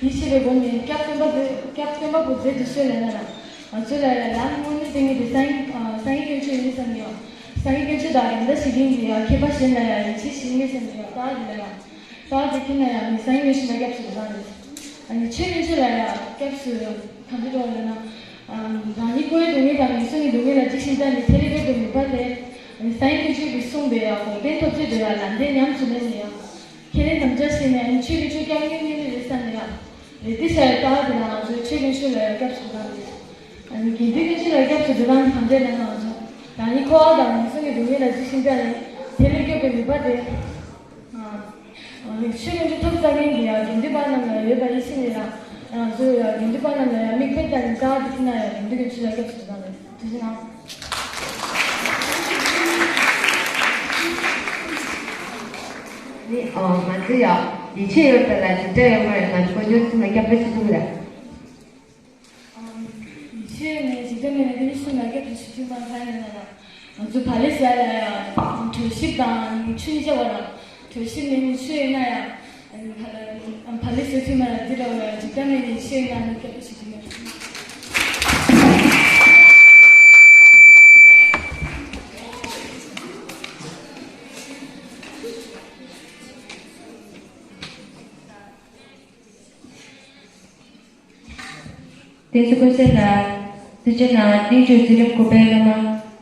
ཡིད་ཆེས་པའི་སྒོ་ནས་སྐྱབས་སྟོན་པ་པོ་སྐྱབས་སྟོན་པ་པོ་མཛད་དུ་གསོལ་ལབ་ན་ར། ང་ཚོ་ལ་ཡང་ལམ་དངོས་གནས་སྟོན་མཁན་དེ་སངས་སངས་རྒྱས་དཀོན་མཆོག་ཡིན་བསམ་ཡང་། སངས་རྒྱས་དཀོན་མཆོག་དང་རེད་མདའ་བྱེད་མཁན་གྱི་ཡང་མཁས་པ་གཞན་ལ་ཡང་ཡིད་ཆེས་བྱེད་མཁན་བསམ་ཡང་ལྟ་བ་དེ་ལ་ཡང་། ལྟ་བ་དེ་ཁྱེད་ལ་ཡང་ནི་སངས་རྒྱས་དཀོན་མཆོག་ལ་སྐྱབས་སུ་འགྲོ་སྟངས་རེད། ཨ་ནི་ཆོས་དཀོན་མཆོག་ལ་ཡང་སྐྱབས་སུ་གང་འདྲ་འགྲོ་ལབ་ན། རང་ཉིད་འཁོར་བའི་སྡུག་བསྔལ་དང་ངན་སོང་གི་སྡུག་བསྔལ་ལ་འཇིགས་ཤིང་སྐྲག་ནས་ཐལ་མོ་སྐྱོབ་པའི་ནུས་པ་དེ། སངས་རྒྱས་དཀོན་མཆོག་གིས་གསུངས་པའི་ཡང་འགོག་བདེན་ཐོབ་ཚུལ་དེ་ཡང་ལམ་བདེན་ཉམས་སུ་ལེན་ནས་ཡང་། ཁས་ལེན་དམ་བཅའ་བཞེས་ནས་ཡང་ཆོས་ཀྱི་ཆོས་སྐྱབས་གནས་གནས་ལུགས་རེད་བསམ་ནས་ཡང་། རེད་དེ་བྱ་བའི་ལྟ་བ་དེ་ལ་ང་ཚོས་ཆོས་དཀོན་མཆོག་ལ་ཡང་སྐྱབས་སུ་འགྲོ་སྟངས་རེད། ཨ་ནི་དགེ་འདུན་དཀོན་མཆོག་ལ་སྐྱབས་སུ་འགྲོ་སྟངས་དེ་གང་འདྲས་ལབ་ན་ང་ཚོ། རང་ཉིད་འཁོར་བ་དང་ངན་སོང་གི་སྡུག་བསྔལ་ལ་འཇིགས་ཤིང་སྐྲག་ནས་ཐལ་མོ་སྐྱོབ་པའི་ནུས་པ་དེ། ཆོས་དཀོན་མཆོག་ཐོབ་ཚར་མཁན་གྱི་ཡང་དགེ་འདུན་པ་རྣམས་ལ་ཡོད་པ་ཡིད་ཆེས་ནས་ཡང་། ང་ཚོ་ཡང་དགེ་འདུན་པ་རྣམས་ལ་ཡང་མིག་དཔེ་ལྟ་ནས་ལྟ་བ་དེ་ཁྱེད་ན་ཡང་དགེ་འདུན་དཀོན་མཆོག་ལ་སྐྱབས་སུ་འགྲོ་སྟངས་རེད། ཐུགས་རྗེ་གནང་། ནི་ཨ་ང་ཚོ་ཡང་། ཡིད་ཆེས་ཡོད་པ་ལ་འཇིགས་སྐྲག་ཡོད་མ་རེད། ང་ཚོ་དཀོན་མཆོག་གསུམ་ལ་སྐྱབས་བཅོལ་ཞུ་གི་རེད། ཡིད་ཆེས་ནས་འཇིགས་སྐྲག་མེད་ན་དེ་ནི་གསུམ་ལ་སྐྱབས་བཅོལ་ཞུ་གི་མ་ཧ་ཡིན་ན། ང་ཚོ་ཕ་ལེ་སི་ཡ་ལ་ཡང་གྲོས་ཞིབ་དང་ཆུ་ཉི་ཆ་བ་རང་གྲོས་ཞིབ་ནས་ནི་ཆུ་ཡོད་ན་ཡང་ཕ་ལེ་སི་ཐུས་མ་ལ་འདི་ར་བ་ཡང་འཇིགས་སྐྲག་མེད་ནས་ཆུ་ཡོད་ན་ནི་སྐྱབས་བཅོལ་ཞུ་གི་མེད། དེ་ཚོ་ཀུན་གསལ་ལ། སྲིད་སྤྱི་ནང་གླིང་ཆུ་འཛིན་རིམ་དགུ་པའི་སློབ་མ་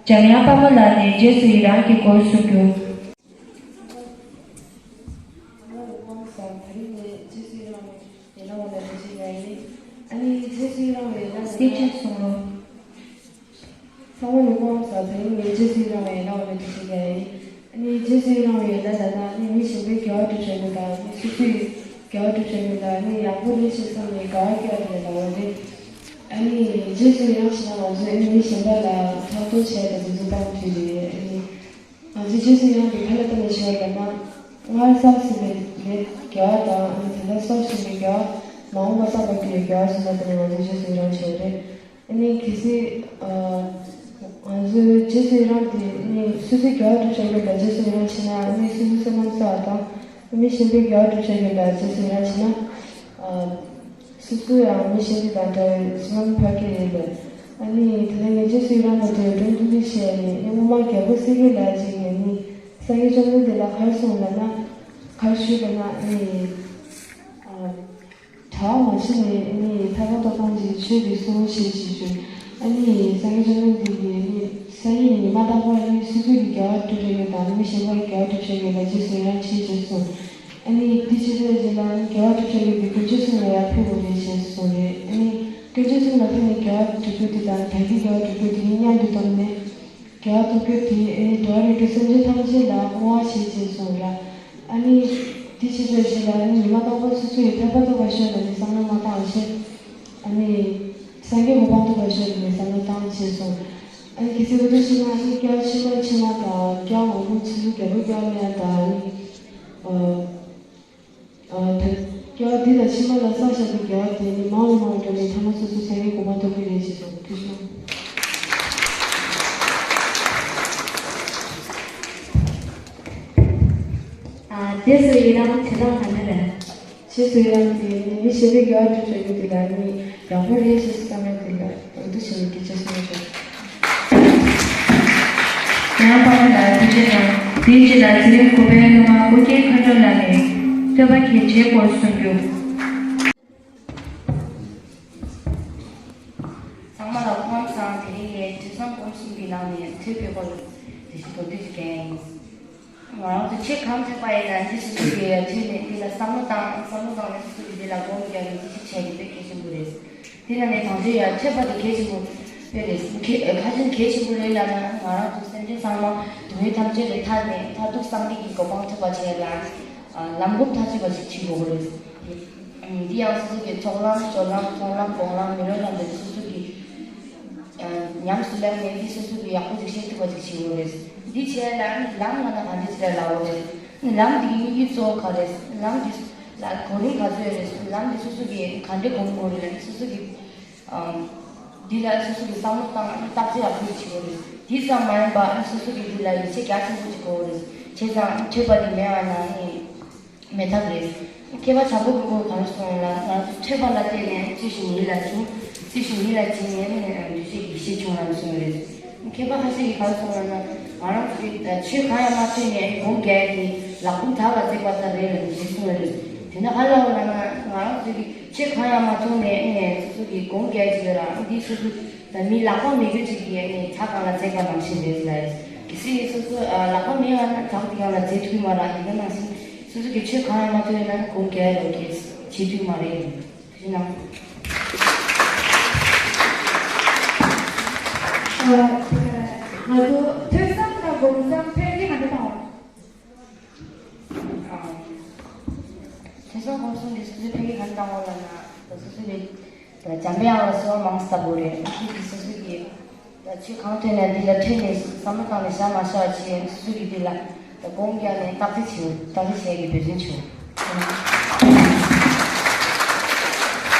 འཇམ་དབྱངས་དཔལ་མོ་ལགས་ནས་རྗེས་སུ་ཡི་རང་གི་སྐོར་གསུང་རྒྱུ། སྐད་ཆ་གསུང་རོགས། ཚང་མ་ལ་སྐུ་ཁམས་བཟང་། དེ་རིང་ངས་རྗེས་སུ་ཡི་རང་བའི་ཡན་ལག་འོག་ནས་འགྲེལ་བཤད་རྒྱག་ཡ་ཡིན། ཨ་ནི་རྗེས་སུ་ཡི་རང་བའི་ཡན་ལག་ལབ་ན་ཨ་ནི་མི་གཞན་པའི་དགེ་བ་སྒྲུབ་བྱ་རྒྱུ་དང་མི་སོ་སོའི་དགེ་བ་སྒྲུབ་བྱ་རྒྱུ་དང་ཨ་ནི་ཡག་པོ་རེད་ཅེས་བསམ་ནས་དགའ་བ་སྐྱེ་བ་དེ་ལ་ལབ་པ་རེད། ཨ་ནི་རྗེས་སུ་ཡི་རང་བྱེད་ན་ང་ཚོས་ཨ་ནི་མི་གཞན་པ་ལ་ཕྲག་དོག་བྱས་དང་དེ་ཚོ་སྤང་དུས་རེད། ཨ་ནི་ང་ཚོས་རྗེས་སུ་ཡི་རང་དེ་ག་ལ་བརྟེན་ནས་བྱེད་པ་རེད་ལབ་ན། སྔར་བསགས་ཟིན་པའི་ལས་དགེ་བ་དང་ཨ་ནི་ད་ལྟ་གསོག་བཞིན་པའི་དགེ་བ། མ་འོངས་པ་བསགས་པར་འགྱུར་བའི་དགེ་བ་སོགས་ལ་བརྟེན་ནས་ང་ཚོས་རྗེས་སུ་ཡི་རང་བྱེད་པ་རེད། ཨ་ནི་གལ་སྲིད་ཨ་ང་ཚོས་རྗེས་སུ་ཡི་རང་དེ་ཨ་ནི་སོ་སོའི་དགེ་བ་སྒྲུབ་བྱ་རྒྱུ་ལ་རྗེས་སུ་ཡི་རང་བྱེད་ན་ཨ་ནི་སོ་སོའི་བསོད་ནམས་བསགས་དང་མི་གཞན་པའི་དགེ་བ་སྒྲུབ་བྱ་རྒྱུ་ལ་རྗེས་སུ་ཡི་རང་བྱེད་ན། ཨ་སོ་སོ་ཡང་མི་གཞན་དེ་དང་འདྲ་བའི་བསོད་ནམས་འཕར་གྱི་རེད་པས། ཨ་ནི་དེ་ནས་ངས་རྗེས་སུ་ཡི་རང་དང་འབྲེལ་བའི་སྒྲུང་ཐུང་ཐུང་ཞིག་ཨ་ནི་སྔོན་མ་རྒྱལ་པོ་གསེར་གྱི་ལགས་ཅིག་ཨ་ནི་སངས་རྒྱས་བཅོམ་ལྡན་འདས་ལ་ག་རེ་གསུངས་ལབ་ན། ག་རེ་ཞུས་ལབ་ན་ཨ་ནི། ཨ། གྲྭ་པ་མ་ཤི་ནས་ནི་ཐར་པ་ཐོབ་ཐང་ཅིག་ཆོས་ཀྱིས་གསུངས་ཞེས་ཅིག་ཞུས། ཨ་ནི་སངས་རྒྱས་བཅོམ་ལྡན་འདས་ཀྱིས་ནི་སངས་རྒྱས་ཉི་མ་རྟག་པར་ནི་སོ་སོ་གི་དགེ་བ་སྒྲུབ་བྱ་རྒྱུ་དང་མི་གཞན་པར་དགེ་བ་སྒྲུབ་བྱ་རྒྱུ་ལ་རྗེས་སུ་ཡི་རང་བྱེད་ཅེས་གསུངས། ཨ་ནི་དེ་ཅི་ལྟར་ཡིན་ལ་ནི་དགེ་བ་སྒྲུབ་བྱ་རྒྱུ་དེ་དཀོན་མཆོག་གསུམ་ལ་ཡང་ཕན་དགོས་རེད་ཅེས་གསུངས་རེད། ཨ་ནི་དཀོན་མཆོག་གསུམ་ལ་ཕན་ནས་དགེ་བ་སྒྲུབ་རྒྱུ་དེ་དང་བདག་གི་དགེ་བ་སྒྲུབ་རྒྱུ་དེ་གཉིས་མཉམ་དུ་བསྡོམས་ནས། དགེ་བ་ཐོབ་རྒྱུ་དེ་ཨ་ནི་འགྲོ་བ་རིགས་དྲུག་སེམས་ཅན་ཐམས་ཅད་ལ་བསྔོ་བ་བྱེད་ཅེས་གསུངས་ལ། ཨ་ནི་དེ་ཅི་ལྟར་ཞིག་ལ་ཨ་ནི་ཉི་མ་རྟག་པར་སོ་སོ་ཡི་ཐར་པ་ཐོབ་པར་ཤོག་ལབ་ནས་བསམ་བློ་མ་བཏང་བ་བྱས། ཨ་ནི་སངས་རྒྱས་གོ་འཕང་ཐོབ་པར་ཤོག་ལབ་ནས་བསམ་བློ་བཏང་བྱས་སོང་། ཨ་ནི་གལ་སྲིད་འོ་དེ་བྱས་ན་ཨ་ནི་སྐྱེ་བ་ཕྱི་མ་ཕྱི་མ་དང་སྐྱེ་བ་མང་པོ་ཚུན་ཚོད་རྒྱལ་པོ་སྐྱེ་བ་ལེན་ཡ་དང་ཨ་ནི། ཨ། ཨ། ད་སྐྱེ་བ་འདི་དང་ཕྱི་མ་ལ་བསགས་བཞག་པའི་དགེ་བ་དེ་ནི་མང་རུ་མང་རུ་འགྲོ་ནས་ཐ་མ་སོ་སོ་སངས་རྒྱས་གོ་འཕང་ཐོབ་ཀྱི་རེད་ཅེས་གསུངས། ཐུགས་རྗེ་ཆེ། ཨ། རྗེས་སུ་ཡི་རང་བྱེད་སྟངས་ག་འདྲ་རེད། རྗེས་སུ་ཡི་རང་དེ་ནི་མི་གཞན་པའི་དགེ་བ་སྒྲུབ་བྱ་རྒྱུ་དེ་ལ་ནི་ཡག་པོ་རེད་ཅེས་བསམ་ཡ་དེ་ལ་འོས་བསྡུ་བྱས་ནས་སྐད་ཆ་གསུངས་ཡོད་རེད། ཡང་དཔལ་མོ་ལགས་ཐུགས་རྗེ་གནང་། དེའི་རྗེས་ལ་འཛིན་རིམ་དགུ་པའི་སློབ་མ་ཨོ་རྒྱན་མཁའ་འགྲོ་ལགས་ནས་ཐོས་པ་གལ་ཆེའི་སྐོར་གསུང་རྒྱུ། ཚང་མ་ལ་སྐུ་ཁམས་བཟང་། དེ་རིང་ངས་དུས་བཟང་སྒོམ་གསུམ་གྱི་ནང་ནས་ཐོས་པའི་སྐོར་ལ་དེ་བཞིན་མདོར་བསྡུས་ཤིག་རྒྱག་ཡིན། ང་རང་ཚོ་ཆོས་གང་ཐོས་པ་ཡིན་ན་འདི་སོ་སོ་གིས་ཡར་ཐོས་ནས་འདི་ལ་བསམ་བློ་བཏང་། བསམ་བློ་བཏང་ནས་སོ་སོ་གིས་འདི་ལ་སྒོམ་རྒྱག་ནས་འདི་ཞིག་བྱས་ཏེ་དཔེ་གལ་ཆེན་པོ་རེད། དེ་ནང་ནས་དང་ཆོས་ཡར་ཐོས་པ་དེ་གལ་ཆེན་པོ་དཔེ་རེད། གལ་ག་ཅན་གལ་ཆེན་པོ་རེད་ལབ་ན་ང་རང་ཚོ་སེམས་ཅན་ཚང་མ་སྡུག་བསྔལ་ཐམས་ཅད་ལས་ཐར་ནས་མཐར་ཐུག་སངས་རྒྱས་ཀྱི་གོ་འཕང་ཐོབ་པ་བྱས་ལ་ལམ་སྒོམ་ཐག་ཆོད་པ་ཞིག་བྱེད་དགོས་ཀྱི་རེད། འདི་ཡང་སོ་སོ་གི་ཚོགས་ལམ་སྦྱོར་ལམ་མཐོང་ལམ་སྤོང་ལམ་མི་སློབ་ལམ་དེ་ཚོ་སོ་སོ་གི་ཉམས་སུ་ལེན་ནས་འདི་སོ་སོ་གི་ཡག་པོ་ཅིག་ཤེས་ཐུབ་པ་ཅིག་བྱེད་དགོས་རེད། འདི་བྱས་ལ་ནི་ལམ་ལབ་ན་ག་འདྲ་ཅིག་རེད་ལབ་དགོས་རེད། ལམ་འདི་གི་དམིགས་ཡུལ་གཙོ་བོ་ག་རེད། ལམ་འདི་ལ་གོ་རིམ་ག་ཚོད་རེད། ལམ་འདི་སོ་སོ་གི་ག་འདྲས་སྒོམ་དགོས་རེད། སོ་སོ་གི་འདི་ལ་སོ་སོ་གི་བསམ་བློ་བཏང་བརྟག་དཔྱད་ཡག་པོ་བྱེད་དགོས་རེད། འདི་ཙམ་མ་ཡིན་པ་སོ་སོ་གི་འདི་ལ་ཡིད་ཆེས་རྒྱ་ཆེན་པོ་ཅིག་དགོས་རེད། བྱས་ཙང་ཐོས་པ་འདི་མེད་པ་ན་ནི་མེད་ཐབས་རེད། མཁས་པ་བྱམས་པོ་སྐུ་ཁམས་གོང་ལ་གསུངས་ལ་ང་ཚོ་ཐོས་པ་ལ་བརྟེན་ནས་ཚུལ་བཞིན་ཡིད་ལ་བྱུང་། ཚུལ་བཞིན་ཡིད་ལ་བྱིན་ནས་ནི་འདུས་བྱས་ཀྱི་ཡེ་ཤེས་བྱུང་ལ་གསུངས་རེད། མཁས་པ་ཁ་ཤས་ཀྱིས་ག་རེ་གསུངས་ལབ་ན་ང་རང་ཚོ་གི་ཆོས་གང་ཡང་མ་ཐོས་ནས་སྒོམ་རྒྱག་ཡ་དེ་ལག་པ་དག་ལ་བརྩེགས་པ་ལྟར་རེད་ལབ་ནས་གསུངས་རེད། དེ་ན་ག་ལ་བ་ལབ་ན་ང་རང་ཚོ་གི་ཆོས་གང་ཡང་མ་མཐོང་ནས་ནས་སོ་སོ་གི་སྒོམ་རྒྱག་ཅིག་ཡོད་ར། འདི་སོ་སོ་ད་མི་ལག་པ་མེད་རྒྱུ་ཅིག་གིས་ནས་བྱ་གང་ལ་བརྩེགས་པ་ནང་བཞིན་རེད་ལ། གལ་སྲིད་སོ་སོ་ལག་པ་མེད་པ་ན་བྱ་དེ་གང་ལ་བརྩེགས་ཐུབ་ཀྱི་མ་རེད། འདི་ག་ནང་བཞིན་སོ་སོ་གི་ཆོས་གང་ཡང་མ་ཐོས་ན་སྒོམ་རྒྱག་ཡ་ལོ་གས་བྱེད་ཐུབ་མ་རེད། དེ་ནང་ང་ཚོ་ཐོས་བསམ་དང་སྒོམ་བསམ་ཕན་ཚུན་ག་འདྲ་དང་བ། ཐོས་བསམ་སྒོམ་གསུམ་འདི་སོ་སོའི་ཕན་ཡོན་ག་རེ་བཏང་བ་ལབ་ན། ད་སོ་སོ་གི་ད་འཇམ་པའི་དབྱངས་ལ་གསོལ་བ་མང་ཙམ་བཏབ་དགོས་རེད། ཨ་ཁྱེད་ཀྱིས་སོ་སོ་གི་ད་ཆོས་གང་ཐོས་ན་འདི་ལ་ཐོས་ནས་བསམ་བློ་བཏང་ནས་བཞག་མ་བཞག་བྱས་སོ་སོ་གི་འདི་ལ་ད་སྒོམ་རྒྱག་ནས་བརྟག་དཔྱད་བྱེད། བརྟག་དཔྱད་བྱེད་ཡ་གི་འབད་བརྩོན་བྱེད། ཨོ་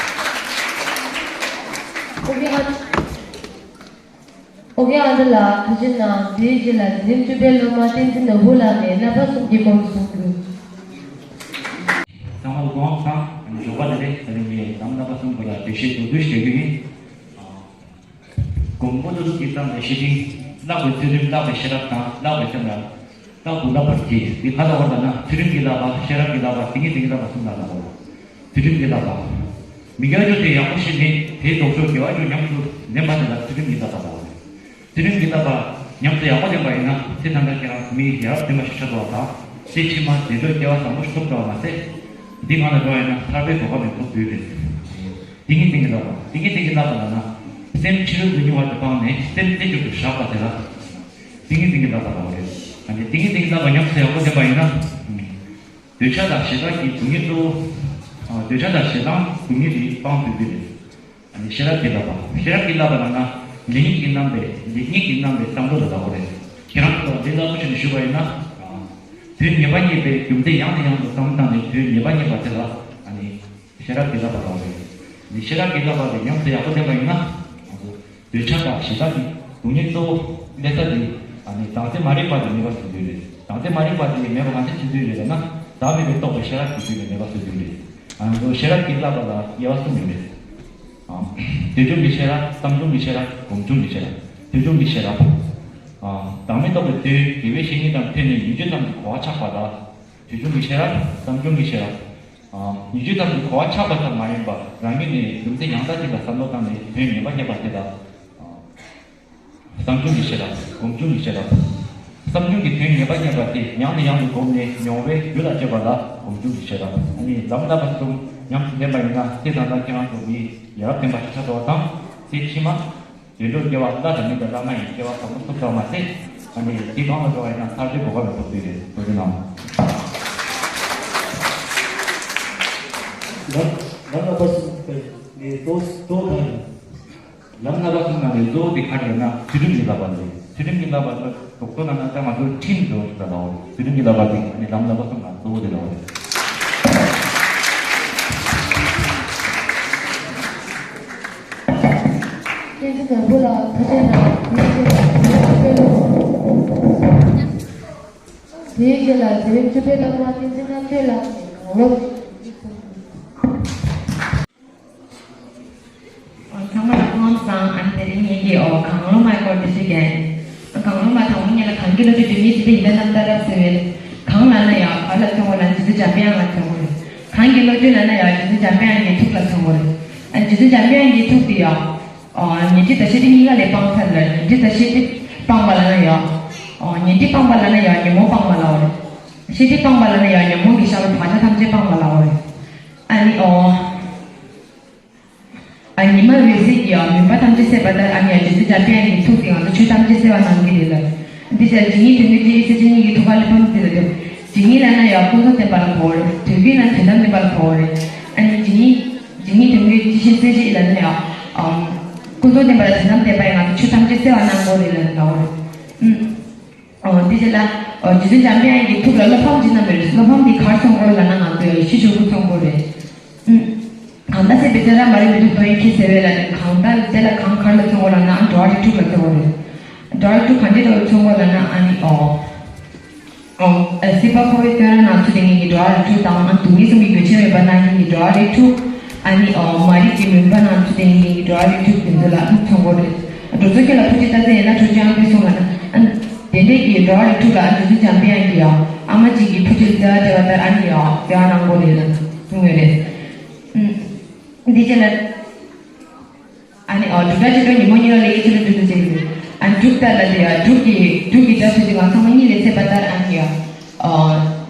རྒྱན་ཨ་ཨོ་རྒྱན་ཨ་ཅག་ལགས་ཐུགས་རྗེ་གནང་། དེའི་རྗེས་ལ་འཛིན་སྤྲུལ་པའི་སློབ་མ་བསྟན་འཛིན་ནོར་བུ་ལགས་ནས་བསླབ་པ་གསུམ་གྱི་སྐོར་གསུང་རྒྱུ། ཚང་མ་ལ་སྐུ་ཁམས་བཟང་། ཞོགས་པ་བདེ་ལེགས། ད་རིང་ངས་ལམ་བསླབ་པ་གསུམ་སྐོར་ལ་འགྲེལ་བཤད་མདོར་བསྡུས་ཤིག་རྒྱག་རྒྱུ་ཡིན། སྒོམ་པ་ཏུ་ཏུ་གི་ཙམ་ལས་ཤེས་ཏིང་། བཀླག་པའི་ཚུལ་ཁྲིམས་བཀླག་པའི་ཤེས་རབ་དང་། བཀླག་པའི་སེམས་ལ་བརྟག་ཏུ་བཀླག་པར་བགྱི། འདི་ག་ལ་བར་ལ་ན་ཚུལ་ཁྲིམས་ཀྱི་བསླབ་པ། ཤེས་རབ་ཀྱི་བསླབ་པ། ཏིང་ངེ་འཛིན་གྱི་བསླབ་པ་གསུམ་ལ་ལ་བར། ཚུལ་ཁྲིམས་ཀྱི་བསླབ་པ། མི་དགེ་བ་བཅུ་དེ་ཡག་པོ་ཤེས་ནས་དེའི་ལྡོག་ཕྱོགས་དགེ་བ་བཅུ་ཉམས་སུ་ལེན་པ་དེ་ལ་ཚུལ་ཁྲིམས་ཀྱི་བསླབ་པ་ལ་བར། ཚུལ་ཁྲིམས་ཀྱི་བསླབ་པ་ཉམས་སུ་ཡག་པོ་ལེན་པ་ཡིན་ན་ཚེ་ད་ལྟ་ཁྱེད་རང་མི་ཡ་རབས་ལྡན་པ་ཞིག་ཆགས་འགྲོ་བ་དང་། ཚེ་ཕྱི་མ་བདེ་མཆོག་སྐྱེ་བ་བཟང་པོ་ཞིག་ཐོབ་འགྲོ་བ་མ་ཟད། འདི་སྔ་ལ་འགྲོ་བ་ཡིན་ན་ཐར་པའི་གོ་སྐབས་ཡང་ཐོབ་འདོད་རེད། ཏིང་ངེ་འཛིན་གྱི་བསླབ་པ། ཏིང་ངེ་འཛིན་གྱི་བསླབ་པ་ལབ་ན། སེམས་ཕྱི་རོལ་དུ་རྙེད་པ་དེ་སྤངས་ནས་སེམས་རྩེ་གཅིག་ཏུ་བཞག་པ་དེ་ལ་ཏིང་ངེ་འཛིན་གྱི་བསླབ་པ་ལབ་པ་རེད། ཨ་ནི་ཏིང་ངེ་འཛིན་གྱི་བསླབ་པ་ཉམས་སུ་ཡག་པོ་ལེན་པ་ཡིན་ན། འདོད་ཆགས་དང་ཞེ་སྡང་གི་སྡུག་བསྔལ་གཙོ་བོ། འདོད་ཆགས་དང་ཞེ་སྡང་སྡུག་བསྔལ་དེ་སྤང་ཐུབ་ཀྱི་རེད། ཨ་ནི་ཤེས་རབ་ཀྱི་བསླབ་པ། ཤེས་རབ་ཀྱི་བསླབ་པ་ལབ་ན་ལེགས་ཉེས་ཀྱི་རྣམ་པའི། ལེགས་ཉེས་ཀྱི་རྣམ་པའི་བསམ་བློ་ལ་ལབ་པ་རེད། ཁྱེད་རང་ཚོ་འདི་ལྟ་བུ་བྱས་ནས་ཞུས་པ་ཡིན་ན། དོན་ངེས་པ་རྙེད་པའི་རྒྱུ་མཚན་ཡང་ནས་ཡང་དུ་བསམ་བློ་བཏང་ནས་དོན་ངེས་པ་རྙེད་པ་དེ་ལ་ཨ་ནི་ཤེས་རབ་ཀྱི་བསླབ་པ་ལབ་པ་རེད། ནི་ཤེས་རབ་ཀྱི་བསླབ་པ་དེ་ཉམས་སུ་ཡག་པོ་ལེན་པ་ཡིན་ན། ང་ཚོ་འདོད་ཆགས་དང་ཞེ་སྡང་གི་སྡུག་བསྔལ་གཙོ་བོ་སླེབས་ས་དེ་ཨ་ནི་བདག་འཛིན་མ་རིག་པ་དེ་མེད་པ་བཟོ་རྒྱུ་རེད། བདག་འཛིན་མ་རིག་པ་དེ་མེད་པ་ག་འདྲ་བྱེད་རྒྱུ་རེད་ལབ་ན། བདག་མེད་པའི་རྟོགས་པའི་ཤེས་རབ་ཀྱི་རྒྱུད་ནས་མེད་པ་བཟོ་རྒྱུ་རེད། ཨ་ནི་ང་ཚོ་ཤེས་རབ་ཀྱི་བསླབ་པ་ལ་དབྱེ་བ་གསུམ་ཡོད་རེད། ཨ། དོན་བྱུང་གི་ཤེས་རབ། བསམ་བྱུང་གི་ཤེས་རབ། སྒོམ་བྱུང་གི་ཤེས་རབ། དོན་བྱུང་གི་ཤེས་རབ། ཨ། བདག་མེད་རྟོགས་པའི་དོན་དགེ་བའི་བཤེས་གཉེན་དང་ཐོས་ནས་ཉིན་བྱེད་ཙམ་གྱི་གོ་བ་ཆགས་པ་ལ་དོན་བྱུང་གི་ཤེས་རབ། བསམ་བྱུང་གི་ཤེས་རབ། ཨ། ཉིན་བྱེད་ཙམ་གྱི་གོ་བ་ཆགས་པ་ཙམ་མ་ཡིན་པར་རང་ཉིད་ནས་རྒྱུ་མཚན་ཡང་དག་ཅིག་ལ་བསམ་བློ་བཏང་ནས་དོན་ངེས་པ་རྙེད་པ་དེ་ལ། ཨ། བསམ་བྱུང་གི་ཤེས་རབ། སྒོམ་བྱུང་གི་ཤེས་རབ། བསམ་བྱུང་གི་དོན་ངེས་པ་རྙེད་པ་དེ་ཡང་ནས་ཡང་དུ་བསྒོམས་ནས་མྱོང་བས་རྒྱུད་ལ་སྤྱོད་པ་ལ་སྒོམ་བྱུང་གི་ཤེས་རབ། ཨ་ནི་ལམ་བསླབ་པ་གསུམ་ཉམས་སུ་ལེན་པ་ཡིན་ན་ཚེ་ད་ལྟ་ཁྱེད་རང་ཚོ་མི་ཡ་རབས་ལྡན་པ་ཞིག་ཆགས་འགྲོ་བ་དང་། ཚེ་ཕྱི་མ་བདེ་མཆོག་སྐྱེ་བ་བླ་དང་མི་དང་བླ་མ་ཡི་སྐྱེ་བ་བཟང་པོ་ཐོབ་འགྲོ་བ་མ་ཟད། ཨ་ནི་འདི་གང་ལ་འགྲོ་བ་ཡིན་ན་ཐར་པའི་གོ་སྐབས་ལ་ཐོབ་ཀྱི་རེད། ཐུགས་རྗེ་གནང་། ལམ་ལམ་བསླབ་པ་གསུམ་པའི་ནི་གཙོ་གཙོ་བོ་དང་། ལམ་བསླབ་པ་གསུམ་ནང་ནས་གཙོ་བོ་དེ་ག་རེ་ལབ་ན་ཚུལ་ཁྲིམས་ཀྱི་བསླབ་པ་རེད། ཚུལ་ཁྲིམས་ཀྱི་བསླབ་པ་ལ་དོགས་པ་ན་ན་ད་ང་ཚོ་ཁྲིམས་འགྲོ་ཞིག་ལ་ལའོ། ཚུལ་ཁྲིམས་ཀྱི་བསླབ་པ་དེ་ནི་ལམ་བསླབ་པ་གསུམ་ནང་གཙོ་བོ་དེ་ལའོ་རེད། བསྟན་འཛིན་ནོར་བུ་ལགས་ཐུགས་རྗེ་གནང་། དེའི་རྗེས་ལ་དེ་རིང་སྤྲུལ་པའི་སློབ་མ་བསྟན་འཛིན་རྣམ་དཔྱོད་ལགས་ཀྱིས་ངོ་ལོག་ཚང་མ་ལ་སྐུ་ཁམས་བཟང་། ཨ་ནི་དེ་རིང་ངེད་ཀྱིས་ཨོ་གང་བློ་མའི་སྐོར་འགྲེལ་བཤད་རྒྱག་ཡིན། གང་བློ་མ་དང་པོ་ཉིད་ལ་གང་གི་བློ་གྲོས་སྒྲོན་མེའི་ཇི་ལྟ་ཡི་ལྟ་རྣམ་ལྟར་རབ་ཟེར་བས། གང་ལབ་ན་ཡང་ག་ལ་མཚོན་དགོས་ལབ་ན་རྗེ་བཙུན་འཇམ་དཔལ་དབྱངས་ལ་མཚོན་དགོས་རེད། གང་གི་བློ་གྲོས་ལབ་ན་ཡང་རྗེ་བཙུན་འཇམ་དཔལ་དབྱངས་ཀྱི་ཐུགས་ལ་མཚོན་དགོས་རེད། ཨ་ནི་རྗེ་བཙུན་འཇམ་དཔལ་དབྱངས་ཀྱི་ཐུགས་དེ་ཡང་ཨོ་ཉན་ཐོས་དང་ཤེས་སྒྲིབ་གཉིས་ཀ་ལས་སྤངས་ཚར་ལ་ཉན་ཐོས་དང་ཤེས་སྒྲིབ་སྤངས་པ་ལབ་ན་ཡང་། ཨོ་ཉན་ཐོས་སྤངས་པ་ལབ་ན་ཡང་ཉོན་མོངས་སྤངས་པ་ལབ་པ་རེད། ཤེས་སྒྲིབ་སྤངས་པ་ལབ་ན་ཡང་ཉོན་མོངས་ཀྱི་བྱ་བ་བག་ཆགས་ཐམས་ཅད་སྤངས་པ་ལབ་པ་རེད། ཨ་ནི་ཨོ། ཨ་ཉི་མ་འོད་གསལ་གྱི་ཨ་མུན་པ་ཐམས་ཅད་བསལ་བ་ལྟར་ཨ་ནི་ཡང་རྗེ་བཙུན་འཇམ་དཔལ་དབྱངས་ཀྱི་ཐུགས་ཀྱིས་ང་ཚོ་ཆོས་ཐམས་ཅད་བསལ་བ་གནང་གི་རེད་ལ། འདི་ལྟར་ཇི་སྙེད་དོན་ཀུན་ཇི་སྙེད་སེམས་ཅན་སྙེད་ཀྱི་ཐུགས་ཀ་ལ་ཕམ་ཟེར་བ་དེ། ཇི་སྙེད་ལབ་ན་ཡང་ཀུན་རྫོབ་བདེན་པ་ལ་གོ་བ་རེད། དོན་ཀུན་ལབ་ན་དོན་དམ་བདེན་པ་ལ་གོ་བ་རེད། ཨ་ནི་ཇི་སྙེད་ཇི་སྙེད་དོན་ཀུན་ཇི་སྙེད་སེམས་ཅན་ལབ་ན་ཡང་། ཨམ། ཀུན་རྫོབ་བདེན་པ་ལ་དོན་དམ་བདེན་པ་ཡིས་ང་ཚོ་ཆོས་ཐམས་ཅད་བསལ་བ་གནང་དགོས་རེད་ལབ་ན་གོ་བ་རེད། ཨུམ། ཨོ་འདི་ཕྱི་ལ། ཨོ་རྗེ་བཙུན་འཇམ་དཔལ་དབྱངས་ཀྱི་ཐུགས་ལ་བློ་ཕམ་ཅིག་བསྣམས་པའི་རེད། བློ་ཕམ་འདི་གར་མཚོན་དགོས་ལབ་ན་ང་ཚོས་ཡང་ཤེས་ཆོག་གི་མཚོན་དགོས་རེད། ཨུམ། གང་ལྟར་སྲིད་པའི་བཙོན་རར་མ་རིག་མི་འདུག་སྟོང་ཉིད་ཁྱེད་ཟེར་བས་ལ་ནི་གང་ལྟར་དེ་ལ་གང་གར་ལ་མཚོན་དགོས་ལབ་ན་ཨ་འགྲོ་བ་རིགས་དྲུག་ལ་མཚོན་དགོས་རེད། འགྲོ་བ་རིགས་དྲུག་གང་འདྲའི་འགྲོ་བའི་མཚོན་དགོས་ལབ་ན་ཨ་ནི་ཨོ། ཨོ། ཨ་སྲིད་པ་འཁོར་བའི་བཙོན་རར་ན་ཚུད་བསྡད་མཁན་གྱི་འགྲོ་བ་རིགས་དྲུག་དང་ཨ་སྡུག་བསྔལ་གསུམ་གྱི་རྒྱུ་ཆེན་མེད་པར་སྣང་མཁན་གྱི་འགྲོ་བ་རིགས་དྲུག་ཨ་ནི་ཨོ་མ་རིག་གི་མུན་པ་ནང་ཚུད་བསྡད་མཁན་གྱི་འགྲོ་བ་རིགས་དྲུག་དེ་ཚོ་ལ་ཨ་མཚོན་དགོས་རེད། འགྲོ་ཚོགས་ཁྱོད་ལ་ཐུགས་རྗེ་ལྟ་ཚེ་ཡིན་ན་ཁྲོ་ཆུ་ཨང་པའི་གསུང་ལ་ན་ཨ། དེ་འདྲས་ཀྱི་འགྲོ་བ་རིགས་དྲུག་ལ་ཨ་རྗེ་བཙུན་འཇམ་དཔལ་དབྱངས་ཀྱིས་ཡང་ཨ་མ་གཅིག་གི་ཕུ་ཁྲིར་བརྩེ་བ་སྤྲད་པ་ལྟར་ཨ་ནི་ཡང་བརྩེ་བ་གནང་དགོས་རེད་ལ་གསུང་ཡོད་རེད། ཨུམ། འདི་རྗེས་ལ། ཨ་ནི་ཨ་དྲུག་སྒྲ་ཆོས་སྒྲ་ཉོན་མོངས་གཉིས་ལ་ལས་ཀྱི་ཆོས་ལ་སྒྲུབ་ཏུ་བྱེད་ཀྱི། ཨ་དྲུག་ལྟར་ལ་དེ་ཡང་དྲུག་གི་དྲུག་གི་སྒྲ་ཆོས་ཀྱི་ང་ཚང་མ་གཉིད་ལས་སད་པ་ལྟར་ཨ་ནི་ཡང་། ཨ་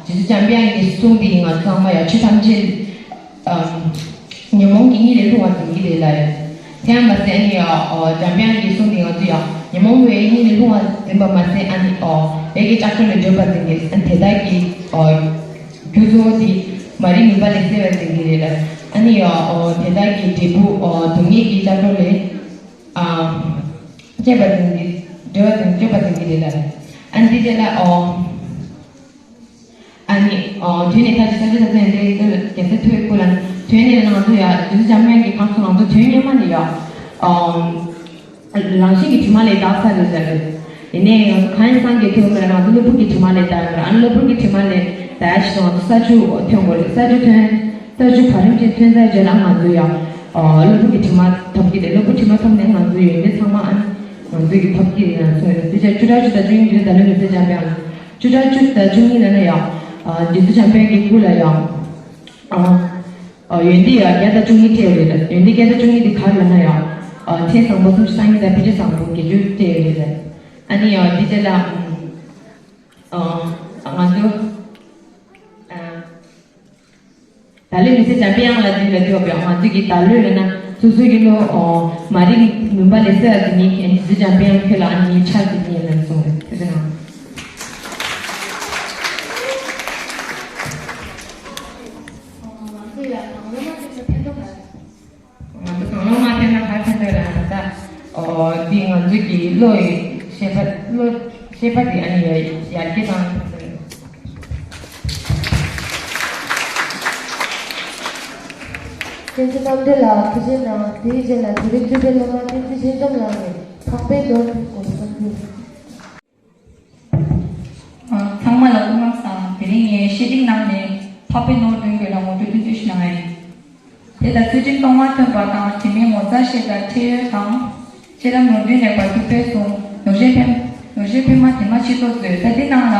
རྗེ་བཙུན་འཇམ་དཔལ་དབྱངས་ཀྱི་གསུང་འདི་ང་ཚང་མ་ཡང་ཆོས་ཐམས་ཅད། ཨ་ཉོན་མོངས་ཀྱི་གཉིད་ལས་ལྷུང་བ་འཛིན་གྱི་རེད་ལ། དེ་ཡང་མ་ཟད་ཨ་ནི་ཡང་ཨ་འཇམ་དཔལ་དབྱངས་ཀྱི་གསུང་འདི་ང་ཚོ་ཡང་ཉོན་མོངས་པའི་གཉིད་ལས་ལྷུང་བ་འཛིན་པ་མ་ཟད་ཨ་ནི་ཨ་ལས་ཀྱི་ལྕགས་སྒྲོག་ལས་སྒྲོལ་བར་འཛིན་གྱི། ཨ་དེ་དག་གི་ཨ་རྒྱུ་གཙོ་བོ་དེ་མ་རིག་མུན་པ་ལས་སེལ་བར་འཛིན་གྱི་རེད་ལ། ཨ་ནི་ཡང་ཨ་དེ་དག་གི་འབྲས་བུ་ཨ་སྡུག་བསྔལ་གྱི་ལྕགས་སྒྲོག་ལས་ཨ་སྐྱོབ་པར་འཛིན་གྱི། སྒྲོལ་བར་འཛིན། སྐྱོབ་པར་འཛིན་གྱི་རེད་ལ། ཨ་ནི་དེ་རྗེས་ལ་ཨ། ཨ་ནི། ཨོ། དུས་ནི་མཐའ་ཅི་ཐམས་ཅད་ཐམས་ཅད་ཡོན་ཏན་ཡོད་ཚུལ། རྒྱལ་སྲས་ དོན་ནི་ང་ཚོ་ཡ་རྗེ་བཙུན་འཇམ་དཔལ་གྱི་གང་སོང་ང་ཚོ་དོན་སྙེ་མ་ནི་ཡ། ཨམ། རང་བཞིན་གྱི་དྲི་མ་ལས་དག་ས་རེད་ཟེར་རེད། ཡིན་ནའི་ང་ཚོ་གང་ཡིན་སང་གི་ཐོན་མེད་ང་ཚོ་གློ་བུར་གྱི་དྲི་མ་ལས་དག་རེད། ཨ་ནི་གློ་བུར་གྱི་དྲི་མ་ལས་དག་ཡ་ཞིག་ང་ཚོ་ས་ཆུ་ཐོན་དགོས་རེད། ས་ཆུ་ཐོན་ས་ཆུ་བར་རིམ་ཅན་ཐོན་ཚར་རྗེས་ལ་ང་ཚོ་ཡ། ཨ། གློ་བུར་གྱི་དྲི་མ་ཐོབ་ཀྱི་རེད། གློ་བུར་དྲི་མ་ཐོབ་ནས་ང་ཚོ་ཡོན་ཏན་ཚང་མ་ཨ་ནི་ང་ཚོ་གི་ཐོབ་ཀྱི་རེད། ང་ཚོ་ཡོན་ཏན་བཅུ་ཕྲག་བཅུ་དང་བཅུ་གཉིས་ཀྱི་རེད། ད་ལོ་ཡོན་ཏན་འཇམ་དཔལ་བཅུ་ཕྲག་བཅུ་དང་བཅུ་གཉིས་ལ་ན་ཡ། ཨ། རྗེ་བཙུན་འཇམ་དཔལ་གྱི་སྐུ་ལ་ཡ། ཨ། ཨ། ཡོན་ཏན་ཡ་བརྒྱ་དང་བཅུ་གཉིས་སྤྲད་ཡོད་རེད། ཡོན་ཏན་བརྒྱ་དང་བཅུ་གཉིས་དེ་ག་རེ་ལབ་ན་ཡ། ཨ། ཁྲེལ་བཟང་པོ་སུམ་ཅུ་སོ་གཉིས་དང་ཕན་ཆད་བཟང་པོ་བརྒྱད་ཅུ་སྤྲད་ཡོད་རེད། ཨ་ནི་ཡ་འདི་རྗེས་ལ། ཨ། ང་ཚོ། ཨ། ད་ལོའི་མི་ཚེ་འཇམ་པའི་དབྱངས་ལ་འདི་ལ་ཐོབ་པའི་ང་ཚོ་གི་ད་ལོའི་ཡོད་ན་སོ་སོའི་གི་ལོ། ཨ། མ་རིག་མུན་པ་ལས་སེལ་བ་དེ་ཉིད་ཀྱི་མི་ཚེ་འཇམ་པའི་དབྱངས་ཁྱོད་ལ་ཨ་ནི་ཕྱག་འཚལ་ལགས་སོ། ཐུགས་རྗེ་གནང་། ང་ཚོ་ཡང་གང་ལོ་མ་ཐེབས་ན་ཕན་ཐོགས་ག་རེ། ང་ཚོ་གང་ལོ་མ་ཐེབས་ན་ག་རེ་ཕན་ཐོགས་རེད་ལབ་ན། ད། ཨོ། འདི་ང་ཚོ་གི་བློ་ཡི་ཤེས་པ་བློ་ཤེས་པ་འདི་ཨ་ནི་ཡར་ཡར་རྒྱས་བཏང་ཕན་ཐོགས་རེད། བསྟན་འཛིན་རྣམ་གྲོལ་ལགས་ཐུགས་རྗེ་གནང་། དེའི་རྗེས་ལ་དེ་རིང་སྤྲུལ་པའི་སློབ་མ་བསྟན་འཛིན་ཤེས་འཛོམས་ལགས་ནས་འཕགས་པའི་ནོར་བདུན་སྐོར་གསུང་རྒྱུ། ཚང་མ་ལ་སྐུ་ཁམས་བཟང་། དེ་རིང་ངས་བཤེས་སྤྲིང་གནང་ནས་འཕགས་པའི་ནོར་བདུན་སྐོར་ལ་ངོ་སྤྲོད་ཐུང་ཐུང་ཞིག་གནང་ཡ་ཡིན། དེ་ལ་ཚུལ་ཁྲིམས་སྟོང་པ་ཐོན་པ་དང་དྲི་མེད་ངོ་ཚ་ཤེས་དང་ཁྲེལ་ཡོད་དང་། ཤེས་རབ་ནོར་བདུན་ལེགས་པར་ཐུབ་པས་གསུངས། ནོར་གཞས་ཕན་ནོར་གཞས་ཕན་མ་དེ་མ་ཕྱི་ཐོག་མཛོད། ད་འདི་ནང་ལ་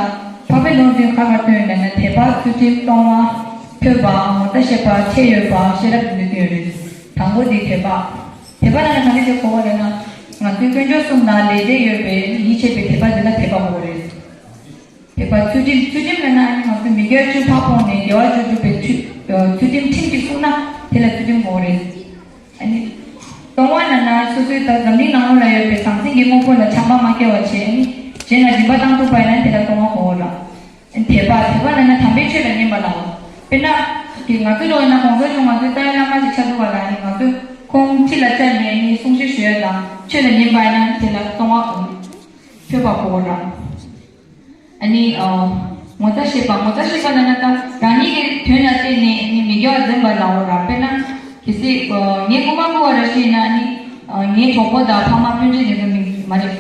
འཕགས་པའི་ནོར་བདུན་ག་ག་བཏོན་ཡོད་ན་དད་པ་ཚུལ་ཁྲིམས་སྟོང་པ་ཐོན་པ་ངོ་ཚ་ཤེས་པ་ཁྲེལ་ཡོད་པ་ཤེས་རབ་བདུན་བཏོན་ཡོད་རེད། དང་པོ་འདི་དད་པ། དད་པ་ལབ་ན་ག་འདྲ་ཞིག་གོ་བ་རེད་ན། ང་ཚོའི་དཀོན་མཆོག་གསུམ་ལ་ལས་འབྲས་ཡོད་པའི་ཡིད་ཆེས་པའི་དད་པ་འདི་ལ་དད་པ་གོ་བ་རེད། དད་པ་ཚུལ་ཁྲིམས། ཚུལ་ཁྲིམས་ལབ་ན་ཨ་ནི་ང་ཚོ་མི་དགེ་བ་བཅུ་ཕར་སྤོང་ནས་དགེ་བ་བཅུ་སྒྲུབ་པའི་ཚུལ། ཚུལ་ཁྲིམས་ཁྲིམས་གཅིག་བསྲུངས་ན་དེ་ལ་ཚུལ་ཁྲིམས་གོ་བ་རེད། ཨ་ནི། སྟོང་པ་ལབ་ན་སོ་སོའི་ད་འཛམ་གླིང་ནང་ལོགས་ལ་ཡོད་པའི་ཟང་ཟིང་གི་དངོས་པོ་ལ་ཆགས་པ་མ་སྐྱེ་བ་བྱས། ཨ་ནི་གཞན་ལ་སྦྱིན་པ་བཏང་ཐུབ་པ་ཡིན་ན་དེ་ལ་སྟོང་པ་གོ་བ་རེད། དད་པ། དད་པ་ལབ་ན་དམ་པའི་ཆོས་ལ་ཉན་པ་ལ། དཔེར་ན། དེ་ང་ཚོ་ལོ་ཡིན་ན་གོང་ས་སྐྱོང་ང་ཚོའི་རྩ་བའི་བླ་མ་ཞིག་ཆགས་འདུག་པ་ལ་ནི་ང་ཚོས་ཁོང་ཁྲི་ལ་བཅར་ནས་ནི་གསུང་བཤད་ཞུ་ཡ་དང་ཆོས་ལ་ཉན་པ་ཡིན་ན་དེ་ལ་གཏོང་བ་འོང་། ཐོས་པ་གོ་ར། ཨ་ནི་ཨ། ངོ་ཚ་ཤེས་པ། ངོ་ཚ་ཤེས་པ་ལབ་ན་ད་རང་ཉིད་ཀྱི་དོན་ལ་བརྟེན་ནས་ནི་མི་དགེ་བ་འཛེམ་པ་ལ་འོ་ར། དཔེར་ན། གལ་སྲིད་ངས་རྐུན་མ་རྐུ་བ་ར་ཤེས་ན་ནི་ངའི་གྲོགས་པོ་དང་ཕ་མ་སྤུན་མཆེད་དེ་ཚོ་མི་མ་རེད།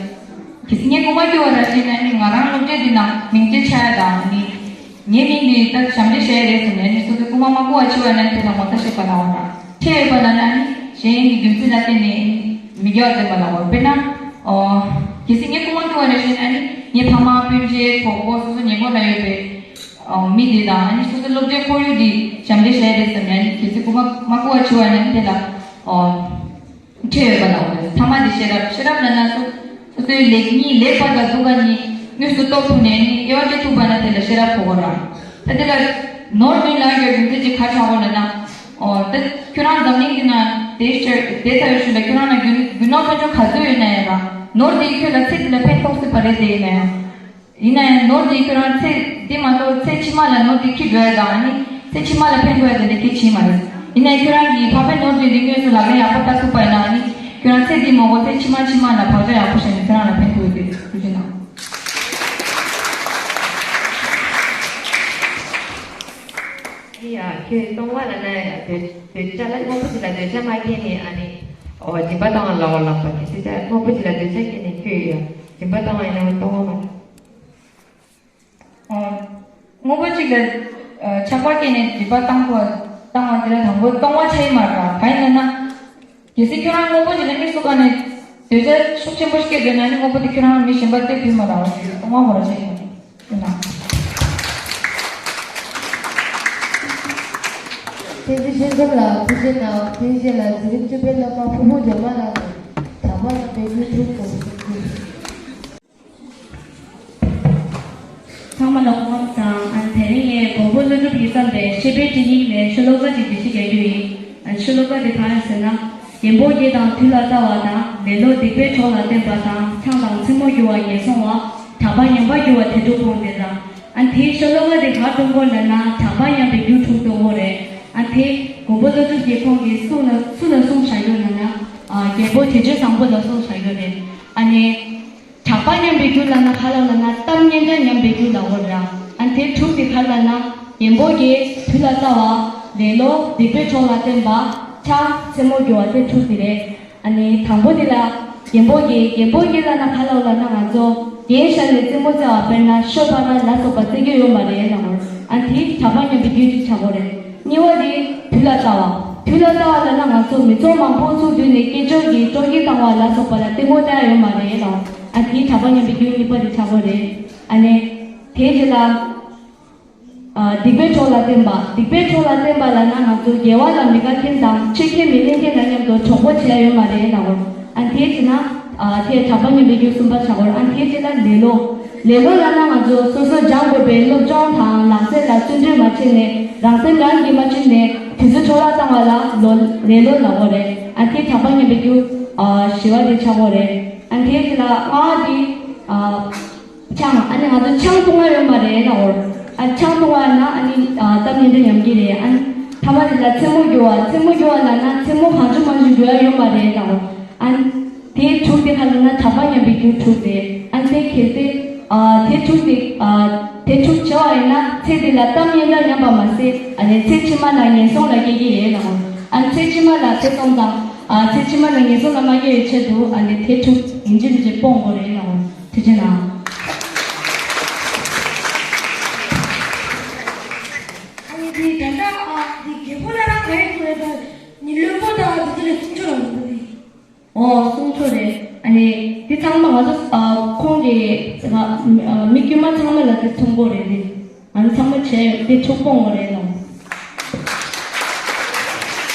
གལ་སྲིད་ངས་རྐུན་མ་རྐུ་བ་ར་ཤེས་ན་ནི་ང་རང་སློབ་གྲྭའི་འདི་ནང་མིང་ཚིག་ཆགས་ཡ་དང་ནི། ངའི་མིང་འདི་ད་ཞབས་འདྲེན་བྱས་རེད་ཟེར་ནས་ནི་སོ་སོའི་རྐུན་མ་མ་རྐུ་བ་འཆི་བ་ན་དེ་ལ་ངོ་ཚ་ཤེས་པ་ལ་འོ་ར། ཁྲེལ་ཡོད་པ་ལ་ན་ནི་གཞན་གྱི་རྒྱུ་མཚན་ལ་བརྟེན་ནས་མི་དགེ་བ་འཛེམ་པ་ལ་འོ། དཔེར་ན། ཨོ། གལ་སྲིད་ངས་རྐུན་མ་རྐུ་བ་ར་ཤེས་ན་ནི་ངའི་ཕ་མ་སྤུན་མཆེད་གྲོགས་པོ་སོ་སོ་ཉེ་འཁོར་ན་ཡོད་པའི་ཨོ། མི་དེ་དང་ནི་སོ་སོའི་སློབ་གྲྭའི་ཁོར་ཡུག་འདི་ཞབས་འདྲེན་བྱས་རེད་ཟེར་ནས་ནི་གལ་སྲིད་རྐུན་མ་མ་རྐུ་བ་འཆི་བ་ན་ནི་དེ་ལ་ཨོ། ཁྲེལ་ཡོད་པ་ལ་འོ། ཐ་མ་དེ་ཤེས་རབ། ཤེས་རབ་ལབ་ན་སོ་སོ་སོའི་ལེགས་ཉེས་ལེགས་པ་དང་སྡུག་པ་གཉིས་དངོས་སུ་རྟོགས་ཐུབ་ནས་ནི་དབྱེ་བ་དཔྱད་ཐུབ་པ་ན་དེ་ལ་ཤེས་རབ་གོ་དགོས་ར། ད་དེ་ལ་ནོར་བདུན་ལབ་ཡག་རྒྱུ་མཚན་ཅིག་ག་རེ་ཆགས་ཡོད་ལབ་ན། ཨོ། ད་ཁྱོད་རང་འཛམ་གླིང་འདི་ན་དེ་ཤར་དེ་ཚ་བའི་ཤུལ་ལ་ཁྱོད་རང་ལ་རྒྱུ་རྒྱུ་ནོར་དཔལ་འབྱོར་ག་ཚོད་ཡོད་ན་ཡང་ར། ནོར་དེ་ཁྱོད་ལ་ཚེ་འདི་ལ་ཕན་ཐོགས་སྲིད་པ་རེད་དེ་ཡིན་ན་ཡང་། ཡིན་ན་ཡང་ནོར་དེ་ཁྱོད་རང་ཚེ་འདི་མ་གཏོགས་ཚེ་ཕྱི་མ་ལ་ནོར་དེ་འཁྱེར་དགོས་ཡ་དང་ནི་ཚེ་ཕྱི་མ་ལ་ཕན་ཐོགས་ཡ་དེ་འདྲ་གལ་ཆེན་མ་རེད། ཡིན་ན་ཡང་ཁྱོད་རང་གིས་འཕགས་པའི་ནོར་དེ་འདི་དངོས་སུ་ལག་ལེན་ཡག་པོ་བསྟར་ཐུབ་པ་ཡིན་ན་ནི་ཁྱོད་རང་ཚེ་འདི་མ་གཏོགས་ཚེ་ཕྱི་མ་ཕྱི་མ་ལ་བག་ཆགས་ཡག་པོ་བཞག་ནས་ཁྱོད་རང་ལ་ཕན་ཐོགས་ཡོད་དེ་ཐུགས་རྗེ་གནང་། ཨི་ཡ། ཁྱོད་སྟོང་པ་ལབ་ན་ཡ་འདོད་འདོད་ཆགས་ལ་དངོས་པོ་ཅིག་ལ་འདོད་ཆགས་མ་སྐྱེས་ནས་ཨ་ནི་ཨོ་སྦྱིན་པ་བཏང་བ་ལ་འོ་ལགས་པ་གལ་སྲིད་ད་དངོས་པོ་ཅིག་ལ་འདོད་ཆགས་སྐྱེས་ནས་ཁྱོད་ཡ་སྦྱིན་པ་བཏང་བ་ཡིན་ན་སྟོང་པ་མ་རེད། ཨོ། དངོས་པོ་གཅིག་ལ་ཨ་ཆགས་པ་སྐྱེས་ནས་སྒྲིབ་པ་བཏང་དགོས་བཏང་བ་དེ་ལ་དང་པོ་སྟོང་པ་ཆགས་ཀྱི་མ་རེད་པ། གང་ཡིན་ལབ་ན། གལ་སྲིད་ཁྱོད་རང་དངོས་པོ་གཅིག་ལ་དམིགས་སུ་བཀར་ནས་འདོད་ཆགས་ཤུགས་ཆེན་པོ་ཞིག་སྐྱེས་འདོད་ན་ནི་དངོས་པོ་དེ་ཁྱོད་རང་མི་གཞན་པར་སྟེར་ཐུབ་ཀྱི་མ་རེད་པ། སྟོང་པ་ཁོ་རང་ཆགས་ཀྱི་མ་རེད། ཡིན་ནའང་། བསྟན་འཛིན་ཤེས་འཛོམས་ལགས་ཐུགས་རྗེ་གནང་། དེའི་རྗེས་ལ་འཛིན་རིམ་བཅུ་པའི་སློབ་མ་ཕུར་བུ་སྒྲོལ་མ་ལགས་ནས་གྲགས་པ་ཉམས་པའི་རྒྱུད་དྲུག་གསུང་རྒྱུ། ཚང་མ་ལ་སྐུ་ཁམས་བཟང་། ཨ་ནི་དེ་རིང་ངས་མགོན་པོ་ཀླུ་སྒྲུབ་ཀྱིས་བརྩམས་པའི་བཤེས་པའི་སྤྲིང་ཡིག་ནས་ཤོ་ལོ་ཀ་ཅིག་འགྲེལ་བཤད་རྒྱག་རྒྱུ་ཡིན། ཨ་ནི་ཤོ་ལོ་ཀ་དེ་གང་ཡིན་ཟེར་ན། རྒན་པོ་བརྒྱད་དང་དུས་ལ་བལྟ་བ་དང་། ལེ་ལོ་སྡིག་པའི་གྲོགས་ལ་བསྟེན་པ་དང་། ཆང་དང་མཚན་མོ་རྒྱུ་བ་ངན་སོང་བ། གྲགས་པ་ཉམས་པར་འགྱུར་བ་དེ་དྲུག་སྤོང་ཟེར་ར། ཨ་ནི་དེའི་ཤོ་ལོ་ཀ་དེ་ག་རེ་སྟོན་གྱི་ཡོད་ལབ་ན་གྲགས་པ་ཉམས་པའི་རྒྱུ་དྲུག་སྟོན་གྱི་ཡོད་རེད། ཨ་ནི་དེ་མགོན་པོ་ཀླུ་སྒྲུབ་ཀྱིས་ཁོང་གིས་སུ་ལ་སུ་ལ་གསུངས་བཞག་ཡོད་ལབ་ན། ཨ་རྒན་པོ་དལ་འབྱོར་བཟང་པོ་ལ་གསུངས་བཞག་ཡོད་རེད། ཨ་ནི། གྲགས་པ་ཉམས་པའི་རྒྱུ་ལབ་ན་ག་རེ་ལབ་ན་གཏམ་སྙན་གྲགས་ཉམས་པའི་རྒྱུ་ལབ་ཀྱི་ཡོད་རེད། ཨ་ནི་དེ་དྲུག་དེ་ག་རེ་ལབ་ན་རྒན་པོ་བརྒྱད་དུས་ལ་བལྟ་བ། ལེ་ལོ། སྡིག་པའི་གྲོགས་ལ་བརྟེན་པ། ཕྱག་མཚན་མོ་རྒྱུ་བ། དེ་དྲུག་དེ་རེད། ཨ་ནི་དང་པོ་དེ་ལ་རྒན་པོ་གིས། རྒན་པོ་གིས་ལབ་ན་ག་ལབ་ལབ་ན། ང་ཚོ་རྒན་ཤོས་ལ་རྩེད་མོ་རྩེ་བ་དཔེར་ན་ཤོ་བ་ར་ལ་སོགས་པ་རྩེ་རྒྱུ་ཡོད་མ་རེད་ལབ་པ། ཨ་དེ་གྲགས་པ་ངན་པའི་རྒྱུ་ཅིག་ཆགས་ཀྱི་རེད། གཉིས་པ་དེ་དུས་ལ་ལྟ་བ། དུས་ལ་ལྟ་བ་ལབ་ན་ང་ཚོ་མི་ཚོགས་མང་པོ་ཚོགས་དུས་ནས་སྐད་ཅོར་གྱིས་སྤྲོ་སྐྱིད་བཏང་བ་ལ་སོགས་པ་ལ་ལྟད་མོ་ལྟ་ཡ་ཡོད་མ་རེད་ལབ་པ། ཨ་དེ་གྲགས་པ་ངན་པའི་རྒྱུ་གཉིས་པ་དེ་ཆགས་ཀྱི་རེད། ཨ་ནི་དེའི་རྗེས་ལ། ཨ། སྡིག་པའི་གྲོགས་ལ་བརྟེན་པ། སྡིག་པའི་གྲོགས་ལ་བརྟེན་པ་ལབ་ན་ང་ཚོ་དགེ་བ་ལ་མི་དགའ་མཁན་དང་ཆོས་ཁས་མི་ལེན་མཁན་ལ་མཉམ་དུ་གྲོགས་པོ་བྱས་ཡོད་མ་རེད་ལབ་པ། ཨ་དེའི་རྗེས་ལ། ཨ་དེ་གྲགས་པ་ངན་པའི་རྒྱུ་གསུམ་པ་ཆགས་ཀྱི་རེད། ཨ་དེའི་རྗེས་ལ་ལེ་ལོ། ལེ་ལོ་ལབ་ན་ང་ཚོ་སོ་སོ་སྦྱང་དགོས་པའི་སློབ་སྦྱོང་དང་ལག་རྩལ་ལ་བརྩོན་འགྲུས་མ་བྱས་ནས་རང་སེམས་རང་གིས་མ་བཅིངས་ནས་དུས་ཚོད་འཕྲོ་བརླག་བཏང་བ་ལ་ལོ་ལེ་ལོ་ལབ་ཀྱི་རེད། ཨ་དེ་གྲགས་པ་ངན་པའི་རྒྱུ། ཨ་བཞི་པ་དེ་ཆགས་ཀྱི་རེད། ཨ་དེའི་རྗེས་ལ་ལྔ་པ་དེ། ཨ། ཆང་། ཨ་ནི་ང་ཚོ་ཆང་འཐུང་ཡ་ཡོད་མ་རེད་ལབ་པ། ཨ་ཆང་འཐུང་བ་ན་ཨ་ནི་ཨ་གཏམ་སྙན་གྲགས་ཉམས་ཀྱི་རེད། ཨ་ནི་ཐ་མ་དེ་ལ་མཚན་མོ་རྒྱུ་བ། མཚན་མོ་རྒྱུ་བ་ལབ་ན་མཚན་མོ་གང་བྱུང་མང་བྱུང་རྒྱུ་ཡ་ཡོད་མ་རེད་ལབ་པ། ཨ་ནི་དེ་དྲུག་དེ་ག་ལབ་ན་གྲགས་པ་ངན་པའི་རྒྱུ་དྲུག་རེད། ཨ་ནི་དེ་གལ་ཏེ་ཨ་དེ་དྲུག་དེ་ཨ་དེ་དྲུག་བྱས་པ་ཡིན་ན་ཚེ་འདི་ལ་གཏམ་སྙན་གྲགས་ཉམས་པ་མ་ཟད། ཨ་ནི་ཚེ་ཕྱི་མ་ལ་ངན་སོང་ལ་སྐྱེ་གི་རེད་ལབ་པ། ཨ་ནི་ཚེ་ཕྱི་མ་ལ་ཐེ་ཚོམ་དང་ཨ་ཚེ་ཕྱི་མ་ལ་ངན་སོང་ལ་མ་སྐྱེ་བའི་ཆེད་དུ་ཨ་ནི་དེ་དྲུག་ཡིན་གཅིག་མིན་གཅིག་སྤོང་དགོས་རེད་ལབ་པ། ཐུགས་རྗེ་གནང་། ཨ་ནི་དེ་ད་ལྟ་ཨ་དེ་རྒད་པོ་ལ་རང་ག་རེ་གསུངས་རེད། ད་ནི་བློན་པོ་དང་དེ་ཚོ་ལ་གསུང་ཆོག་ལ་འདུག་གི། ཨོ་གསུང་ཆོག་རེད། ཨ་ནི་དེ་ཚང་མ་ང་ཚོ་ཨ་ཁོང་གི་ཨ་མི་དཀྱུས་མ་ཚང་མ་ལ་དེ་མཚུངས་པོ་རེད། དེ་ང་ཚོ་ཚང་མ་བྱས་ཡོད། དེ་ཐུགས་སྤོང་དགོས་རེད་ལབ།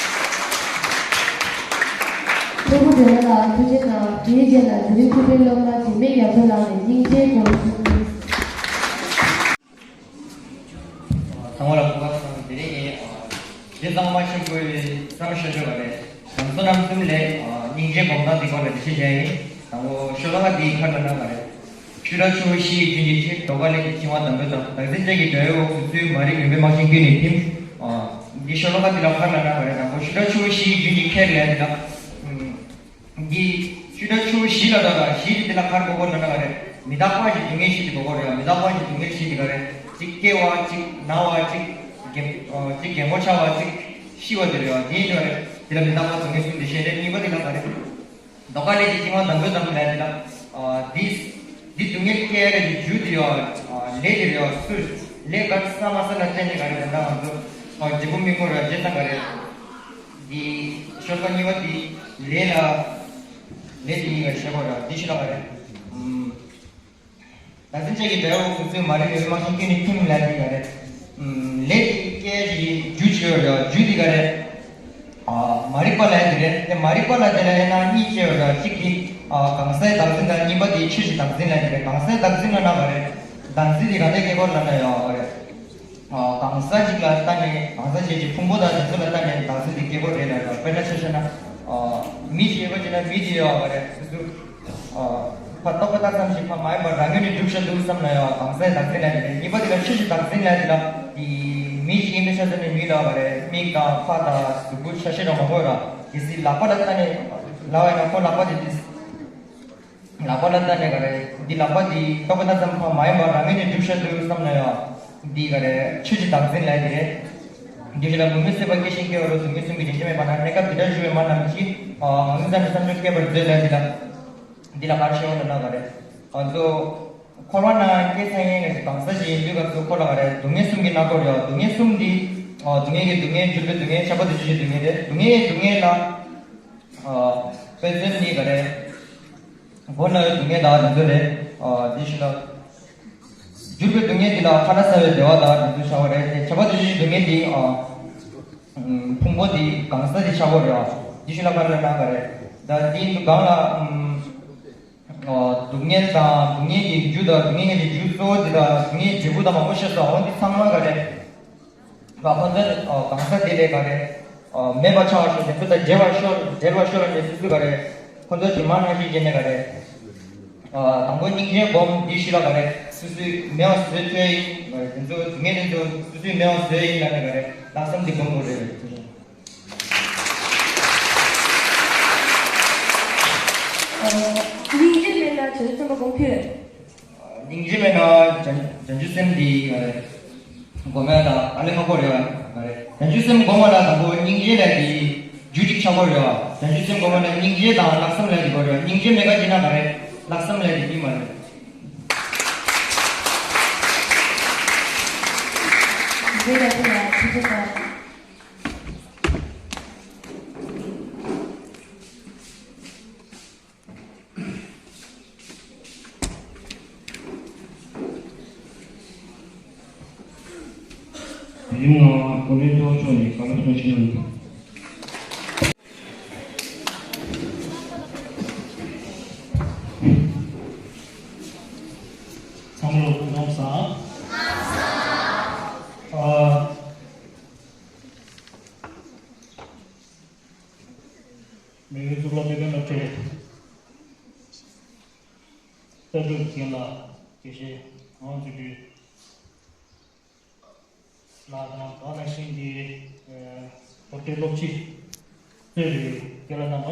ཕྲུ་གུ་དེ་ལ་ཐུགས་རྗེ་གནང་། དེའི་རྗེས་ལ་དེ་རིང་ཕུལ་བའི་སློབ་མ་འཇིགས་མེད་རྒྱ་མཚོ་ལགས་ནས་སྙིང་རྗེའི་སྒོ་ནས། ཚང་མ་ལ་སྐུ་ཁམས་བཟང་། དེ་རིང་ངས་ཨ་འདི་གཙང་མ་ཆེན་པོའི་བསམ་ཤོད་ཆོག་པ་རེད། ལམ་བཟོ་རྣམ་གསུམ་ལས་ཨ་སྙིང་རྗེའི་སྒོམ་སྟངས་འདི་སྐོར་ལ་འགྲེལ་བཤད་བྱས་ཡིན། དང་པོ་ཤོ་ལོ་ཀ་འདིའི་ཁ་ལ་གནང་བ་རེད། ཆུ་དྲག་ཆུ་བོ་བཞི་ཡི་རྒྱུན་གྱིས་ཁེངས། རྡོ་ཁ་ལས་ཀྱི་འཆིང་བ་དམ་པོའི་གཏམ། བདག་འཛིན་བཅས་ཀྱི་དགྲ་བོའི་འོག་ཏུ་ཚུད། མ་རིག་མུན་པའི་རྨ་བྱའི་ཀུན་ནས་ཐིམ། ཨ་འདི་ཤོ་ལོ་ཀ་འདི་ལ་ཁ་ལ་གནང་བ་རེད། དང་པོ་ཆུ་དྲག་ཆུ་བོ་བཞི་ཡི་རྒྱུན་གྱིས་ཁེངས་ལབ་ཡ་འདི་ལ། ཨ། འདི་ཆུ་དྲག་ཆུ་བོ་བཞི་ལ་ད་ག་བཞི་དེ་འདི་ལ་ག་རེ་གོ་དགོས་ལབ་ན་ག་རེ། མི་རྟག་པ་ཞིག་སྡུག་བསྔལ་བཞི་དེ་གོ་དགོས་རེད། མི་རྟག་པ་ཞིག་སྡུག་བསྔལ་བཞི་དེ་ག་རེ། གཅིག་སྐྱེ་བ། གཅིག་ན་བ། གཅིག་རྒན་ཨ་གཅིག་རྒན་གོག་ཆགས་པ། གཅིག་ཤི་བ་དེ་རེད་བ། འདི་ཡིན་ག་རེ། འདི་ལ་མི་རྟག་པ་སྡུག་བསྔལ་གསུམ་དེ་བཤད་རེད། གཉིས་པ་དེ་ལ་ག་རེ། རྡོ་ཁ་ལས་ཀྱི་འཆིང་བ་དམ་པོའི་གཏམ་ལབ་ཡ་དེ་ལ། ཨ་འདི་འདི་སྡུག་བསྔལ་སྐྱེ་ཡ་རེད། འདི་རྒྱུ་དེ་ཡོད། ཨ་ལས་དེ་རེད་བ། སུ་ལས་ག་བསམ་མ་བསམ་ལ་བརྟེན་ནས་ག་རེ། ད་ལྟ་ང་ཚོ་ཨ་འབྲས་བུ་སྨིན་དགོས་རེད་བ། བྱས་ཙང་ག་རེ། འདི་ཤོ་ལོ་ཀ་གཉིས་པ་འདི་ལས་ལ་ལས་དེ་གཉིས་ཀ་བཤད་དགོས་རེད་བ། འདི་ཤོ་ལོ་ཀ་རེད། ཨུམ། བདག་འཛིན་བཅས་ཀྱི་དགྲ་བོའི་འོག་ཏུ་ཚུད། མ་རིག་མུན་པའི་རྨ་བྱའི་ཀུན་ནས་ཐིམ་ལབ་ཡ་འདི་ག་རེ། ཨུམ། ལས་དེ་སྐྱེ་ཡ་ཞིག་རྒྱུ་ཅིག་ཡོད་རེད་བ། རྒྱུ་འདི་ག་རེ། ཨ་མ་རིག་པ་ལབ་ཡ་འདི་རེད། དེ་མ་རིག་པ་ལ་དེ་ལ་དབྱེ་ན་གཉིས་ཕྱེ་ཡོད་རེད། གཅིག་གིས་ཨ་གང་ཟག་བདག་འཛིན་དང་། གཉིས་པ་དེ་ཆོས་ཀྱི་བདག་འཛིན་ལབ་ཡ་འདི་རེད། གང་ཟག་བདག་འཛིན་ལབ་ན་ག་རེ། བདག་འཛིན་དེ་ག་འདྲ་སྐྱེ་དགོས་ལབ་ན་ཡོད་རེད། ཨ་གང་ཟག་ཅིག་ལ་ལྟ་ནས། གང་ཟག་ཅིག་གི་ཕུང་པོ་དང་དེ་ཚོ་ལ་ལྟ་ནས་བདག་འཛིན་དེ་སྐྱེ་དགོས་རེད་ལབ་ཡོད། དཔེར་ན་ཆ་བཞག་ན་ཨ་མི་ཞིག་ཡོད་པ་ཅིག་ན་མི་དེ་ཡོད་ག་རེད། སོ་སོ་ཨ་ཕར་རྟོག་པ་ལྟ་ཙམ་ཞིག་ཕར་མ་ཡིན་པར་རང་ངོས་ནས་གྲུབ་བཞག་འདུག་བསམ་ན་ཡང་གང་ཟག་བདག་འཛིན་ལབ་ཡ་དེ་རེད། གཉིས་པ་དེ་ལ་ཆོས་ཀྱི་བདག་འཛིན་ལབ་ཡ་དེ་ལ། དེ་མི་ཞིག་ཡིན་པའི་ཆ་བཞག་ན་མི་ལ་ག་རེ། མིག་དང་ཕ་དང་གཟུགས་པོ་ཆ་ཤས་རང་མང་པོ་ཡོད་ར། གལ་སྲིད་ལག་པ་ལ་ལྟ་ནས་ལབ་པ་ཡིན་ན་ཁོ་ལག་པ་དེ་དེ་ལག་པ་ལ་ལྟ་ནས་ག་རེ། འདི་ལག་པ་འདི་རྟོག་པ་ལྟ་ཙམ་ཕར་མ་ཡིན་པར་རང་ངོས་ནས་གྲུབ་བཞག་འདུག་བསམ་ན་ཡང་འདི་ག་རེ། ཆོས་ཀྱི་བདག་འཛིན་ལབ་ཡ་དེ་རེད། འདི་ཞིག་ལ་མུ་མེད་སྲེད་པ་སྐྱེ་ཞིང་སྐྱེ་བ་རུ། སྡུག་བསྔལ་གསུམ་གྱི་རྒྱུན་ཆད་མེད་པ་ན། གནས་སྐབས་འདི་འདྲར་བཞུགས་པའི་མ་རྣམས་ཀྱིས། ཨ་ངང་ཚུལ་བཟང་པོའི་བསམ་བློ་བསྐྱེད་པར་མཛོད་ལབ་ཡ་འདི་ལ། འདི་ལ་ག་རེ་ཞུ་བ་ལབ་ན་ག་རེ། ང་ཚོ་འཁོར་བ་ན་སྐྱེས་ཚར་མཁན་གྱི་གང་ཟག་ཅིག་ཡིན་དུས་སྐབས་སུ་ཁོ་ལ་ག་རེ། སྡུག་བསྔལ་གསུམ་གྱི་སྣ་སྒོ་རེད་བ། སྡུག་བསྔལ་གསུམ་འདི། ཨ་སྡུག་བསྔལ་གྱི་སྡུག་བསྔལ། འགྱུར་བའི་སྡུག་བསྔལ། ཁྱབ་པ་དང་བཅས་པའི་སྡུག་བསྔལ་རེད། སྡུག་བསྔལ་གྱི་སྡུག་བསྔལ་ལ། ཨ་དཔེ་མཚོན་ནི་ག་རེ། སྒོ་ན་ཡོད་སྡུག་བསྔལ་དང་དེ་ཚོ་རེད། ཨ་དེ་ཞིག་ལ། འགྱུར་བའི་སྡུག་བསྔལ་འདི་ལ་ཁ་ན་ཚ་བའི་བདེ་བ་དང་དེ་ཚོ་ཆགས་པ་རེད། དེ་ཁྱབ་པ་དང་བཅས་པའི་སྡུག་བསྔལ་འདི། ཨ་ཕུང་པོ་འདི་གང་ཟག་འདི་ཆགས་པ་རེད། ཨ་དེ་ཞིག་ལ་ག་རེ་ལབ་ན་ག་རེ། ད་འདི་འདུག་གང་ལ། ཨ་སྡུག་བསྔལ་དང་སྡུག་བསྔལ་གྱི་རྒྱུ་དང་། སྡུག་བསྔལ་གྱི་རྒྱུ་གཙོ་བོ་འདི་དང་། སྡུག་བསྔལ་གྱི་འབྲས་བུ་དང་མང་པོ་བཤད་སོང་། འོ་འདི་ཚང་མ་ག་རེ། ཁོ་ཚོ་གང་ཟག་དེ་ལས་ག་རེ། མེད་པ་ཆགས་ཤོར་ནས་སུ་དང་འབྲལ་བར་ཤོར། འབྲལ་བར་ཤོར་ནས་སུ་སུ་ག་རེ། ཁོ་ཚོ་གྱི་མ་ནང་བཞིན་བྱས་ནས་ག་རེ། དང་པོ་སྙིང་རྗེ་སྒོམ་འདི་ཞིག་ལ་ག་རེ། སུ་སུས་མེད་པ་བཟོས་ཐུབ་ཡིན། དེ་ཚོ་སྡུག་བསྔལ་དེ་ཚོ་སུ་སུས་མེད་པ་བཟོས་ཡིན་ལབ་ནས་ག་རེ། ལྷག་བསམ་འདི་སྒོམ་དགོས་རེད། སྙིང་རྗེ་མེད་ན་བྱང་ཆུབ་སེམས་དཔའ་སྒོམ་ཐུབ། སྙིང་རྗེ་མེད་ན་བྱང་བྱང་ཆུབ་སེམས་འདི་ག་རེ། སྒོམ་ཡ་ད་ཨ་ལེ་ཁག་པོ་རེད་བ། ག་རེ། བྱང་ཆུབ་སེམས་སྒོམ་པ་ལ་དང་པོ་སྙིང་རྗེ་ལབ་ཀྱི་རྒྱུ་གཅིག་ཆགས་པ་རེད་བ། བྱང་ཆུབ་སེམས་སྒོམ་པ་ལ་སྙིང་རྗེ་དང་ལྷག་བསམ་ལབ་ཀྱི་དགོས་རེད་བ། སྙིང་རྗེ་མེད་པ་ཅིག་ན་ག་རེ་ལྷག་བསམ་ལབ་ཀྱི་ཡིན་མ་རེད། འདི་ལ་ཐུགས་ལ་ཐུགས་རྗེ་ཆེ། ཡུམ་ལ་གོ་ལེ་ཐོག་ཕྱོགས་ནས་བཀའ་སློབ་གནང་ཕྱིར་གནང་། ཚང་མ་ལ་སྐུ་ཁམས་བཟང་། ཨ། མི་ཡུལ་གཙུག་ལག་སྡེ་དཔོན་སློབ་གྲྭའི་ལྟ་གྲུབ་རྒན་ལགས། དགེ་བཤེས་ངག་དབང་ཆོས་སྤྲུལ་ལགས་དང་། དེ་ནང་བཞིན་གྱི་ཨ་སློབ་གྲྭའི་སློབ་སྤྱི། གཙོས་པའི་རྒན་ལགས་རྣམ་པ།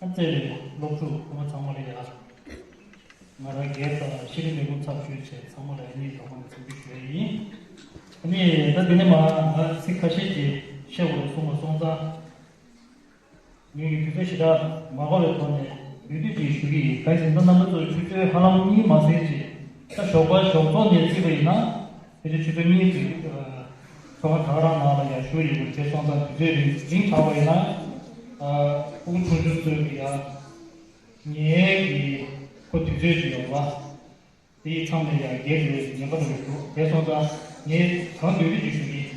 ཨ་གཙོས་པའི་སློབ་ཕྲུག་ཁོང་ཚང་མ་ལ་ཡ། ང་རང་སྒེར་དང་ཤེས་རིག་ལས་ཁུངས་ཚབ་ཞུས་བྱས་ཚང་མ་ལ་ཡ་སྙིང་ཐག་པ་ནས་འཚམས་འདྲི་ཞུ་ཡ་ཡིན། ཨ་ནི་ད་འདི་ནས་མར་ང་ཚིག་ཁ་ཤས་ཀྱིས་བཤད་དགོས་རེད་གསུངས་པ་སོང་ཙང་། ངེད་ཀྱི་དུས་ཚོད་ཞེ་དྲག་མ་འགོར་བའི་ཐོག་ནས་ཡུན་དུས་ཀྱིས་ཞུ་གི་ཡིན། གང་ཡིན་ཟེར་ན་རྣམ་པ་ཚོ་ཆུ་ཚོད་ཧ་ལམ་གཉིས་མ་ཟིན་ཅིག་ད་ཞོགས་པ་ཞོགས་ཚོགས་ནས་བརྩིས་པ་ཡིན་ན་ཕལ་ཆེར་ཆུ་ཚོད་གཉིས་ཙམ་ཨ་ཚོགས་ཁང་ད་ག་རང་ནང་ལ་ཡར་བཞུགས་ཡོད་དགོས་རེད། བྱས་སོང་ཙང་དུས་ཚོད་རིང་རིང་དྲགས་པ་ཡིན་ན་ཨ་སྤུ་གུ་ཆུང་ཆུང་ཚོས་ཀྱི་ཡ་ངེད་ཀྱི་ཁོ་དུས་ཚོད་ཅིག་ཡོང་བ། དེའི་མཚམས་ལ་ཡང་སྒེར་རེ་ཉན་པ་འགྲོ་གི་འདུག་དེ་སོང་ཙང་ངས་གང་འདོད་འདོད་ཅིག་ཞུ་གི་ཡིན།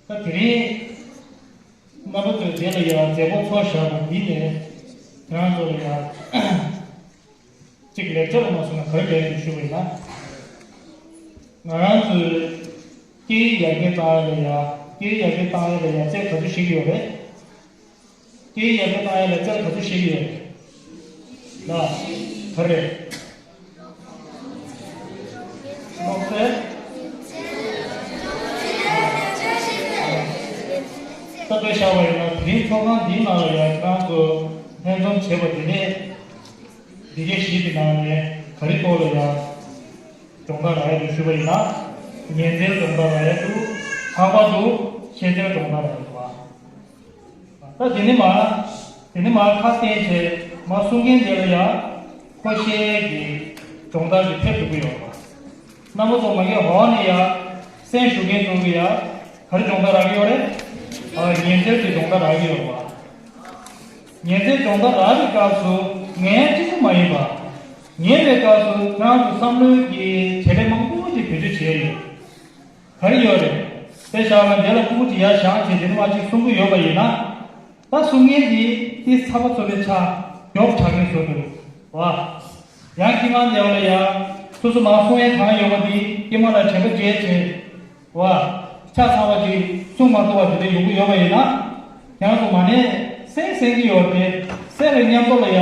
ད་དེ་རིང་རྣམ་པ་ཚོས་དེ་ལ་ཡང་མཛད་སྒོ་ཚོགས་བཞག་པ་འདི་ནས་ཁྱེད་རང་ཚོ་ལ་ཡང་གཅིག་ལེགས་ཆ་ལ་མ་སོང་ན་ག་རེ་ལས་ཞུ་ཞུ་བ་ཡིན་ན། ང་རང་ཚོས་སྐད་ཡིག་ཡར་རྒྱས་བཏང་ཡ་ལ་ཡང་སྐད་ཡིག་ཡར་རྒྱས་བཏང་ཡ་ལ་ཡང་རྩལ་ག་ཚོད་ཤེས་ཀྱི་ཡོད་རེད། སྐད་ཡིག་ཡར་རྒྱས་བཏང་ཡ་ལ་རྩལ་ག་ཚོད་ཤེས་ཀྱི་ཡོད་ལ། ག་རེ། ཀློག་རྩལ། ད་དཔེ་བཞག་པ་ཡིན་ན་དེ་རིང་ཚོགས་ཁང་འདིའི་ནང་ལ་ཡང་ཁྱེད་རང་ཚོ་ལྷན་འཛོམས་བྱས་པ་དེ་ནས་འདི་གའི་གཞི་དེ་ནང་ནས་ག་རེ་ཐོག་ལ་ཡང་སྦྱོང་བརྡར་རག་ཡ་འདུག་ཞུས་པ་ཡིན་ན། ཉན་རྩལ་སྦྱོང་བརྡར་རག་ཡ་འདུག་ལྷག་པར་དུ་ཤེས་རྩལ་སྦྱོང་བརྡར་རག་ཡ་འདུག་ཨ། ད་དེ་ནི་མ། དེ་ནི་མ་ཁ་བསྟན་བྱས་མ་གསུང་མཁན་དེ་ལ་ཡང་ཁོ་ཤེས་ཀྱི་སྦྱོང་བརྡར་ཞིག་ཐེབས་ཐུབ་ཀྱི་ཡོད་པ། རྣམ་པ་ཚོ་མ་གི་འོག་ནས་ཡང་གསན་ཞུ་མཁན་ཚོ་གི་ཡང་ག་རེ་སྦྱོང་བརྡར་རག་གི་ཡོད་རེད། ཨ་ཉན་རྩལ་གྱི་སྦྱོང་བརྡར་རག་གི་ཡོད་པ། ཉན་རྩལ་སྦྱོང་བརྡར་རག་པའི་སྐབས་སུ་ངས་གཅིག་པུ་མ་ཡིན་པ། ཉན་པའི་སྐབས་སུ་ཁྱེད་རང་ཚོ་བསམ་བློའི་གི་བྱེད་ལས་མང་པོ་ཞིག་བེད་སྤྱོད་བྱས་ཡོད། ག་རེ་ཡོད་རེད། དཔེ་བཞག་ན་འདི་ལ་སྤུ་གུ་ཅིག་ཡར་བཞེངས་བྱས་འདི་ནས་མར་ཅིག་གསུང་གི་ཡོད་པ་ཡིན་ན། ད་གསུང་མཁན་འདི་ཏི་ཚ་པ་ཚོ་ལས་ཆ་མགྱོགས་དྲགས་མཁན་བཟོ་འདུག་བ། ཡང་ཁྱི་མང་དེ་བ་ལ་ཡང་སོ་སོ་མར་གསུང་ཡས་གང་ཡོད་པ་འདི་ཁྱི་མང་ལ་དྲན་པ་བརྗེད་བྱས་བ། ཆ་ཚང་བ་ཅིག་གསུང་མ་ཐུབ་པ་དེ་འདྲ་ཡོང་གི་ཡོད་པ་ཡིན་ན། ཁྱེད་རང་ཚོ་མ་ནས་སེམས་སེམས་ཀྱི་ཡོད་དེ་སེམས་ལ་མཉམ་དུ་ལ་ཡ།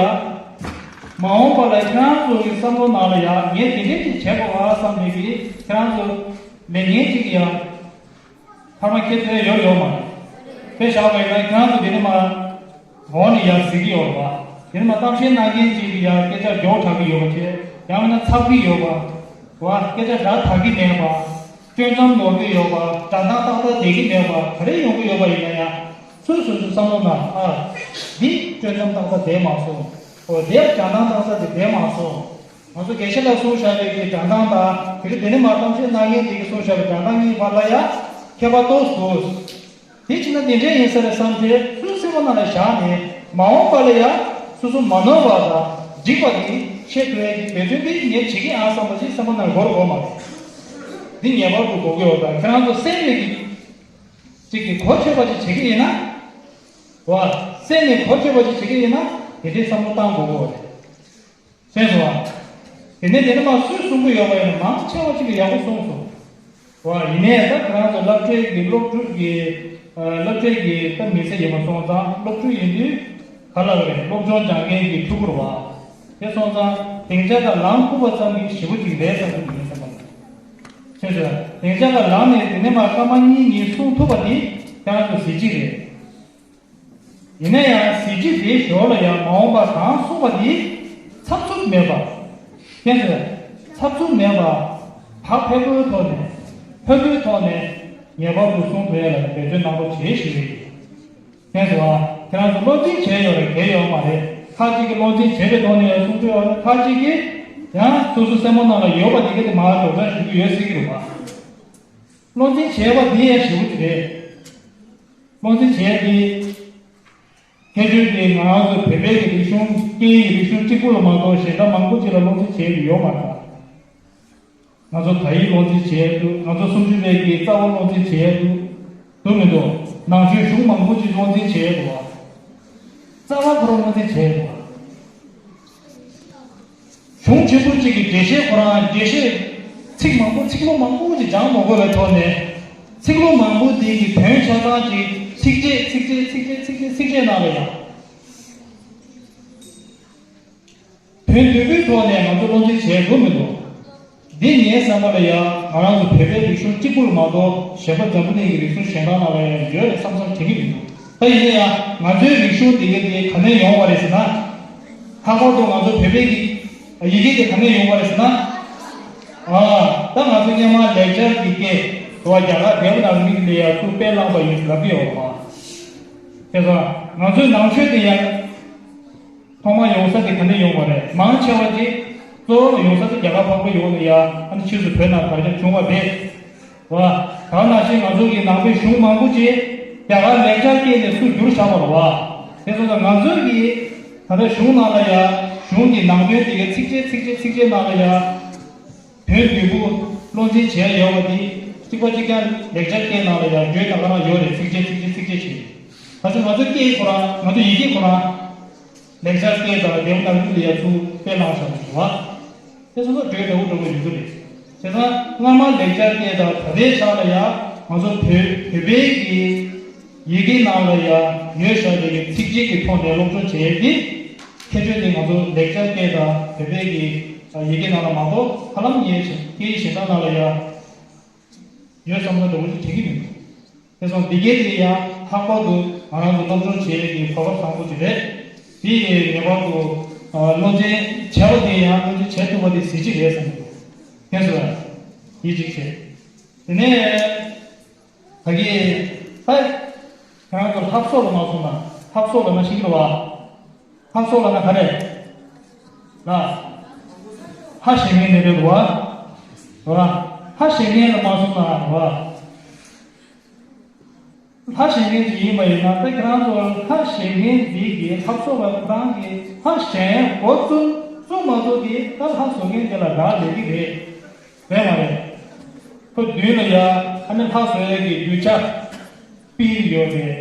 མ་འོངས་པ་ལ་ཁྱེད་རང་ཚོ་གི་བསམ་བློ་ནང་ལ་ཡ་ངས་དེ་འདྲས་ཅིག་བྱེད་དགོས་པ་བསམ་ནས་ཀྱི་ཁྱེད་རང་ཚོ་ལས་ངན་ཅིག་ཡ། ཕར་མ་ཁྱེད་ཚོས་ཡོད་ཡོད་མ་རེད། དཔེ་བཞག་པ་ཡིན་ན་ཁྱེད་རང་ཚོ་དེ་ནས་མ་འོག་ནས་ཡར་གཟིགས་ཀྱི་ཡོད་རེད་བ། དེ་ནས་མ་གཏམ་བཤད་གནང་མཁན་ཅིག་གིས་ཡར་སྐད་ཆ་མགྱོགས་དྲགས་ཀྱི་ཡོད་པ་བྱས་ཡང་མིན་ན་ཚབ་ཀྱི་ཡོད་པ། བ་སྐད་ཆ་སྒྲ་དག་གི་མེད་པ། སྤྲོ་འཆམ་ནོར་གྱི་ཡོད་པ། སྒྲ་གདངས་ཏག་ཏག་བསྡད་ཀྱི་མེད་པ་ག་རེ་ཡོང་གི་ཡོད་པ་ཡིན་ན་ཡང་སོ་སོ་སོའི་བསམ་བློ་ནང་ཨ། འདི་སྤྲོ་འཆམ་ཏག་ཏག་བསྡད་མ་སོང་། འོ་དེར་སྒྲ་གདངས་ཏག་ཏག་དེ་བསྡད་མ་སོང་། ང་ཚོ་དགེ་བཤེས་ལགས་གསུངས་བཞག་པའི་གི་སྒྲ་གདངས་དང་དེ་རིང་དེ་ནས་མར་གཏམ་བཤད་གནང་མཁན་དེ་གིས་གསུངས་བཞག་པའི་སྒྲ་གདངས་གཉིས་བར་ལ་ཡང་ཁྱད་པར་ཏོག་ཙམ་འདུག་དེ་བྱས་ན་དེ་འདྲ་ཡིན་ས་རེད་བསམ་སྟེ་སོའི་སེམས་པ་ནང་ལ་བཞག་ནས་མ་འོངས་པ་ལ་ཡང་སོ་སོ་མ་ནོར་བ་དང་འགྲིག་པ་དེ་ཤེས་ཐུབ་ཡས་ཀྱི་འབད་བརྩོན་དེ་ངས་བྱེད་ཀྱི་ཨང་བསམ་པ་ཞིག་སེམས་པ་ནང་ལ་འགོར་དགོས་མ་རེད། འདི་ངེས་པར་དུ་དགོས་ཀྱི་ཡོད་པ་ཁྱེད་རང་ཚོ་སེམས་ནས་ཀྱི་ཅིག་གི་གོ་ཆོད་པ་ཅིག་བྱེད་ཀྱི་ཡིན་ན། བ། སེམས་ནས་གོ་ཆོད་པ་ཅིག་བྱེད་ཀྱི་ཡིན་ན་དེ་འདྲའི་བསམ་བློ་བཏང་དགོས་ཀྱི་ཡོད་རེད། ཤེས་སོང་ཨ། དེ་ནས་དེ་ནས་མ་སུས་གསུང་གི་ཡོད་པ་ཡིན་ན་མང་ཆེ་བ་ཅིག་གིས་ཡག་པོ་གསུངས་སོང་། བ། ཡིན་ནའི་ད་ཁྱེད་རང་ཚོ་སློབ་གྲྭའི་གི་སློབ་ཕྲུག་གི་ཨ། སློབ་གྲྭའི་གི་ད་མི་ཚེ་ཡིན་པ་སོང་ཙང་སློབ་ཕྲུག་ཡིན་དུས་ག་ལ་རེད་སློབ་སྦྱོང་སྦྱང་མཁན་གྱི་ཕྲུ་གུ་རེད་བ། དེ་སོང་ཙང་སྡིངས་ཆ་དང་ལམ་ཁུག་པ་ཙམ་གྱིས་ཞེ་པོ་ཅིག་རེད་བསམ་གྱི་འདུག་ངའི་བསམ་པ་ལ། ཤེས་སོང་ཨ། སྡིངས་ཆ་དང་ལམ་ནས་དེ་ནས་མ་སྐར་མ་གཉིས་གཉིས་སྲུང་ཐུབ་པ་དེ་ཁྱེད་རང་ཚོ་གཟི་བརྗིད་རེད། ཡིན་ན་ཡང་གཟི་བརྗིད་དེའི་ཞོར་ལ་ཡང་མ་འོངས་པ་གང་གསུངས་པ་དེ་འཚབ་འཚུབ་མེད་པ། ཁྱེད་ཚོས་འཚབ་འཚུབ་མེད་པ། བག་ཕེབས་པོའི་ཐོག་ནས་ཕོད་པོའི་ཐོག་ནས་ ངེས་པར་དུ་སྲུང་ཐུབ་ཡ་ལ་འབད་བརྩོན་གནང་རོགས་བྱེད་ཞུ་གི་ཡོད། ཕན་ཚུན་ཁྱེད་རང་ཚོ་བློ་འཛིན་བྱས་ཡོད་རེད་གལ་ཡོད་མ་རེད། ཁ་ཅིག་གིས་བློ་འཛིན་བྱས་པའི་ཐོག་ནས་ཡང་གསུང་གི་ཡོད་རེད། ཁ་ཅིག་གིས་ཡང་སོ་སོ་སེམས་པ་ནང་ལ་ཡོད་པ་དེ་ག་དེ་མར་སྒྲོག་སྦྱང་ཞུ་གི་ཡོད་ཟེར་གི་རེད་པ། བློ་འཛིན་བྱས་པ་འདི་ཡང་ཞེ་པོ་ཅིག་རེད། བློ་འཛིན་བྱས་ཏེ། ཁྱད་ཆོས་དེ་ང་རང་ཚོ་བོད་པའི་གི་རིག་གཞུང་སྐད་ཡིག་རིག་གཞུང་གཅིག་པུ་ལ་མ་གཏོགས་གཞན་དག་མང་པོ་ཅིག་ལ་བློ་འཛིན་བྱེད་ཀྱི་ཡོད་མ་རེད། ང་ཚོ་དག་ཡིག་བློ་འཛིན་བྱེད་འདུག་ང་ཚོ་སུམ་ཅུ་པའི་གི་རྩ་བ་བློ་འཛིན་བྱེད་འདུག་འདུག་མི་འདུག་ནང་ཆོས་གཞུང་མང་པོ་ཅིག་བློ་འཛིན་བྱེད་འདུག་བ། རྩ་བ་ཁོ་རང་བློ་འཛིན་བྱེད་འདུག་བ། གཞུང་ཆེན་པོ་གཅིག་གི་འགྲེལ་བཤད་ཁོ་རང་འགྲེལ་བཤད་ཚིག་མང་པོ་ཚིག་ལྷུག་མང་པོ་ཅིག་སྦྱང་མ་དགོས་པའི་ཐོག་ནས་ཚིག་ལྷུག་མང་པོ་དེ་གི་དོན་ཆ་ཚང་ཅིག་ཚིགས་བཅད་ཚིགས་བཅད་ཚིགས་བཅད་ཚིགས་བཅད་ཚིགས་བཅད་ནང་ལ་ཡང་དོན་བསྡུས་པོའི་ཐོག་ནས་ང་ཚོ་བློ་འཛིན་བྱས་འགྲོ་མི་འདུག་འདི་ངའི་བསམ་པ་ལ་ཡང་ང་རང་ཚོ་བོད་པའི་རིག་གཞུང་གཅིག་པུར་མ་གཏོགས་གཞན་པ་འཛམ་བུ་གླིང་གི་རིག་གཞུང་གཞན་དག་ནང་ལ་ཡང་ཡོད་རེད་བསམ་བསམ་དྲན་གྱི་མི་འདུག་ད་ཡིན་ན་ཡང་ང་ཚོའི་རིག་གཞུང་འདི་ག་དེ་ག་ནས་ཡོང་བ་རེད་ཟེར་ན། ལྷག་པར་དུ་ང་ཚོ་བོད་པའི་གི་ཡི་གེ་དེ་ག་ནས་ཡོང་བ་རེད་ཟེར་ན། ཨ། ད་ང་ཚོ་སྔོན་མ་ལེགས་སྦྱར་གྱི་སྐད་དུ་བ་རྒྱ་གར་དེབ་ནང་མིག་ལས་ཡ་ཚུར་དཔེ་བླངས་པ་ཡིན་ཟེར་ལབ་ཀྱི་ཡོད་པ། དེ་ཙང་ང་ཚོའི་ནང་ཆོས་དེ་ཡང་ཐོག་མ་ཡོང་ས་དེ་ག་ནས་ཡོང་བ་རེད། མང་ཆེ་བ་ཅིག་གཙོ་བོ་ཡོང་ས་དེ་རྒྱ་གར་འཕགས་པའི་ཡུལ་ནས་ཡ་ཨ་ནི་ཕྱིས་སུ་བོད་ནང་དར་ཁྱབ་བྱུང་བ་རེད། བ། ད་ག་ནང་བཞིན་ང་ཚོ་གི་ནང་པའི་གཞུང་མང་པོ་ཅིག་རྒྱ་གར་ལེགས་སྦྱར་སྐད་ནས་ཚུར་བསྒྱུར་བཞག་པ་རེད་བ། དེ་སོང་ཙང་ང་ཚོ་གི་ད་ལྟ་གཞུང་ནང་ལ་ཡ་གཞུང་གི་ནང་དོན་དེ་གའི་ཚིགས་བཅད་ཚིགས་བཅད་ཚིགས་བཅད་ནང་ལ་ཡ་དོན་བསྡུས་པོ་བློ་འཛིན་བྱས་ཡོད་པ་དེ་གཅིག་པ་གཅིག་རྐྱང་ལེགས་སྦྱར་སྐད་ནང་ལ་ཡ་བརྗོད་ད་ག་རང་ཡོད་རེད། ཚིགས་བཅད་ཚིགས་བཅད་ཚིགས་བཅད་བྱས། ད་ཆ་ང་ཚོ་སྐད་ཁོ་རང་ང་ཚོ་ཡི་གེ་ཁོ་རང་ལེགས་སྦྱར་སྐད་དང་དེབ་ནང་ལུགས་ལ་ཡ་ཚུར་དཔེ་བླངས་བཞག་པ་རེད་བ། དེ་སོ་སོ་བགྲོས་འདྲ་བོ་འགྲོ་གི་ཡོད་ཀྱི་རེད། བྱས་ཙང་སྔ་མ་ལེགས་སྦྱར་སྐད་དང་ད་ལྟའི་ཆ་ལ་ཡང་ང་ཚོ་བོད་བོད་པའི་གི་ཡི་གེ་ནང་ལ་ཡང་ཡོད་བཞག་པའི་གི་ཚིགས་བཅད་ཀྱི་ཐོག་ནས་སློབ་སྦྱོང་བྱེད་ཡས་ཀྱི་ཁྱད་ཆོས་དེ་ང་ཚོ་ལེགས་སྦྱར་སྐད་དང་བོད་པའི་གི་ཡི་གེ་ནང་ལ་མ་གཏོགས་ཧ་ལམ་ངའི་སྐད་ཡིག་གཞན་དག་ནང་ལ་ཡང་ཡོད་བསམ་ན་འདྲ་བོ་ཞིག་དྲན་གྱི་མི་འདུག་དེ་སོང་འདི་གའི་དེ་ཡང་ལྷག་པར་དུ་ང་རང་ཚོ་སློབ་སྦྱོང་བྱེད་ཡས་ཀྱི་གོ་སྐབས་བཟང་པོ་ཅིག་རེད། དེ་ཡི་ངེས་པར་དུ་ཨ་བློ་འཛིན་བྱས་པ་དེ་ཡང་བློ་འཛིན་བྱེད་ཐུབ་པ་དེ་གཟི་བརྗིད་རེད་བསམ་གྱི་འདུག་ཕན་ཚུན་ཡིད་ཆེས་བྱེད། དེ་ནས་ད་གིན་ད་ཁྱེད་རང་ཚོ་ལྷ་བཟོ་ལ་མ་སོང་ན་ལྷ་བཟོ་ལ་མ་ཤེས་ཀྱི་རེད་བ། ལྷ་བཟོ་ལ་ན་ག་རེ། ལ། ལྷ་ཞེད་མཁན་དེ་རེད་བ། བ། ལྷ་ཞེད་མཁན་ལ་མ་སོང་ན་བ། ལྷ་ཞེད་མཁན་ཅིག་ཡིན་པ་ཡིན་ན་ད་ཁྱེད་རང་ཚོ་ལྷ་ཞེད་མཁན་འདི་གི་ལྷ་བཟོ་བ་ཁོ་རང་གི་ལྷ་ཞེད་མཁན་འགོ་བཙུགས་བཙུགས་མ་བཙུགས་ཀྱི་ད་ལྷ་བཟོ་མཁན་དེ་ལ་དགའ་ལས་ཀྱི་རེད། རེད་མ་རེད། ཁོ་མདུན་ལ་ཡ་ཨ་ནི་ལྷ་བཟོ་ཡས་ཀྱི་རྒྱུ་ཆ་པིར་ཡོད་རེད།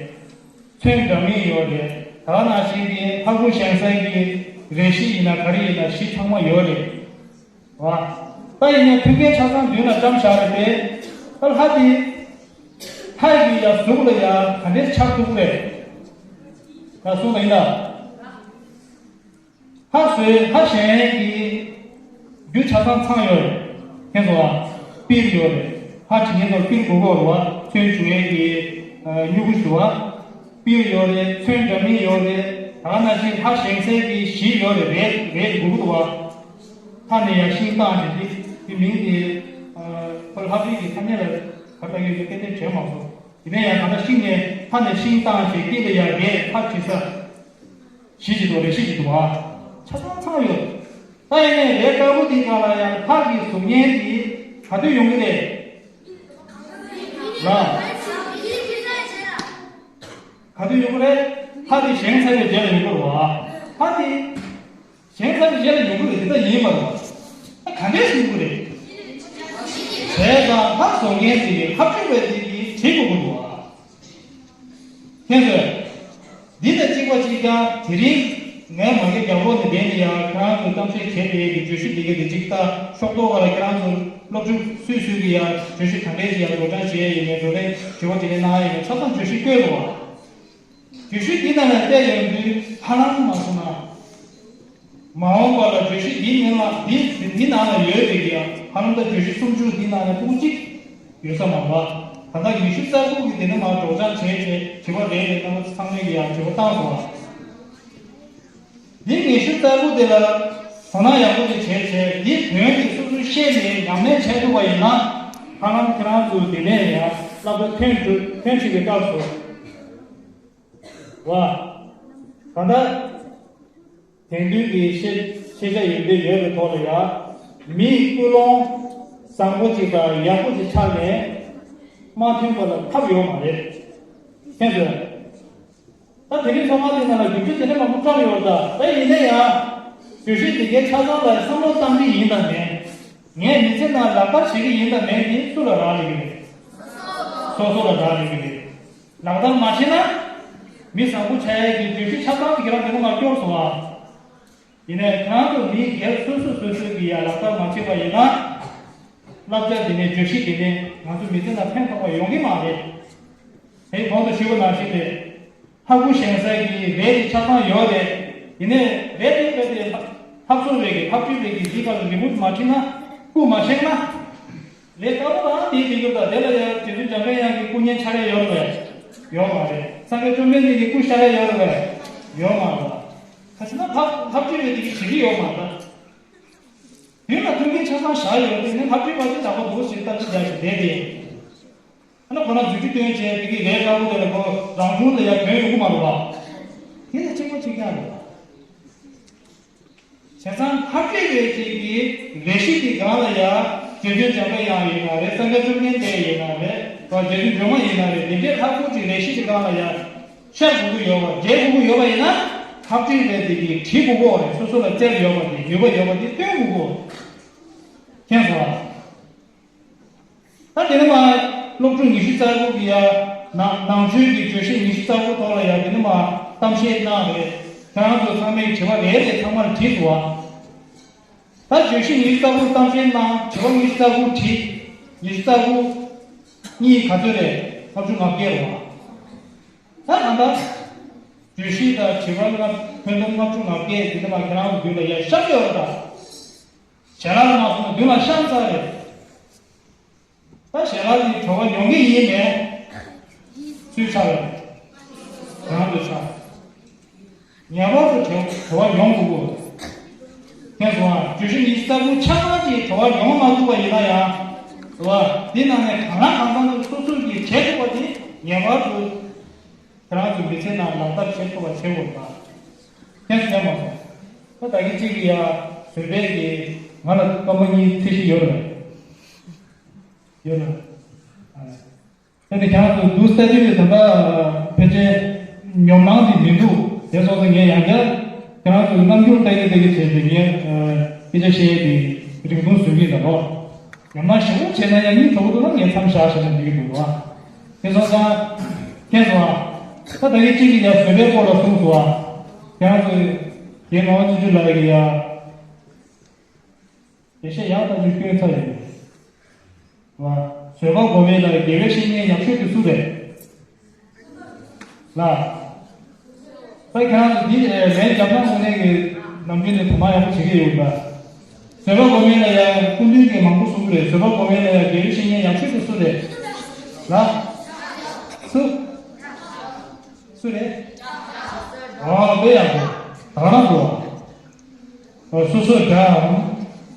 ཚོན་འདྲ་མིན་ཡོད་རེད། ད་ནང་བཞིན་གྱི་ལྷ་སྐུ་བཞེངས་སའི་གི་རས་གཞི་ཡིན་ན་ག་རེ་ཡིན་ན་གཞི་ཚང་མ་ཡོད་རེད། བ། ད་ཡིན་ན་མཐུན་རྐྱེན་ཆ་ཚང་མདུན་ལ་བཀྲམ་བཞག་རེད་དེ། ད་ལྷ་དེ། ལྷ་ཡི་ཡ་གཟུགས་ལ་ཡ་ག་འདྲས་ཆགས་ཐུབ་རེད། ད་གསུངས་པ་ཡིན་ད། ལྷ་བཟོས་ལྷ་བཞེངས་ཀྱི་རྒྱུ་ཆ་ཚང་ཚང་ཡོད་རེད། ཁྱེད་ཚོ་ལ་པིར་ཡོད་རེད། ལྷ་བྱེད་མཁན་ཚོར་པིར་དགོས་ཀྱི་ཡོད་རེད་བ། ཚོན་བྱུག་ཡས་ཀྱི་སྨྱུ་གུ་ཞུ་བ། པིར་ཡོད་རེད། ཚོན་འདྲ་མིན་ཡོད་རེད། ད་ག་ནང་བཞིན་ལྷ་བཞེངས་སའི་གི་གཞི་ཡོད་རེད། རས་རས་དགོས་ཀྱི་འདུག་བ། ལྷ་ནས་ཡར་ཤིང་བཏང་བྱས་ཏེ་དེ་མིང་དེ་ཁོ་ལྷ་བྲིས་ཀྱི་ཐ་སྙད་ལ་ག་ལ་ཡོད་ཀྱི་ཏན་ཏན་བྱས་མ་སོང་། དེ་ནས་ཡང་ད་ལྟ་ཤིང་ནས་ལྷ་ནས་ཤིང་བཏང་བྱས་དཀྱིལ་ལ་ཡར་རས་ལྷ་བྲིས་ས། གཞི་ཞིག་འདུག་རས་གཞི་ཞིག་འདུག་བ། ཆ་ཚང་ཚང་ཡོད། ད་ཡིན་ནའི་རས་དཀར་པོ་དེའི་སྒང་ལ་ཡང་ལྷ་གི་གཟུགས་བརྙན་དེ་ག་དུས་ཡོང་གི་རེད། ལ། ག་དུས་ཡོང་གི་རེད། ལྷ་དེ་བཞེངས་ཚར་བའི་རྗེས་ལ་ཡོང་གི་རེད་བ། ལྷ་དེ་བཞེངས་ཚར་བའི་རྗེས་ལ་ཡོང་གི་རེད། དེ་ལྟ་ཡིན་པ་རེད་བ། ད་ག་འདྲས་ཡོང་གི་རེད། བྱས་ཙང་ལྷ་བཟོ་མཁན་དེ་གི་ལྷ་བཅུག་པའི་དེ་གི་བྲིས་དགོས་ཀྱི་འདུག་བ། ཁྱེད་ཚོས། འདི་དང་གཅིག་པ་གཅིག་རྐྱང་དེ་རིང་ངས་མ་གི་རྒྱབ་ལོགས་ནས་བསྡད་ནས་ཡང་ཁྱེད་རང་ཚོས་གཏམ་བཤད་བྱས་པའི་གི་བརྗོད་གཞི་འདི་ག་འདི་གཅིག་ལྟ་ཤོག་ཐོག་ག་ལ་ཁྱེད་རང་ཚོ་སློབ་ཕྲུག་སུས་སུས་ཀྱི་ཡང་བརྗོད་གཞི་ག་འདྲས་ཀྱི་ཡང་བགྲོ་གྲགས་བྱས་ཡིན་མིན་བགྲོ་གླེང་དྲི་བ་དྲིས་ལན་གནང་ཡིན་མིན་ཆ་ཚང་བརྗོད་གཞི་བཀོད་འདུག་བ། བརྗོད་གཞི་འདི་ནང་ལ་བལྟས་ཡོང་དུས་ཧ་ལམ་མ་སོང་ན། མ་འོངས་པ་ལ་བརྗོད་གཞི་འདིའི་ནང་ལ་འདི་འདི་ནང་ལ་ཡོད་པའི་གི་ཧ་ལམ་ད་བརྗོད་གཞི་སུམ་ཅུ་འདི་ནང་ལ་ཕྲུ་གུ་གཅིག་ཡོད་ས་མ་རེད་པ། ད་ལྟ་ཉི་ཤུ་རྩ་དགུ་གི་དེ་ནས་མར་སྒྲོག་སྦྱང་བྱས་བྱས་དྲི་བ་རེ་རེ་གནང་བ་ཚང་མས་ཀྱི་ཡང་དྲི་བ་བཏང་སོང་བ། འདི་ཉི་ཤུ་རྩ་དགུ་དེ་ལ་དོ་སྣང་ཡག་པོ་ཅིག་བྱས་བྱས་འདིའི་དོན་དེ་སོ་སོས་ཤེས་ནས་ཉམས་ལེན་བྱས་ཐུབ་པ་ཡིན་ན་ཧ་ལམ་ཁྱེད་རང་ཚོ་དེ་ནས་ཡང་ བསླབ་པ་ཐོན་འགྲོ་ཐོན་ཕྱིན་པའི་སྐབས་སུ། བ། གང་ལྟར། དེང་དུས་ཀྱི་ཤེས་ཤེས་བྱ་ཡོན་ཏན་ཡོད་པའི་ཐོག་ལ་ཡང་། མིའི་ཀུན་སློང་བཟང་པོ་ཅིག་དང་ཡག་པོ་ཅིག་ཆགས་ནས་མ་མཐུན་པ་ལ་ཐབས་ཡོད་མ་རེད། མཁྱེན་སོང་། ད་དེ་རིང་ཚོགས་པ་འདི་ནང་ལ་རྒྱུ་མཚན་དེ་འདྲ་མང་པོ་བཀྲམ་ཡོད་ད། ད་ཡིན་ན་ཡང་། བརྗོད་གཞི་འདི་གའི་ཆ་ཚང་ལ་བསམ་བློ་བཏང་གི་ཡིན་དང་མེད། ངས་མི་ཚེ་ནང་ལག་བསྟར་བྱེད་ཀྱི་ཡིན་དང་མེད་དེ་སུ་ལ་རག་ལས་ཀྱི་རེད། སོ་སོ་ལ་རག་ལས་ཀྱི་རེད། ལག་བསྟར་མ་བྱས་ན། མི་བཟང་པོ་ཆགས་ཡས་ཀྱི་བརྗོད་གཞི་ཆ་ཚང་དེ་ཁྱེད་རང་དེ་ནང་ལ་སྐྱོར་སོང་ཨ། ཡིན་ནའི་ཁྱེད་རང་ཚོ་མིའི་སྒེར་སོ་སོ་སོ་སོའི་གི་ཡ་ལག་བསྟར་མ་བྱས་པ་ཡིན་ན། བསླབ་བྱ་དེ་ནས་བརྗོད་གཞི་དེ་ནས་ང་ཚོ་མི་ཚེ་ནང་ཕན་ཐོགས་པ་ཡོང་གི་མ་རེད། དེ་གོང་དུ་ཞུས་པ་ནང་བཞིན་རེད། ལྷ་སྐུ་བཞེངས་ས་གི་རས་དེ་ཆ་ཚང་ཡོད་རེད། ཡིན་ནའི་རས་དེ་རྦད་དེ་ལྷ་ལྷ་བཟོ་བའི་གི་ལྷ་བྲིས་པའི་གི་འདི་ག་ལ་རི་མོ་མ་བྲིས་ན། སྐུ་མ་བཞེངས་ན། རས་དཀར་པོ་དང་དེའི་དེ་གྱུར་དང་དེ་ལ་ཡང་རྗེ་བཙུན་འཇམ་དཔལ་དབྱངས་ཀྱི་སྐུ་བརྙན་འཆར་ཡ་ཡོད་རེད་པས། ཡོད་མ་རེད། སངས་རྒྱས་བཅོམ་ལྡན་འདས་ཀྱི་སྐུ་འཆར་ཡ་ཡོད་རེད་པས། ཡོད་མ་རེད། ག་ཅི་ན་ལྷ་ལྷ་བྲིས་པའི་དེ་གི་བྱེད་ཀྱི་ཡོད་མ་རེད། དུས་ལ་མཐུན་རྐྱེན་ཆ་ཚང་བཞག་ཡོད་དུས་ནི་ལྷ་བྲིས་པ་དེ་ཡག་པོ་འདུག་ཟེར་ལྟ་ཅི་བྱ་ཞིག་བསྡད་དེ། ཨ་ན་ཁོ་ན་རྫུས་ཀྱི་སྟོན་བྱས་དེ་གི་རས་དཀར་པོ་དེ་ལ་ཁོ་རང་བྱུང་ལ་ཡ་གྱོན་ཡོང་གི་མ་རེད་པ། དེ་ནི་གཅིག་པ་གཅིག་རྐྱང་རེད་པ། བྱས་ཙང་ལྷ་བྲིས་པའི་ཅིག་གི་རས་གཞི་དེ་སྒང་ལ་ཡ་རྗེ་བཙུན་འཇམ་དཔལ་དབྱངས་ཡིན་ན་རེད། སངས་རྒྱས་བཅོམ་ལྡན་འདས་ཡིན་ན་རེད། རྗེ་བཙུན་སྒྲོལ་མ་ཡིན་ན་རེད། དེ་འདྲའི་ལྷ་སྐུ་ཅིག་རས་གཞི་དེ་སྒང་ལ་ཡ་ཤར་དགོས་ཀྱི་ཡོད་པ། མཇལ་དགོས་ཀྱི་ཡོད་པ་ཡིན་ན་ལྷ་བྲིས་པའི་དེ་གི་བྲིས་དགོས་ཀྱི་ཡོད་རེད། སོ་སོ་ལ་རྩལ་ཡོད་པ་དེ་ནུས་པ་ཡོད་པ་དེ་སྟོན་དགོས་ཀྱི་ཡོད། མཁྱེན་སོང་ཨ། ད་དེ་ནས་མ་སློབ་ཕྲུག་ཉི་ཤུ་རྩ་དགུ་གི་ཡ་ནང་ནང་ཆོས་ཀྱི་བརྗོད་གཞི་ཉི་ཤུ་རྩ་དགུ་ཐོག་ལ་ཡ་དེ་ནས་མ་གཏམ་བཤད་གནང་རེད། ཁྱེད་རང་ཚོ་ཚང་མས་དྲི་བ་རེ་རེ་ཚང་མར་དྲིས་སོང་ཨ། ད་བརྗོད་གཞི་ཉི་ཤུ་རྩ་དགུ་གཏམ་བཤད་གནང་། དྲི་བ་ཉི་ཤུ་རྩ་དགུ་དྲིས། ཉི་ཤུ་རྩ་དགུ་གཉིས་ག་ཚོད་རེད། ལྔ་བཅུ་ང་བརྒྱད་རེད་བ། ད་གང་ལྟར་བརྗོད་གཞི་དང་དྲི་བ་ལྔ་ཁྱོན་བསྡོམས་ལྔ་བཅུ་ང་བརྒྱད་དེ་ནས་མ་ཁྱེད་རང་ཚོ་མདུན་ལ་ཡ་བཤམས་ཡོད་རེད་ད། ཞལ་ལག་མ་སོང་ན་མདུན་ལ་བཤམས་ཚར་རེད། ད་ཞལ་ལག་འདི་གྲོ་བ་ཡོང་གི་ཡིན་མེད། སུས་ཆགས་རེད། རང་དུ་ཆགས། ངེས་པར་དུ་གྲོ་གྲོ་བ་ཡོང་དགོས་ཀྱི། མཁྱེན་སོང་ཨ། བརྗོད་གཞི་ཉི་ཤུ་རྩ་དགུ་ཆ་ཚང་གི་གྲོ་བ་ཡོང་མ་ཐུབ་པ་ཡིན་ན་ཡང་། རེད་བ། འདི་ནང་ནས་གང་ལ་གང་འཚམ་དུ་སོ་སོ་གིས་བྱེད་ཐུབ་པ་དེ་ངེས་པར་དུ། ཁྱེད་རང་ཚོ་མི་ཚེ་ནང་ལག་བསྟར་བྱེད་ཐུབ་པ་བྱེད་དགོས་པ། མཁྱེན་སོང་མ་སོང་། ད་ད་གིན་གཅིག་གིས་ཡ་བཟོད་པས་ཀྱིས་ང་ལ་སྐར་མ་གཉིས་ཚད་གཞི་ཡོད་རེད། ཡོད་རེད། ཨ། དེ་ནི་ཁྱེད་རང་ཚོ་འདུག་ལྟ་དུས་ད་ལྟ་ཕལ་ཆེར་ཉོབ་སྣང་དེ་མི་འདུག་དེ་སོང་ཙང་ངས་ཡང་བསྐྱར་ཁྱེད་རང་ཚོའི་རྣམ་འགྱུར་ལྟ་གི་ལྟ་གི་བྱས་ཏེ་ངས་ཨ་སྐད་ཆ་བཤད་ཡས་དེ་རིང་ཐུང་བཟོ་གི་ཡིན་ད་རོ། ཉམས་སྣང་ཞེ་པོ་བྱས་ན་ཡང་སྙིང་བྲོ་པོ་འདུག་ན་ངས་མཚམས་བཞག་བྱས་ན་འགྲིག་གི་འདུག་བ། དེ་སོང་ཙང་། མཁྱེན་སོང་ཨ། ད་ད་གིན་གཅིག་གིས་ཡ་བཟོད་པའི་སྐོར་ལ་གསུངས་སོང་ཨ། ཁྱེད་རང་ཚོས་རྒན་ངག་དབང་ཆོས་སྐྱིད་ལགས་ཀྱིས་ཡ། འགྲེལ་བཤད་ཡག་ཐག་ཆོད་བསྐྱོན་ཚར་ཡོད་རེད། བ། བཟོད་པ་སྒོམ་པའི་ལ་དགེ་བའི་བཤེས་གཉེན་ཡག་ཤོས་དེ་སུ་རེད། ལ། ད་ཁྱེད་རང་ཚོ་འདི་ལན་རྒྱབ་ན་དངོས་གནས་ཀྱི་ནམ་རྒྱུན་ནས་དོ་སྣང་ཡག་པོ་བྱེད་ཀྱི་ཡོད་པ། བཟོད་པ་སྒོམ་པའི་ལ་ཡ་སྐུ་མདུན་གྱིས་མང་པོ་གསུངས་རེད། བཟོད་པ་སྒོམ་པའི་ལ་ཡ་དགེ་བའི་བཤེས་གཉེན་ཡག་ཤོས་དེ་སུ་རེད། ལ། སུ། སུ་རེད། ཨ་དཔེ་ཡག་པོ། ད་རང་གོ། སོ་སོ་དགྲ་འམ།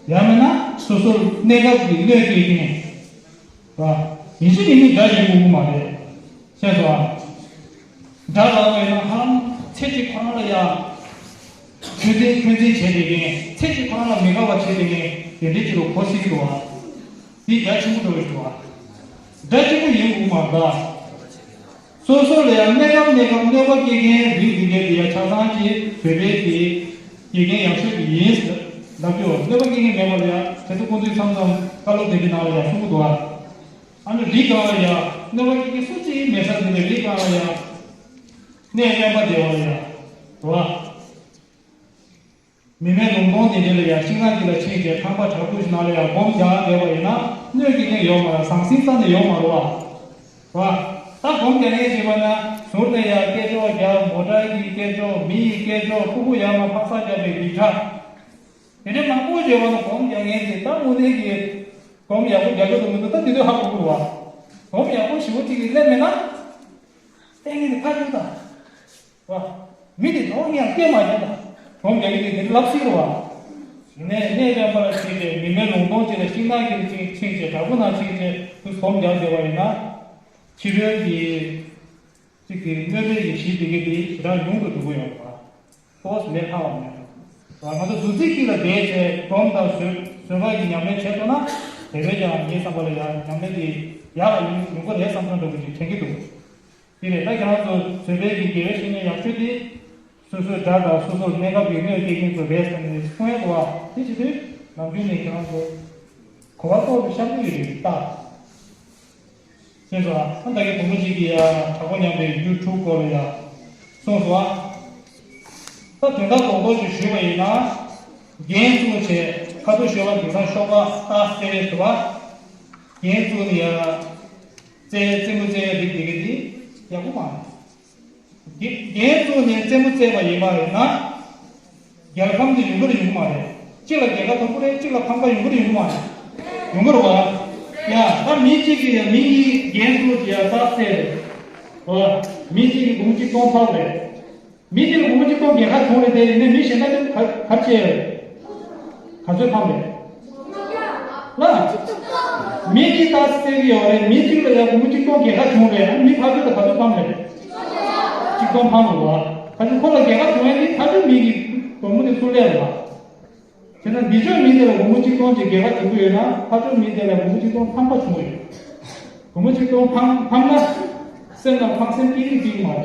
ཡང་མིན་ན་སོ་སོར་གནས་སྐབས་ཀྱི་གནོད་སྐྱེལ་མཁན། བ། ཡིན་གཅིག་ཡིན་གཉིས་དགྲ་ཡིན་དགོས་ཀྱི་མ་རེད། ཤེས་སོང་ཨ། དགྲ་ལབ་པ་ཡིན་ན་ཧ་ལམ་ཚེ་གཅིག་ཁོ་རང་ལ་ཡ། འཁོན་འཛིན་འཁོན་འཛིན་བྱས་བསྡད་མཁན། ཚེ་གཅིག་ཁོ་རང་ལ་མི་དགའ་བ་བྱས་བསྡད་མཁན་དེ་འདྲའི་ཅིག་ལ་གོ་སྲིད་ཀྱི་འདུག་ཨ། དེ་རྒྱ་ཆེན་པོ་འགྲོ་གི་འདུག་ཨ། དགྲ་གཅིག་པུ་ཡིན་དགོས་ཀྱི་མ་རེད་ད། སོ་སོ་ལ་ཡང་གནས་སྐབས་གནས་སྐབས་གནོད་པ་སྐྱེལ་མཁན་རིགས་འདི་འདྲའི་དེ་ཡང་ཆ་ཚང་གཅིག་བོད་པའི་གི་དགེ་རྒན་ཡག་ཤོས་ཀྱི་ཡིན་ལབ་རྒྱུ། གནོད་པ་སྐྱེལ་མཁན་མེད་པ་ལ་ཡང་དེ་ཚོ་ཁོང་ཚོས་མཚམས་མཚམས་བཀའ་སློབ་དེ་འདྲའི་ནང་ལ་ཡང་གསུང་གི་འདུག་ཨ། ཨ་ནི་རི་སྒང་ལ་ཡང་གནོད་པ་སྐྱེལ་མཁན་སུ་གཅིག་མེད་ས་དེ་འདྲ་རི་སྒང་ལ་ཡང་གནས་དབེན་པ་བསྡད་པ་ལ་ཡང་རེད་བ། མི་མེད་ལུང་སྟོང་དེ་འདྲ་ལ་ཡང་ཤིང་ནགས་ཅིག་ལ་ཕྱིན་བྱས་ཁང་པ་དྲག་པོ་ཞིག་ནང་ལ་ཡང་སྒོམ་རྒྱག་བསྡད་པ་ཡིན་ན་གནོད་སྐྱེལ་མཁན་ཡོད་མ་རེད། ཟང་ཟིང་རྩ་ནས་ཡོད་མ་རེད་བ། བ། ད་སྒོམ་རྒྱག་མཁན་བྱས་པ་ན་ཟུར་ནས་ཡང་སྐད་ཅོར་རྒྱག་མོ་ཊ་གི་སྐད་ཅོར་མི་ཡི་སྐད་ཅོར་ཕྲུ་གུ་ཡར་མར་འཕག་འཚག་རྒྱག་པའི་རིགས་འདྲ། དེ་འདྲ་མང་པོ་བྱས་པ་ན་སྒོམ་རྒྱག་མཁན་དེ་ད་དངོས་གནས་ཀྱི་སྒོམ་ཡག་པོ་རྒྱག་རྒྱུ་དང་མི་འདུག་ད་དེ་དུས་ཧ་གོ་དགོས་བ། སྒོམ་ཡག་པོ་ཞེ་པོ་ཅིག་གི་སླེབས་མེད་ན། ལྟས་ངན་དེ་ཕར་ཞོག་དང་། བ། མི་དེ་ལོག་ཡང་སྐད་མ་རྒྱག་དང་། སྒོམ་རྒྱག་གི་དེ་དེ་ལབ་སྲིད་རོ་བ། ནས་གནས་དབེན་པ་ལ་ཕྱིན་ཏེ་མི་མེད་ལུང་སྟོང་ཅིག་ལ་ཤིང་ནགས་ཀྱི་ཕྱིན་ཕྱིན་ཅེས་དྲག་པོ་ནང་ཕྱིན་ཅེས་དུ་སྒོམ་རྒྱག་བསྡད་པ་ཡིན་ན། ཕྱི་རོལ་གྱི་གཅིག་གི་དངོས་པོའི་ཡེ་ཤེས་དེ་གའི་དེ་ཞེ་དྲག་ཉུང་དུ་འགྲོ་གི་ཡོད་པ། ཏོག་ཙམ་ལས་སླ་བ་མེད་པ། ང་ཚོ་བདུད་རྩི་དཀྱིལ་ལ་བསྡད་བྱས་སྒོམ་དང་བཟོད་བཟོད་པ་གི་ཉམས་ལེན་བྱས་སོང་ན། དེ་བས་ཀྱང་ངའི་བསམ་པ་ལ་ཡང་ཉམས་ལེན་དེ་ཡག་ལ་ཡོང་ཡོང་གི་རེད་བསམ་བསམ་འདྲ་བོ་ཅིག་དྲན་གྱི་འདུག་དེ་རེད། ད་ཁྱེད་རང་ཚོ་བཟོད་པའི་གི་དགེ་བའི་བཤེས་གཉེན་ཡག་ཤོས་དེ། སོ་སོའི་དགྲ་དང་སོ་སོར་གནས་སྐབས་ཀྱི་གནོད་སྐྱེལ་མཁན་ཚོ་རེད་བསམ་ནས་མཐོང་ཡག་འདུག་བ། དེ་བྱེད་དུས་ནམ་རྒྱུན་ནས་ཁྱེད་རང་ཚོ་གོ་བ་རྟོགས་ཏེ་བཤད་ཀྱི་ཡོད་རེད་ད། ཤེས་སོང་ཨ། ད་ལྟ་གི་བུ་མོ་གཅིག་གིས་ཡ་དྲག་པོ་ཉམས་པའི་རྒྱུ་དྲུག་སྐོར་ལ་ཡ་གསུངས་སོང་ཨ། ད་དོན་དག་རྡོག་རྡོག་ཅིག་ཞུས་པ་ཡིན་ན། རྒྱན་བཙུགས་བྱས་ཁ་ཐུག་ཤོར་བ་དེང་སང་ཤོག་ཁ་རྟགས་གསལ་རེད་འདུག་བ། རྒྱན་བཙུགས་ནས་ཡ་རྩེ་རྩེད་མོ་རྩེ་ཡ་རིགས་དེ་ག་དེ་ཡག་པོ་མ་རེད། རྒྱན་བཙུགས་ནས་རྩེད་མོ་རྩེས་པ་ཡིན་པ་རེད་ན། རྒྱལ་ཕམ་དེ་ཡོང་གི་རེད་ཡོང་གི་མ་རེད། གཅིག་ལ་རྒྱལ་ཁ་ཐོབ་ཀྱི་རེད། གཅིག་ལ་ཕམ་ཁ་ཡོང་གི་རེད་ཡོང་གི་མ་རེད། ཡོང་གི་རེད་བ། ཡ་ད་མི་གཅིག་གིས་ཡ་མི་གཉིས་རྒྱན་བཙུགས་ཀྱི་ཡ་རྟགས་གསལ་རེད། བ། མི་གཅིག་གིས་སྒོར་མོ་གཅིག་སྟོང་ཕམ་རེད། མི་གཅིག་ལ་སྒོར་མོ་གཅིག་སྟོང་རྒྱལ་ཁ་བྱུང་རེད་དེ་ཡིན་ནའི་མི་གཞན་དག་དེ་ག་ག་རེ་བྱས་རེད། ག་ཚོད་ཕམ་རེད། ལ། མི་གཅིག་རྟགས་གསལ་གྱི་ཡོད་རེད། མི་གཅིག་ལ་ཡ་སྒོར་མོ་གཅིག་སྟོང་རྒྱལ་ཁ་བྱུང་རེད། ཨ་མི་ཕ་ཚོད་ལ་ག་ཚོད་ཕམ་རེད། གཅིག་སྟོང་ཕམ་རེད་བ། ད་ཅི་ཁོ་ལ་རྒྱལ་ཁ་བྱུང་ཡ་དེ་ཕ་ཚོད་མི་གི་སྒོར་མོ་དེ་ཚུར་སླེབས་རེད་བ། བྱས་ན་འདི་ཕྱོགས་མི་དེ་ལ་སྒོར་མོ་གཅིག་སྟོང་ཅིག་རྒྱལ་ཁ་བྱུང་གི་ཡོད་ན་ཕ་ཕྱོགས་མི་དེ་ལ་སྒོར་མོ་གཅིག་སྟོང་ཕམ་པ་བྱུང་གི་ཡོད། སྒོར་མོ་གཅིག་སྟོང་ཕམ་ཕམ་ན། སེམས་ནང་ཕངས་སེམས་སྐྱེ་གི་སྐྱེ་གི་མ་རེད།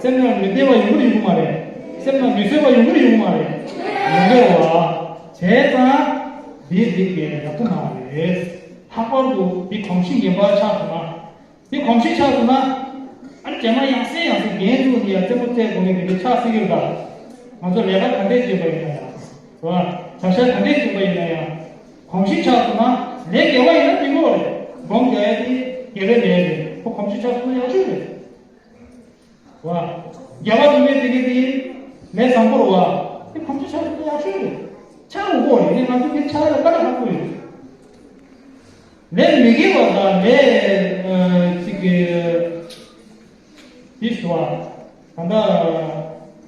སེམས་ནང་མི་བདེ་བ་ཡོང་གི་རེད་ཡོང་གི་མ་རེད། སེམས་ནང་མི་བཟོད་པ་ཡོང་གི་རེད་ཡོང་གི་མ་རེད། ཡོང་གི་རེད་བ། བྱས་ཙང་། འདི་འདི་སྐད་ཡག་པོ་མ་རེད། ལྷག་པར་དུ་འདི་གོམས་གཤིས་ངན་པ་ཆགས་སོང་ན། དེ་གོམས་གཤིས་ཆགས་སོང་ན། ཨ་ནི་རྗེས་མ་ཡང་སེ་ཡང་སེ་རྒྱན་བཙུགས་ནས་ཡང་རྩེད་མོ་རྩེ་དགོས་ངེས་དེ་འདྲ་ཆགས་སྲིད་ཀྱི་རེད་ད། ང་ཚོ་ལས་ཀ་ག་འདྲས་བྱེད་པ་ཡིན་ན་ཡང་། རེད་བ། བྱ་བཞག་ག་འདྲས་བྱེད་པ་ཡིན་ན་ཡང་། གོམས་གཤིས་ཆགས་སོང་ན་ལས་དགེ་བ་ཡིན་ན་འགྲིག་གི་རེད། སྒོམ་རྒྱག་ཡ་དེ་དགེ་བའི་ལས་རེད། ཁོ་གོམས་གཤིས་ཆགས་སོང་ན་ཡག་ཤོས་རེད། རེད་བ། དགེ་བ་སྒྲུབ་པའི་དེ་གའི་དེ་ལས་བཟང་པོ་རེད་བ། དེ་གོམས་གཤིས་ཆགས་སོང་ན་ཡག་ཤོས་རེད། ཆགས་དགོས་རེད། དེ་ང་ཚོ་དེ་ཆགས་ཡ་དཀའ་ལས་ཁག་པོ་ཡོད། ལས་མི་དགེ་བ་དང་ལས་ཨ་ཅིག་གི་དེ་ཞུ་བ། ད་ལྟ་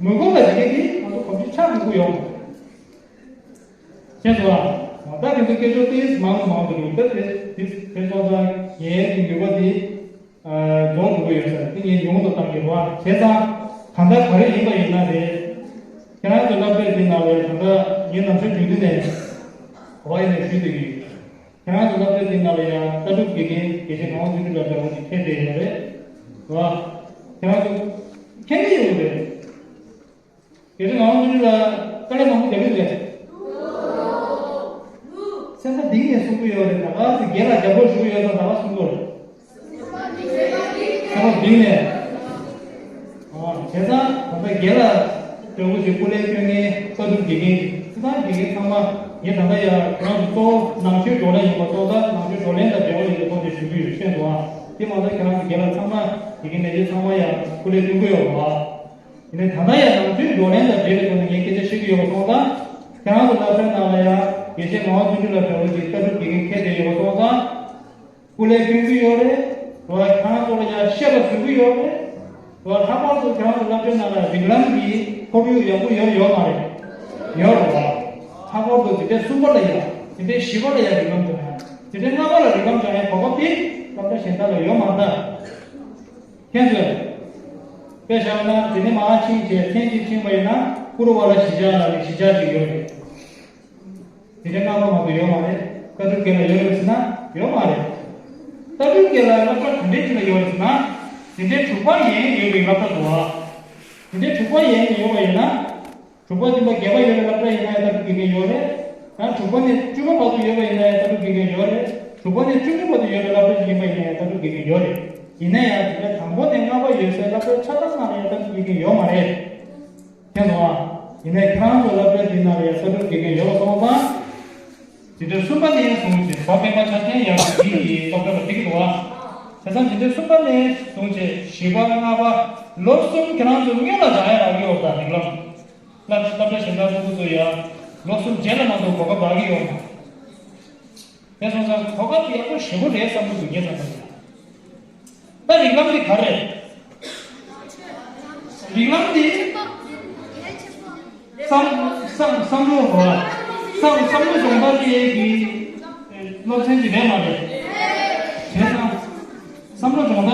མི་དགོས་པ་དེ་གའི་དེ་ང་ཚོ་གོམས་གཤིས་ཆགས་དགོས་ཀྱི་ཡོད་མ་རེད། ཤེས་སོང་ཨ། ད་དེ་ཚོ་སྐད་ཆ་ཏོག་ཙམ་མང་དུ་མང་དུ་འགྲོ། ད་དེ་དེ་དེ་སོང་ཙང་ངའི་གི་ནུས་པ་དེ་ཨ་རྫོགས་འགྲོ་གི་ཡོད་ས་རེད། དེ་ངས་ཉུང་དུ་བཏང་གི་རེད་བ། བྱས་ཙང་ད་ལྟ་ག་རེ་ཡིན་པ་ཡིན་ན་རེད། ཁྱེད་རང་ཚོ་སློབ་གྲྭའི་འདི་ནང་ལ་ད་ལྟ་ངས་ནམ་རྒྱུན་རྒྱུན་དུ་ནས་ག་བ་ཡིན་ནས་ཞུས་བསྡད་ཀྱི་ཡོད། ཁྱེད་རང་ཚོ་སློབ་གྲྭའི་འདི་ནང་ལ་ཡང་ལྟ་གྲུབ་དགེ་རྒན་དགེ་བཤེས་ངག་དབང་ཆོས་སྒྲོན་ལགས་འདྲ་བོ་ཅིག་ཕེབས་བསྡད་ཡོད་རེད་བ། ཁྱེད་རང་ཚོ་མཁྱེན་གྱི་ཡོད་རེད། དགེ་བཤེས་ངག་དབང་ཆོས་སྒྲོན་ལགས་དཀའ་ལས་མང་པོ་རྒྱག་གི་རེད། སེམས་པ་གཏིང་ནས་གསུང་གི་ཡོད་རེད། ད་ག་ཚོད་རྒན་ལགས་རྒྱབ་སྐྱོར་ཞུ་གི་ཡོད་ཙང་ད་ག་གསུང་གི་རེད། སེམས་པ་གཏིང་ནས། ཨ་བྱས་ཙང་ད་ལྟ་རྒན་ལགས་འདྲ་བོ་ཞིག་སྐུ་ལས་སྐྱོན་མཁན་ལྟ་གྲུབ་དགེ་རྒན་སྤྱིར་བཏང་དགེ་རྒན་ཚང་མ་ངས་ད་ལྟ་ཡང་ཁྱེད་རང་ཚོ་གཙོ་བོ་ནང་ཆོས་བགྲོ་གླེང་ཡིན་པ་སོང་ཙང་ནང་ཆོས་བགྲོ་གླེང་དང་འབྲེལ་བ་ཡོད་པའི་ཐོག་ནས་ཞུ་གི་ཡོད། ཤེས་སོང་ཨ། དེ་མ་གཏོགས་ཁྱེད་རང་ཚོ་རྒན་ལགས་ཚང་མ་དགེ་རྒན་ལས་བྱེད་ཚང་མ་ཡང་སྐུ་ལས་སྐྱོན་གྱི་ཡོད་རེད་བ། ཡིན་ནའི་ད་ལྟ་ཡང་ནང་ཆོས་བགྲོ་གླེང་དང་འབྲེལ་བའི་ཐོག་ནས་ངས་སྐད་ཆ་བཤད་ཀྱི་ཡོད་པ་སོང་ཙང་། ཁྱེད་རང་ཚོ་སློབ་གྲྭའི་ནང་ལ་ཡང་དགེ་བཤེས་ངག་དབང་ཆོས་སྒྲོན་ལགས་འདྲ་བོ་ཞིག་ལྟ་གྲུབ་དགེ་རྒན་ཁྱེད་བསྡད་ཡོད་པ་སོང་ཙང་། སྐུ་ལས་སྐྱོན་གྱི་ཡོད་རེད། རེད་བ། ཁྱེད་རང་ཚོ་ལ་ཡང་བཤད་པ་བཟོ་གི་ཡོད་རེད། རེད་བ། ལྷག་པར་དུ་ཁྱེད་རང་ཚོ་སློབ་གྲྭའི་ནང་ལ་རིགས་ལམ་གྱི་ཁོར་ཡུག་ཡག་པོ་ཡོད་ཡོད་མ་རེད། ཡོད་རེད་བ། ལྷག་པར་དུ་འཛིན་གྲྭ་གསུམ་པ་ལ་ཡང་འཛིན་གྲྭ་བཞི་པ་ལ་ཡང་རིགས་ལམ་སྦྱང་ཡ། འཛིན་གྲྭ་ལྔ་པ་ལ་རིགས་ལམ་སྦྱང་ཡ་གོ་སྐབས་དེ་སློབ་གྲྭ་གཞན་དག་ལ་ཡོད་མ་རེད། མཁྱེན་སོང་། དཔེ་བཞག་ན་འདི་ནས་མར་ཕྱིན་བྱས་མཚན་གཅིག་ཕྱིན་པ་ཡིན་ན་ཀུ་རུ་ཝ་ལ་གཞིས་ཆགས་ལ་ནི་གཞིས་ཆགས་ཅིག་ཡོད་རེད། འཛིན་གྲྭ་ལྔ་པ་མ་གཏོགས་ཡོད་མ་རེད། ལྟ་གྲུབ་དགེ་ལ་ཡོད་རེད་ཟེར་ན་ཡོད་མ་རེད། ལྟ་གྲུབ་དགེ་ལ་སློབ་གྲྭ་ག་འདྲས་ཅིག་ལ་ཡོད་རེད་ཟེར་ན། འཛིན་གྲྭ་དྲུག་པ་ཡན་ཡོད་པའི་སློབ་གྲྭ་འདུག་བ། འཛིན་གྲྭ་དྲུག་པ་ཡན་ཡོད་པ་ཡིན་ན། དྲུག་པ་འཛིན་པ་བརྒྱད་པ་ཡོད་པའི་སློབ་གྲྭ་ཡིན་ན་ཡང་ལྟ་གྲུབ་དགེ་རྒན་ཡོད་རེད། ཡང་དྲུག་པ་ནས་བཅུ་པ་བར་དུ་ཡོད་པ་ཡིན་ན་ཡང་ལྟ་གྲུབ་དགེ་རྒན་ཡོད་རེད། དྲུག་པ་ནས་བཅུ་གཉིས་བར་དུ་ཡོད་པའི་སློབ་གྲྭ་ཞིག་ཡིན་པ་ཡིན་ན་ཡང་ལྟ་གྲུབ་དགེ་རྒན་ཡོད་རེད། ཡིན་ན་ཡང་འཛིན་གྲྭ་དང་པོ་ནས་ལྔ་པ་ཡོད་སའི་སློབ་གྲྭ་ཆ་ཚང་ནང་ལ་ཡང་ལྟ་གྲུབ་དགེ་རྒན་ཡོད་མ་རེད། མཁྱེན་སོང་ཨ། ཡིན་ནའི་ཁྱེད་རང་ཚོ་སློབ་གྲྭ་འདི་ནང་ལ་ཡང་ལྟ་གྲུབ་དགེ་རྒན་ཡོད་པ་སོང་ཙང་། འཛིན་གྲྭ་གསུམ་པ་ནས་བཟུང་སྟེ་བ་སྤེན་པ་ཆ་ཚང་ཡང་འདི་ཡི་སློབ་གྲྭ་ལ་འགྲིག་གི་འདུག་ཨ། བྱས་ཙང་འཛིན་གྲྭ་གསུམ་པ་ནས་བཟུང་སྟེ་བཞི་པ་ལྔ་པ་ལོ་གསུམ་ཁྱེད་རང་ཚོ་སྔོན་ལ་སྦྱང་ཡ་རག་གི་ཡོད་པ་དང་རིགས་ལམ། སློབ་སློབ་གྲྭ་གཞན་དག་ཕྲུ་གུ་ཚོ་ཡང་ལོ་གསུམ་རྗེས་ལ་མ་གཏོགས་གོ་སྐབས་རག་གི་ཡོད་མ་རེད། དེ་སོང་ཙང་གོ་སྐབས་ཡག་པོ་ཞེ་པོ་རེད་བསམ་གྱི་འདུག་ངས་བསམ་པ་ཡིན་ན། ད་རིགས་ལམ་འདི་ག་རེད། རིགས་ལམ་འདི་བསམ་བསམ་བསམ་བློ་རོ། བསམ་བསམ་བློ་སྦྱོང་བརྡར་ཅན་གྱི་སློབ་ཚན་ཅིག་རེད་མ་རེད། བྱས་ཙང་བསམ་བློ་སྦྱོང་བརྡར།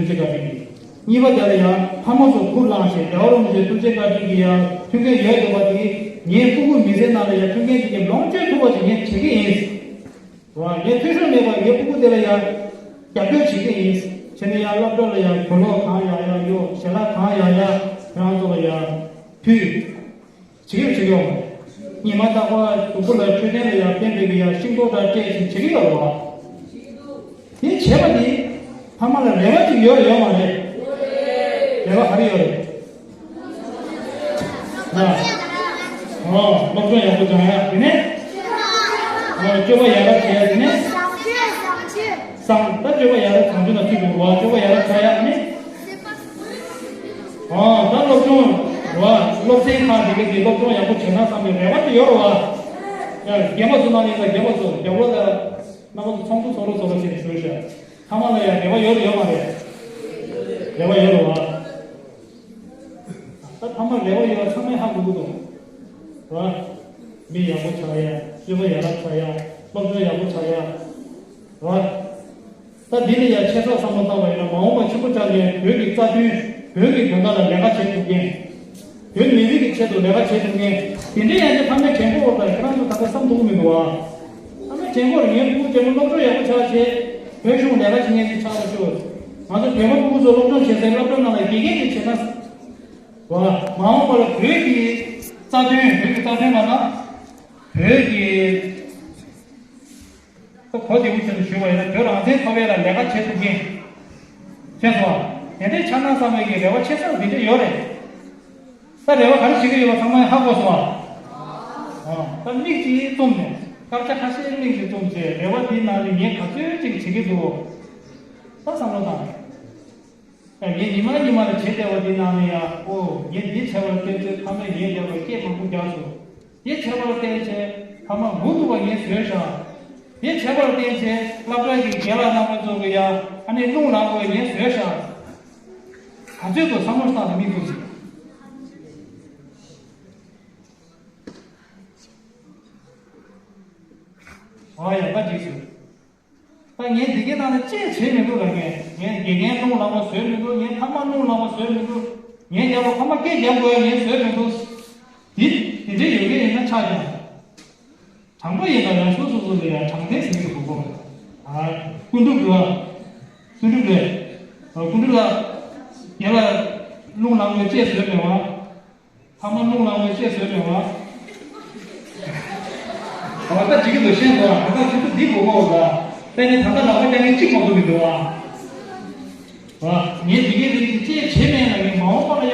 ཐུགས་རྗེ་བཀའ་དྲིན་གྱིས། གཉིས་པ་དེ་ལ་ཡང་ཕ་མ་ཚོ་ཁུར་བླངས་བྱས་རྒྱལ་བ་རིན་པོ་ཆེ་ཐུགས་རྗེ་བཀའ་དྲིན་གྱིས་ཡང་མཐུན་རྐྱེན་ཡོད་འདུག་པ་དེ་ངའི་སྤུ་གུ་མི་ཚེ་ནང་ལ་ཡང་མཐུན་རྐྱེན་དེ་གའི་ལོངས་སྤྱོད་ཐུབ་པ་ཞིག་ངས་བྱེད་ཀྱི་ཡིན། ངས་འཐུས་ཤོར་མེད་པར་ངའི་སྤུ་གུ་དེ་ལ་ཡང་རྒྱབ་སྐྱོར་བྱེད་ཀྱི་ཡིན། བྱས་ནས་ཡང་སློབ་གྲྭ་ལ་ཡང་གྱོད་ལོག་གང་ཡག་ཡག་གཡོག་ཞལ་ལག་གང་ཡག་ཡག་ཁྱེད་རང་ཚོ་ལ་ཡང་ཕུལ། བྱེད་ཀྱི་ཡོད་བྱེད་ཀྱི་ཡོད། ཉི་མ་རྟག་པར་གཟུགས་པོ་ལ་འཕྲོད་བསྟེན་ལ་ཡང་ཕན་པའི་གི་ཡང་ཤིང་ཏོག་དང་སྤྲད་ཅིང་བྱེད་ཀྱི་ཡོད་རེད་བ། དེ་བྱས་པ་དེ་ཕ་མ་ལ་རེ་བ་ཅིག་ཡོད་ཡོད་མ་རེད། རེ་བ་ག་རེ་ཡོད་རེད། ན། ཨོ། སློབ་སྦྱོང་ཡག་པོ་སྦྱང་ཡག་དེ་ནས། ཨོ། སྤྱོད་པ་ཡག་རབ་བྱས་ཡག་དེ་ནས། བཟང་སྤྱོད་བཟང་སྤྱོད། བཟང་། ད་སྤྱོད་པ་ཡག་རབ་བཟང་སྤྱོད་ལ་ཚུད་དགོས་རེད་བ། སྤྱོད་པ་ཡག་རབ་ཆགས་ཡག་དེ་ནས། ཨོ། ད་སློབ་སྦྱོང་རེད་བ། སློབ་ཚན་ཁག་དེ་ག་དེ་སློབ་སྦྱོང་ཡག་པོ་བྱས་ན་བསམ་པའི་རེ་བ་དེ་ཡོད་རེད་བ། ཡ། རྒན་པ་ཚོ་ནང་ནས་ད་རྒན་པ་ཚོ་རྒྱབ་ལོགས་ལ་རྣམ་པ་ཚོ་ཚོགས་འདུ་ཚོགས་རོགས་ཚོགས་རོགས་བྱས་ནས་ཞུས་ཤག་ཕ་མ་ལ་ཡང་རེ་བ་ཡོད་རེད་ཡོད་མ་རེད། རེ་བ་ཡོད་རེད་བ། ད་ཕ་མ་རེ་བ་ཡོད་པ་ཚང་མས་ཧ་གོ་གི་འདུག་རེད་བ། མི་ཡག་པོ་ཆགས་ཡ། སྤྱོད་པ་ཡག་རབ་ཆགས་ཡ། སློབ་སྦྱོང་ཡག་པོ་ཆགས་ཡ། རེད་བ། ད་འདི་ལ་ཡང་ཆེ་ཕྱོགས་བསམ་བློ་བཏང་བ་ཡིན་ན་མ་འོངས་པ་ཕྱི་པོ་ཆགས་ནས་བོད་ཀྱི་རྩ་དོན། བོད་ཀྱི་དོན་དག་ལ་ལས་ཀ་བྱེད་ཐུབ་མཁན། བོད་མི་རིགས་ཀྱི་ཆེད་དུ་ལས་ཀ་བྱེད་ཐུབ་མཁན། དེ་འདྲའི་ཡང་ཅིག་ཕ་མའི་དྲན་སྐུལ་འོག་ལ་ཁྱེད་རང་ཚོ་ད་ལྟ་བསམ་ཐུབ་ཀྱི་མི་འདུག་བ། ཕ་མའི་དྲན་སྐུལ་ངའི་ཕྲུ་གུ་གཅེན་པོ་སློབ་སྦྱོང་ཡག་པོ་ཆགས་བྱས། བོད་གཞུང་ལས་ཀ་བྱེད་མཁན་ཅིག་ཆགས་པ་ཤོག་ང་ཚོ་བོད་པ་ཕྲུ་གུ་ཚོ་སློབ་སྦྱོང་བྱེད་སའི་སློབ་གྲྭ་ནང་ལ་དགེ་རྒན་ཅིག་བྱེད་ན། བ། མ་འོངས་པ་ལ་བོད་ཀྱི་རྩ་དོན། བོད་ཀྱི་རྩ་དོན་ལ་ན། བོད་ཀྱི། ད་གོ་བདེ་པོ་བྱས་ནས་ཞུས་པ་ཡིན་ན་བོད་རང་བཙན་ཐོབ་པའི་ལ་ལས་ཀ་བྱེད་ཐུབ་མཁན། མཁྱེན་སོང་ཨ། དེ་འདྲའི་ཆགས་ན་བསམ་པའི་གི་རེ་བ་ཆེ་ས་འདི་འདྲ་ཡོད་རེད། ད་རེ་བ་ག་རེ་བྱེད་ཀྱི་ཡོད་པ་ཚང་མས་ཧ་གོ་སོང་ཨ། ཨ། ད་མིག་ཅིག་བཙུམས་ནས་སྐར་ཆ་ཁ་ཤས་མིག་ཅིག་བཙུམས་བྱས་རེ་བ་འདིའི་ནང་ནས་ངས་ག་ཚོད་ཅིག་བྱེད་ཀྱི་འདུག་ད་བསམ་བློ་བཏང་། ངས་ཉི་མ་ཉི་མ་ལ་བྱེད་བསྡད་པ་འདི་ནང་ནས་ཡང་ཨོ་ངས་འདི་བྱས་པར་བརྟེན་ཚེ་ཕ་མས་ངའི་རྒྱབ་ལ་སྐད་མང་པོ་རྒྱག་སོང་། འདི་བྱས་པར་བརྟེན་ཚེ་ཕ་མ་མུ་མཐུད་པ་ངས་བཟོས་ཤག་འདི་བྱས་པར་བརྟེན་ཚེ་སློབ་གྲྭ་གི་རྒན་ལགས་རྣམ་པ་ཚོ་གི་ཡང་ཨ་ནི་རླུང་ལངས་དགོས་ངས་བཟོས་ཤག་ག་ཚོད་དུ་བསམ་བློ་བཏང་ནས་མི་ཐུབ་ཟིན། ཨོ་ཡ་ད་འགྲིག་སོང་། ད་ངས་འདི་གའི་ནང་ནས་ཅི་བྱེད་མི་འདུག་ལ། ངས་ངས་དགེ་རྒན་རླུང་ལངས་པ་བཟོས་མི་འདུག་ངས་ཕ་མ་རླུང་ལངས་པ་བཟོས་མི་འདུག་ངས་རྒྱབ་ལ་ཕ་མ་སྐད་རྒྱབ་དགོས་ངས་བཟོས་མི་འདུག་འདི་འདི་འདྲ་ཡོད་མཁན་ཡིན་ན་ཆགས་ཀྱང་། དྲང་པོ་ཡིན་ན་ཡང་སོ་སོ་སོ་ལ་ཡང་དྲང་བདེན་ཟེར་གྱི་འདུག་གོ་ཨ། སྐུ་མདུན་ལ། སྐུ་མདུན་ལ། སྐུ་མདུན་ལ། ངས་ལ་རླུང་ལངས་པའི་ཅེས་བཟོས་མེད་པ། ཚང་མ་རླུང་ལངས་པའི་ལྕེ་བཟོས་མེད་བ། ཨ་ད་ཅིག་གི་འདུག་ཤེས་འདུག་ཨ་ད་ཁྱོད་ཚོ་འདི་གོ་གོ་ད། དཔེ་ནི་ད་ལྟ་ལག་པ་བརྐྱང་མཁན་གཅིག་མ་གཏོགས་མི་འདུག་ཨ། ཨ་ངས་འདི་གའི་རིགས་ཀྱི་ལྕེ་བྱེད་མེད་ན་ངས་མ་འོངས་པ་ལ་ཡ།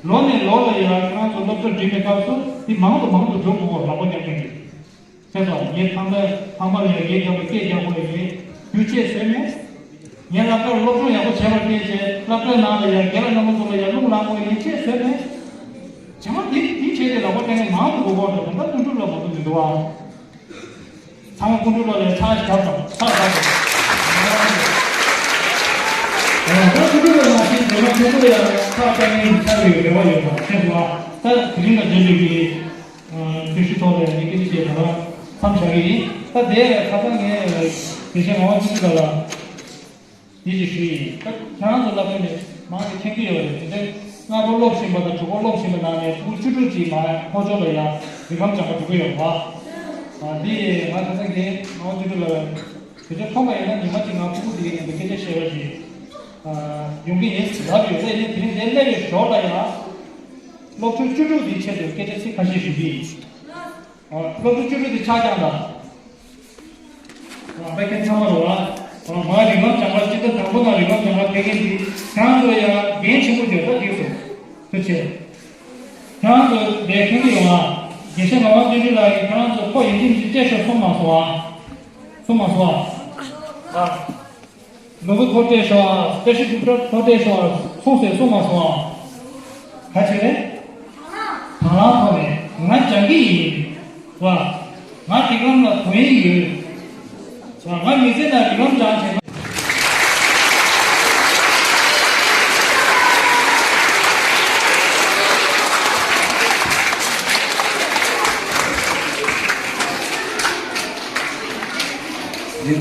ལོ་ནས་ལོ་ལ་ཡ་ཁྱེད་རང་ཚོ་སློབ་གྲྭ་འགྲིམ་པའི་སྐབས་སུ་འདི་མང་དུ་མང་དུ་འགྲོ་དགོས་གོ་ལག་པ་བརྐྱང་མཁན་གྱི། ཤེས་སོང་། ངས་ཕང་པ་ཕང་པ་ལ་ཡ་རྒྱན་རྒྱག་པའི་སྐད་རྒྱག་དགོས་ཡོད་རེད། རྒྱུ་ཅེས་ཟེར་ནས། ངས་སློབ་གྲྭར་སློབ་སྦྱོང་ཡག་པོ་བྱས་པར་བརྟེན་བྱས་སློབ་གྲྭའི་ནང་ལ་ཡ་རྒན་ལགས་རྣམ་པ་ཚོ་ལ་ཡ་རླུང་ལངས་དགོས་ཡིན་ཅེས་ཟེར་ནས། བྱ་བ་འདི་འདི་བྱས་ཏེ་ལག་པ་སྤྲད་མཁན་མང་དུ་འགྲོ་གི་འདུག་ད་ལྟ་ཀུན་འགྲུབ་ལ་མ་གཏོགས་མི་འདུག་ཨ། ཚང་མ་ཀུན་འགྲུབ་ལགས་ལ་ཕྱག་ཞིག་བརྒྱབ་དང་ཕྱག་བརྒྱབ་དང་། ད་ཀུན་འགྲུབ་ལགས་མ་གཏོགས་མི་འདུག་ཨ། ཁྱེད་ཚོ་ཡ་ཕྱག་བརྒྱབ་མཁན་ཆགས་ཡོད་རེ་བ་ཡོད་པ་ཤེས་སོང་ཨ། ད་དེ་རིང་ལ་མཇལ་འདོད་ཀྱི། དུས་ཚོད་ཐོག་ལ་ཡང་སྐད་ཆ་བཤད་པ་མཚམས་བཞག་གི་ཡིན། ད་དེ་ཁ་སང་ངས་དགེ་བཤེས་ངག་དབང་ཆོས་སྒྲོན་ལགས་ལ་ཡིད་ཆེས་ཞུས་ཡིན། ད་ཁྱེད་རང་ཚོ་སློབ་དཔོན་ནས་མང་ཆེ་མཁྱེན་གྱི་ཡོད་རེད། དེ་འདྲའི་ལྔ་པ་སློབ་བཞིན་པ་དང་དྲུག་པ་སློབ་བཞིན་པ་ནང་ནས་ཕྲུ་གུ་བཅུ་དྲུག་ཅིག་མ་ལྷོ་ཕྱོགས་ལ་ཡང་རིགས་ལམ་སྦྱང་ག་འགྲོ་གི་ཡོད་རེད་བ། འདི་ང་ཁ་སང་དེ་ངག་དབང་ཆོས་སྒྲོན་ལགས་དུས་ཚོད་ཐོབ་པ་ཡིན་ན་ཉི་མ་གཅིག་ང་ཕྲུ་གུ་དེ་གའི་མཉམ་དུ་སྐད་ཆ་བཤད་པ་ཞིག་ཡོང་གི་ཡིན་ལབ་ཡོད་རེད། ཡིན་དེ་རིང་དེ་སླེབས་པའི་ཞོར་ལ་ཡང་། སློབ་ཕྲུག་བཅུ་དྲུག་དེའི་ཆེད་དུ་སྐད་ཆ་ཚིག་ཁ་ཤས་ཞུ་གི་ཡིན། ཨ། སློབ་ཕྲུག་བཅུ་དྲུག་དེ་ཆ་རྐྱང་དང་། ཨ། ཕ་རྒན་ཚང་མ་རེད་བ། ཨ། མ་རིགས་ལམ་སྦྱང་བ་སྤྱི་ཟླ་དང་པོ་ནང་རིགས་ལམ་སྦྱང་བ་ཕེབས་མཁན་དེ་ཁྱེད་རང་ཚོ་ཡང་འགན་ཆེན་པོ་ཡོད་ད་འགྲིག་སོང་། ཐུགས་རྗེ་ཆེ། ཁྱེད་རང་ཚོ་འདིར་མཁྱེན་གྱི་ཡོད་ཨ། དགེ་བཤེས་ངག་དབང་བརྩོན་འགྲུས་ལགས་ཀྱིས་ཁྱེད་རང་ཚོ་ཁོ་ཡིན་གཅིག་མིན་གཅིག་སྤྲད་ཤོག་གསུངས་མ་སོང་ཨ། གསུངས་མ་སོང་ཨ། ཨ། ནོར་བུ་ཐོ་སྤྲད་ཤོག་ཨ། བཀྲ་ཤིས་སྒྲུབ་གྲྭ་ཐོ་སྤྲད་ཤོག་ཨ། གསུངས་ཟེར་གསུངས་མ་སོང་ཨ། ག་ཅི་རེད། དང་བླངས་ཐོག་ནས་ང་སྦྱང་གི་ཡིན། བ། ང་སྒྲིག་ལམ་ལ་དོན་ཡོད། བ། ང་མི་ཚེ་ནང་སྒྲིག་ལམ་སྦྱང་བྱས་ན། ཉིན་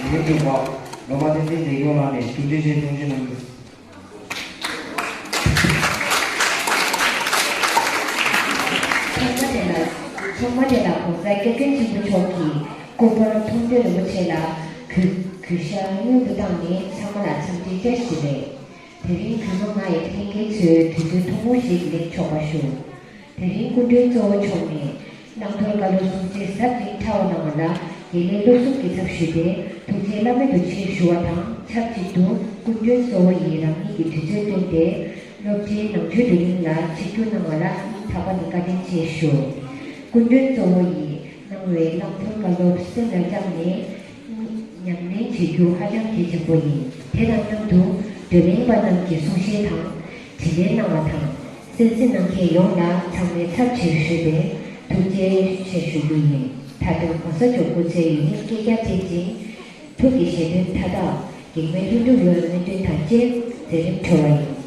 ཉིན་དྲུག་པ་ལོ་མ་བསྟན་འཛིན་བདེ་སྐྱོང་ལགས་ནས་ཐུགས་རྗེ་ཆེ་གསུང་བཤད་གནང་རྒྱུ། ཚང་མ་དེ་ལ། ཚང་མ་དེ་ལ་༸གོང་ས་༸སྐྱབས་མགོན་ཆེན་པོ་མཆོག་གི་སྐུ་པར་མཐོང་ཐོས་རིན་པོ་ཆེ་ལ་གུས་གུས་ཞབས་སྔོན་དུ་བཏང་ནས་ཚང་མ་ལ་འཚམས་འདྲི་བཀྲ་ཤིས་བདེ་ལེགས། དེ་རིང་གུས་མོ་ང་ཡི་ལྷན་རྒྱས་ཚོའི་དུས་ཚོད་ཐུང་ངུ་ཞིག་ལེན་ཆོག་པ་ཞུ། དེ་རིང་སྐུ་མགྲོན་གཙོ་བོ་མཆོག་ནས་བླང་དོར་བཀའ་སློབ་གསུང་ཆོས་ཟབ་ཅིང་ཕྲ་བ་གནང་བ་ལ་དགེ་ལེགས་བློ་གསུམ་གྱི་ཚབ་ཞུས་ཏེ་ཐུགས་རྗེ་བླ་མེད་དུ་ཆེ་ཞུ་བ་དང་ཆབས་ཅིག་ཏུ་སྐུ་མགྲོན་གཙོ་བོ་ཡིས་རང་ཉིད་ཀྱི་དུས་ཚོད་བཏོན་ཏེ་སློབ་གྲྭའི་ནང་ཆོས་དེ་རིང་ལ་ཆིབས་བསྒྱུར་གནང་བ་ལ་སྙིང་ཐག་པ་ནས་བཀའ་དྲིན་ཆེ་ཞུ། སྐུ་མགྲོན་གཙོ་བོ་ཡིས་གནང་བའི་བླང་དོར་བཀའ་སློབ་སེམས་ལ་བཅངས་ནས་ཉམས་ལེན་བྱེད་རྒྱུ་ཧ་ཅང་གལ་ཆེན་པོ་ཡིན། དེ་དང་མཉམ་དུ་བགྲོ་གླེང་པ་རྣམས་ཀྱིས་གསུང་བཤད་དང་དྲིས་ལན་གནང་བ་དང་། གསན་གཟིགས་གནང་མཁན་ཡོངས་ལ་ཚང་མའི་ཚབ་བྱས་ཞུས་པའི་ཐུགས་རྗེ་ཆེ་ཞུ་རྒྱུ་ཡིན། མཐའ་དོན་༸གོང་ས་མཆོག་སྐུ་ཚེ་ཡུན་རིང་བསྐལ་བརྒྱར་བརྟན་ཅིང་། ཐུགས་ཀྱི་བཞེད་དོན་མཐའ་དག་གེགས་མེད་ལྷུན་གྲུབ་ཡོང་བའི་སྨོན་འདུན་དང་བཅས་མཛད་རིམ་གྲོལ་བ་ཡིན།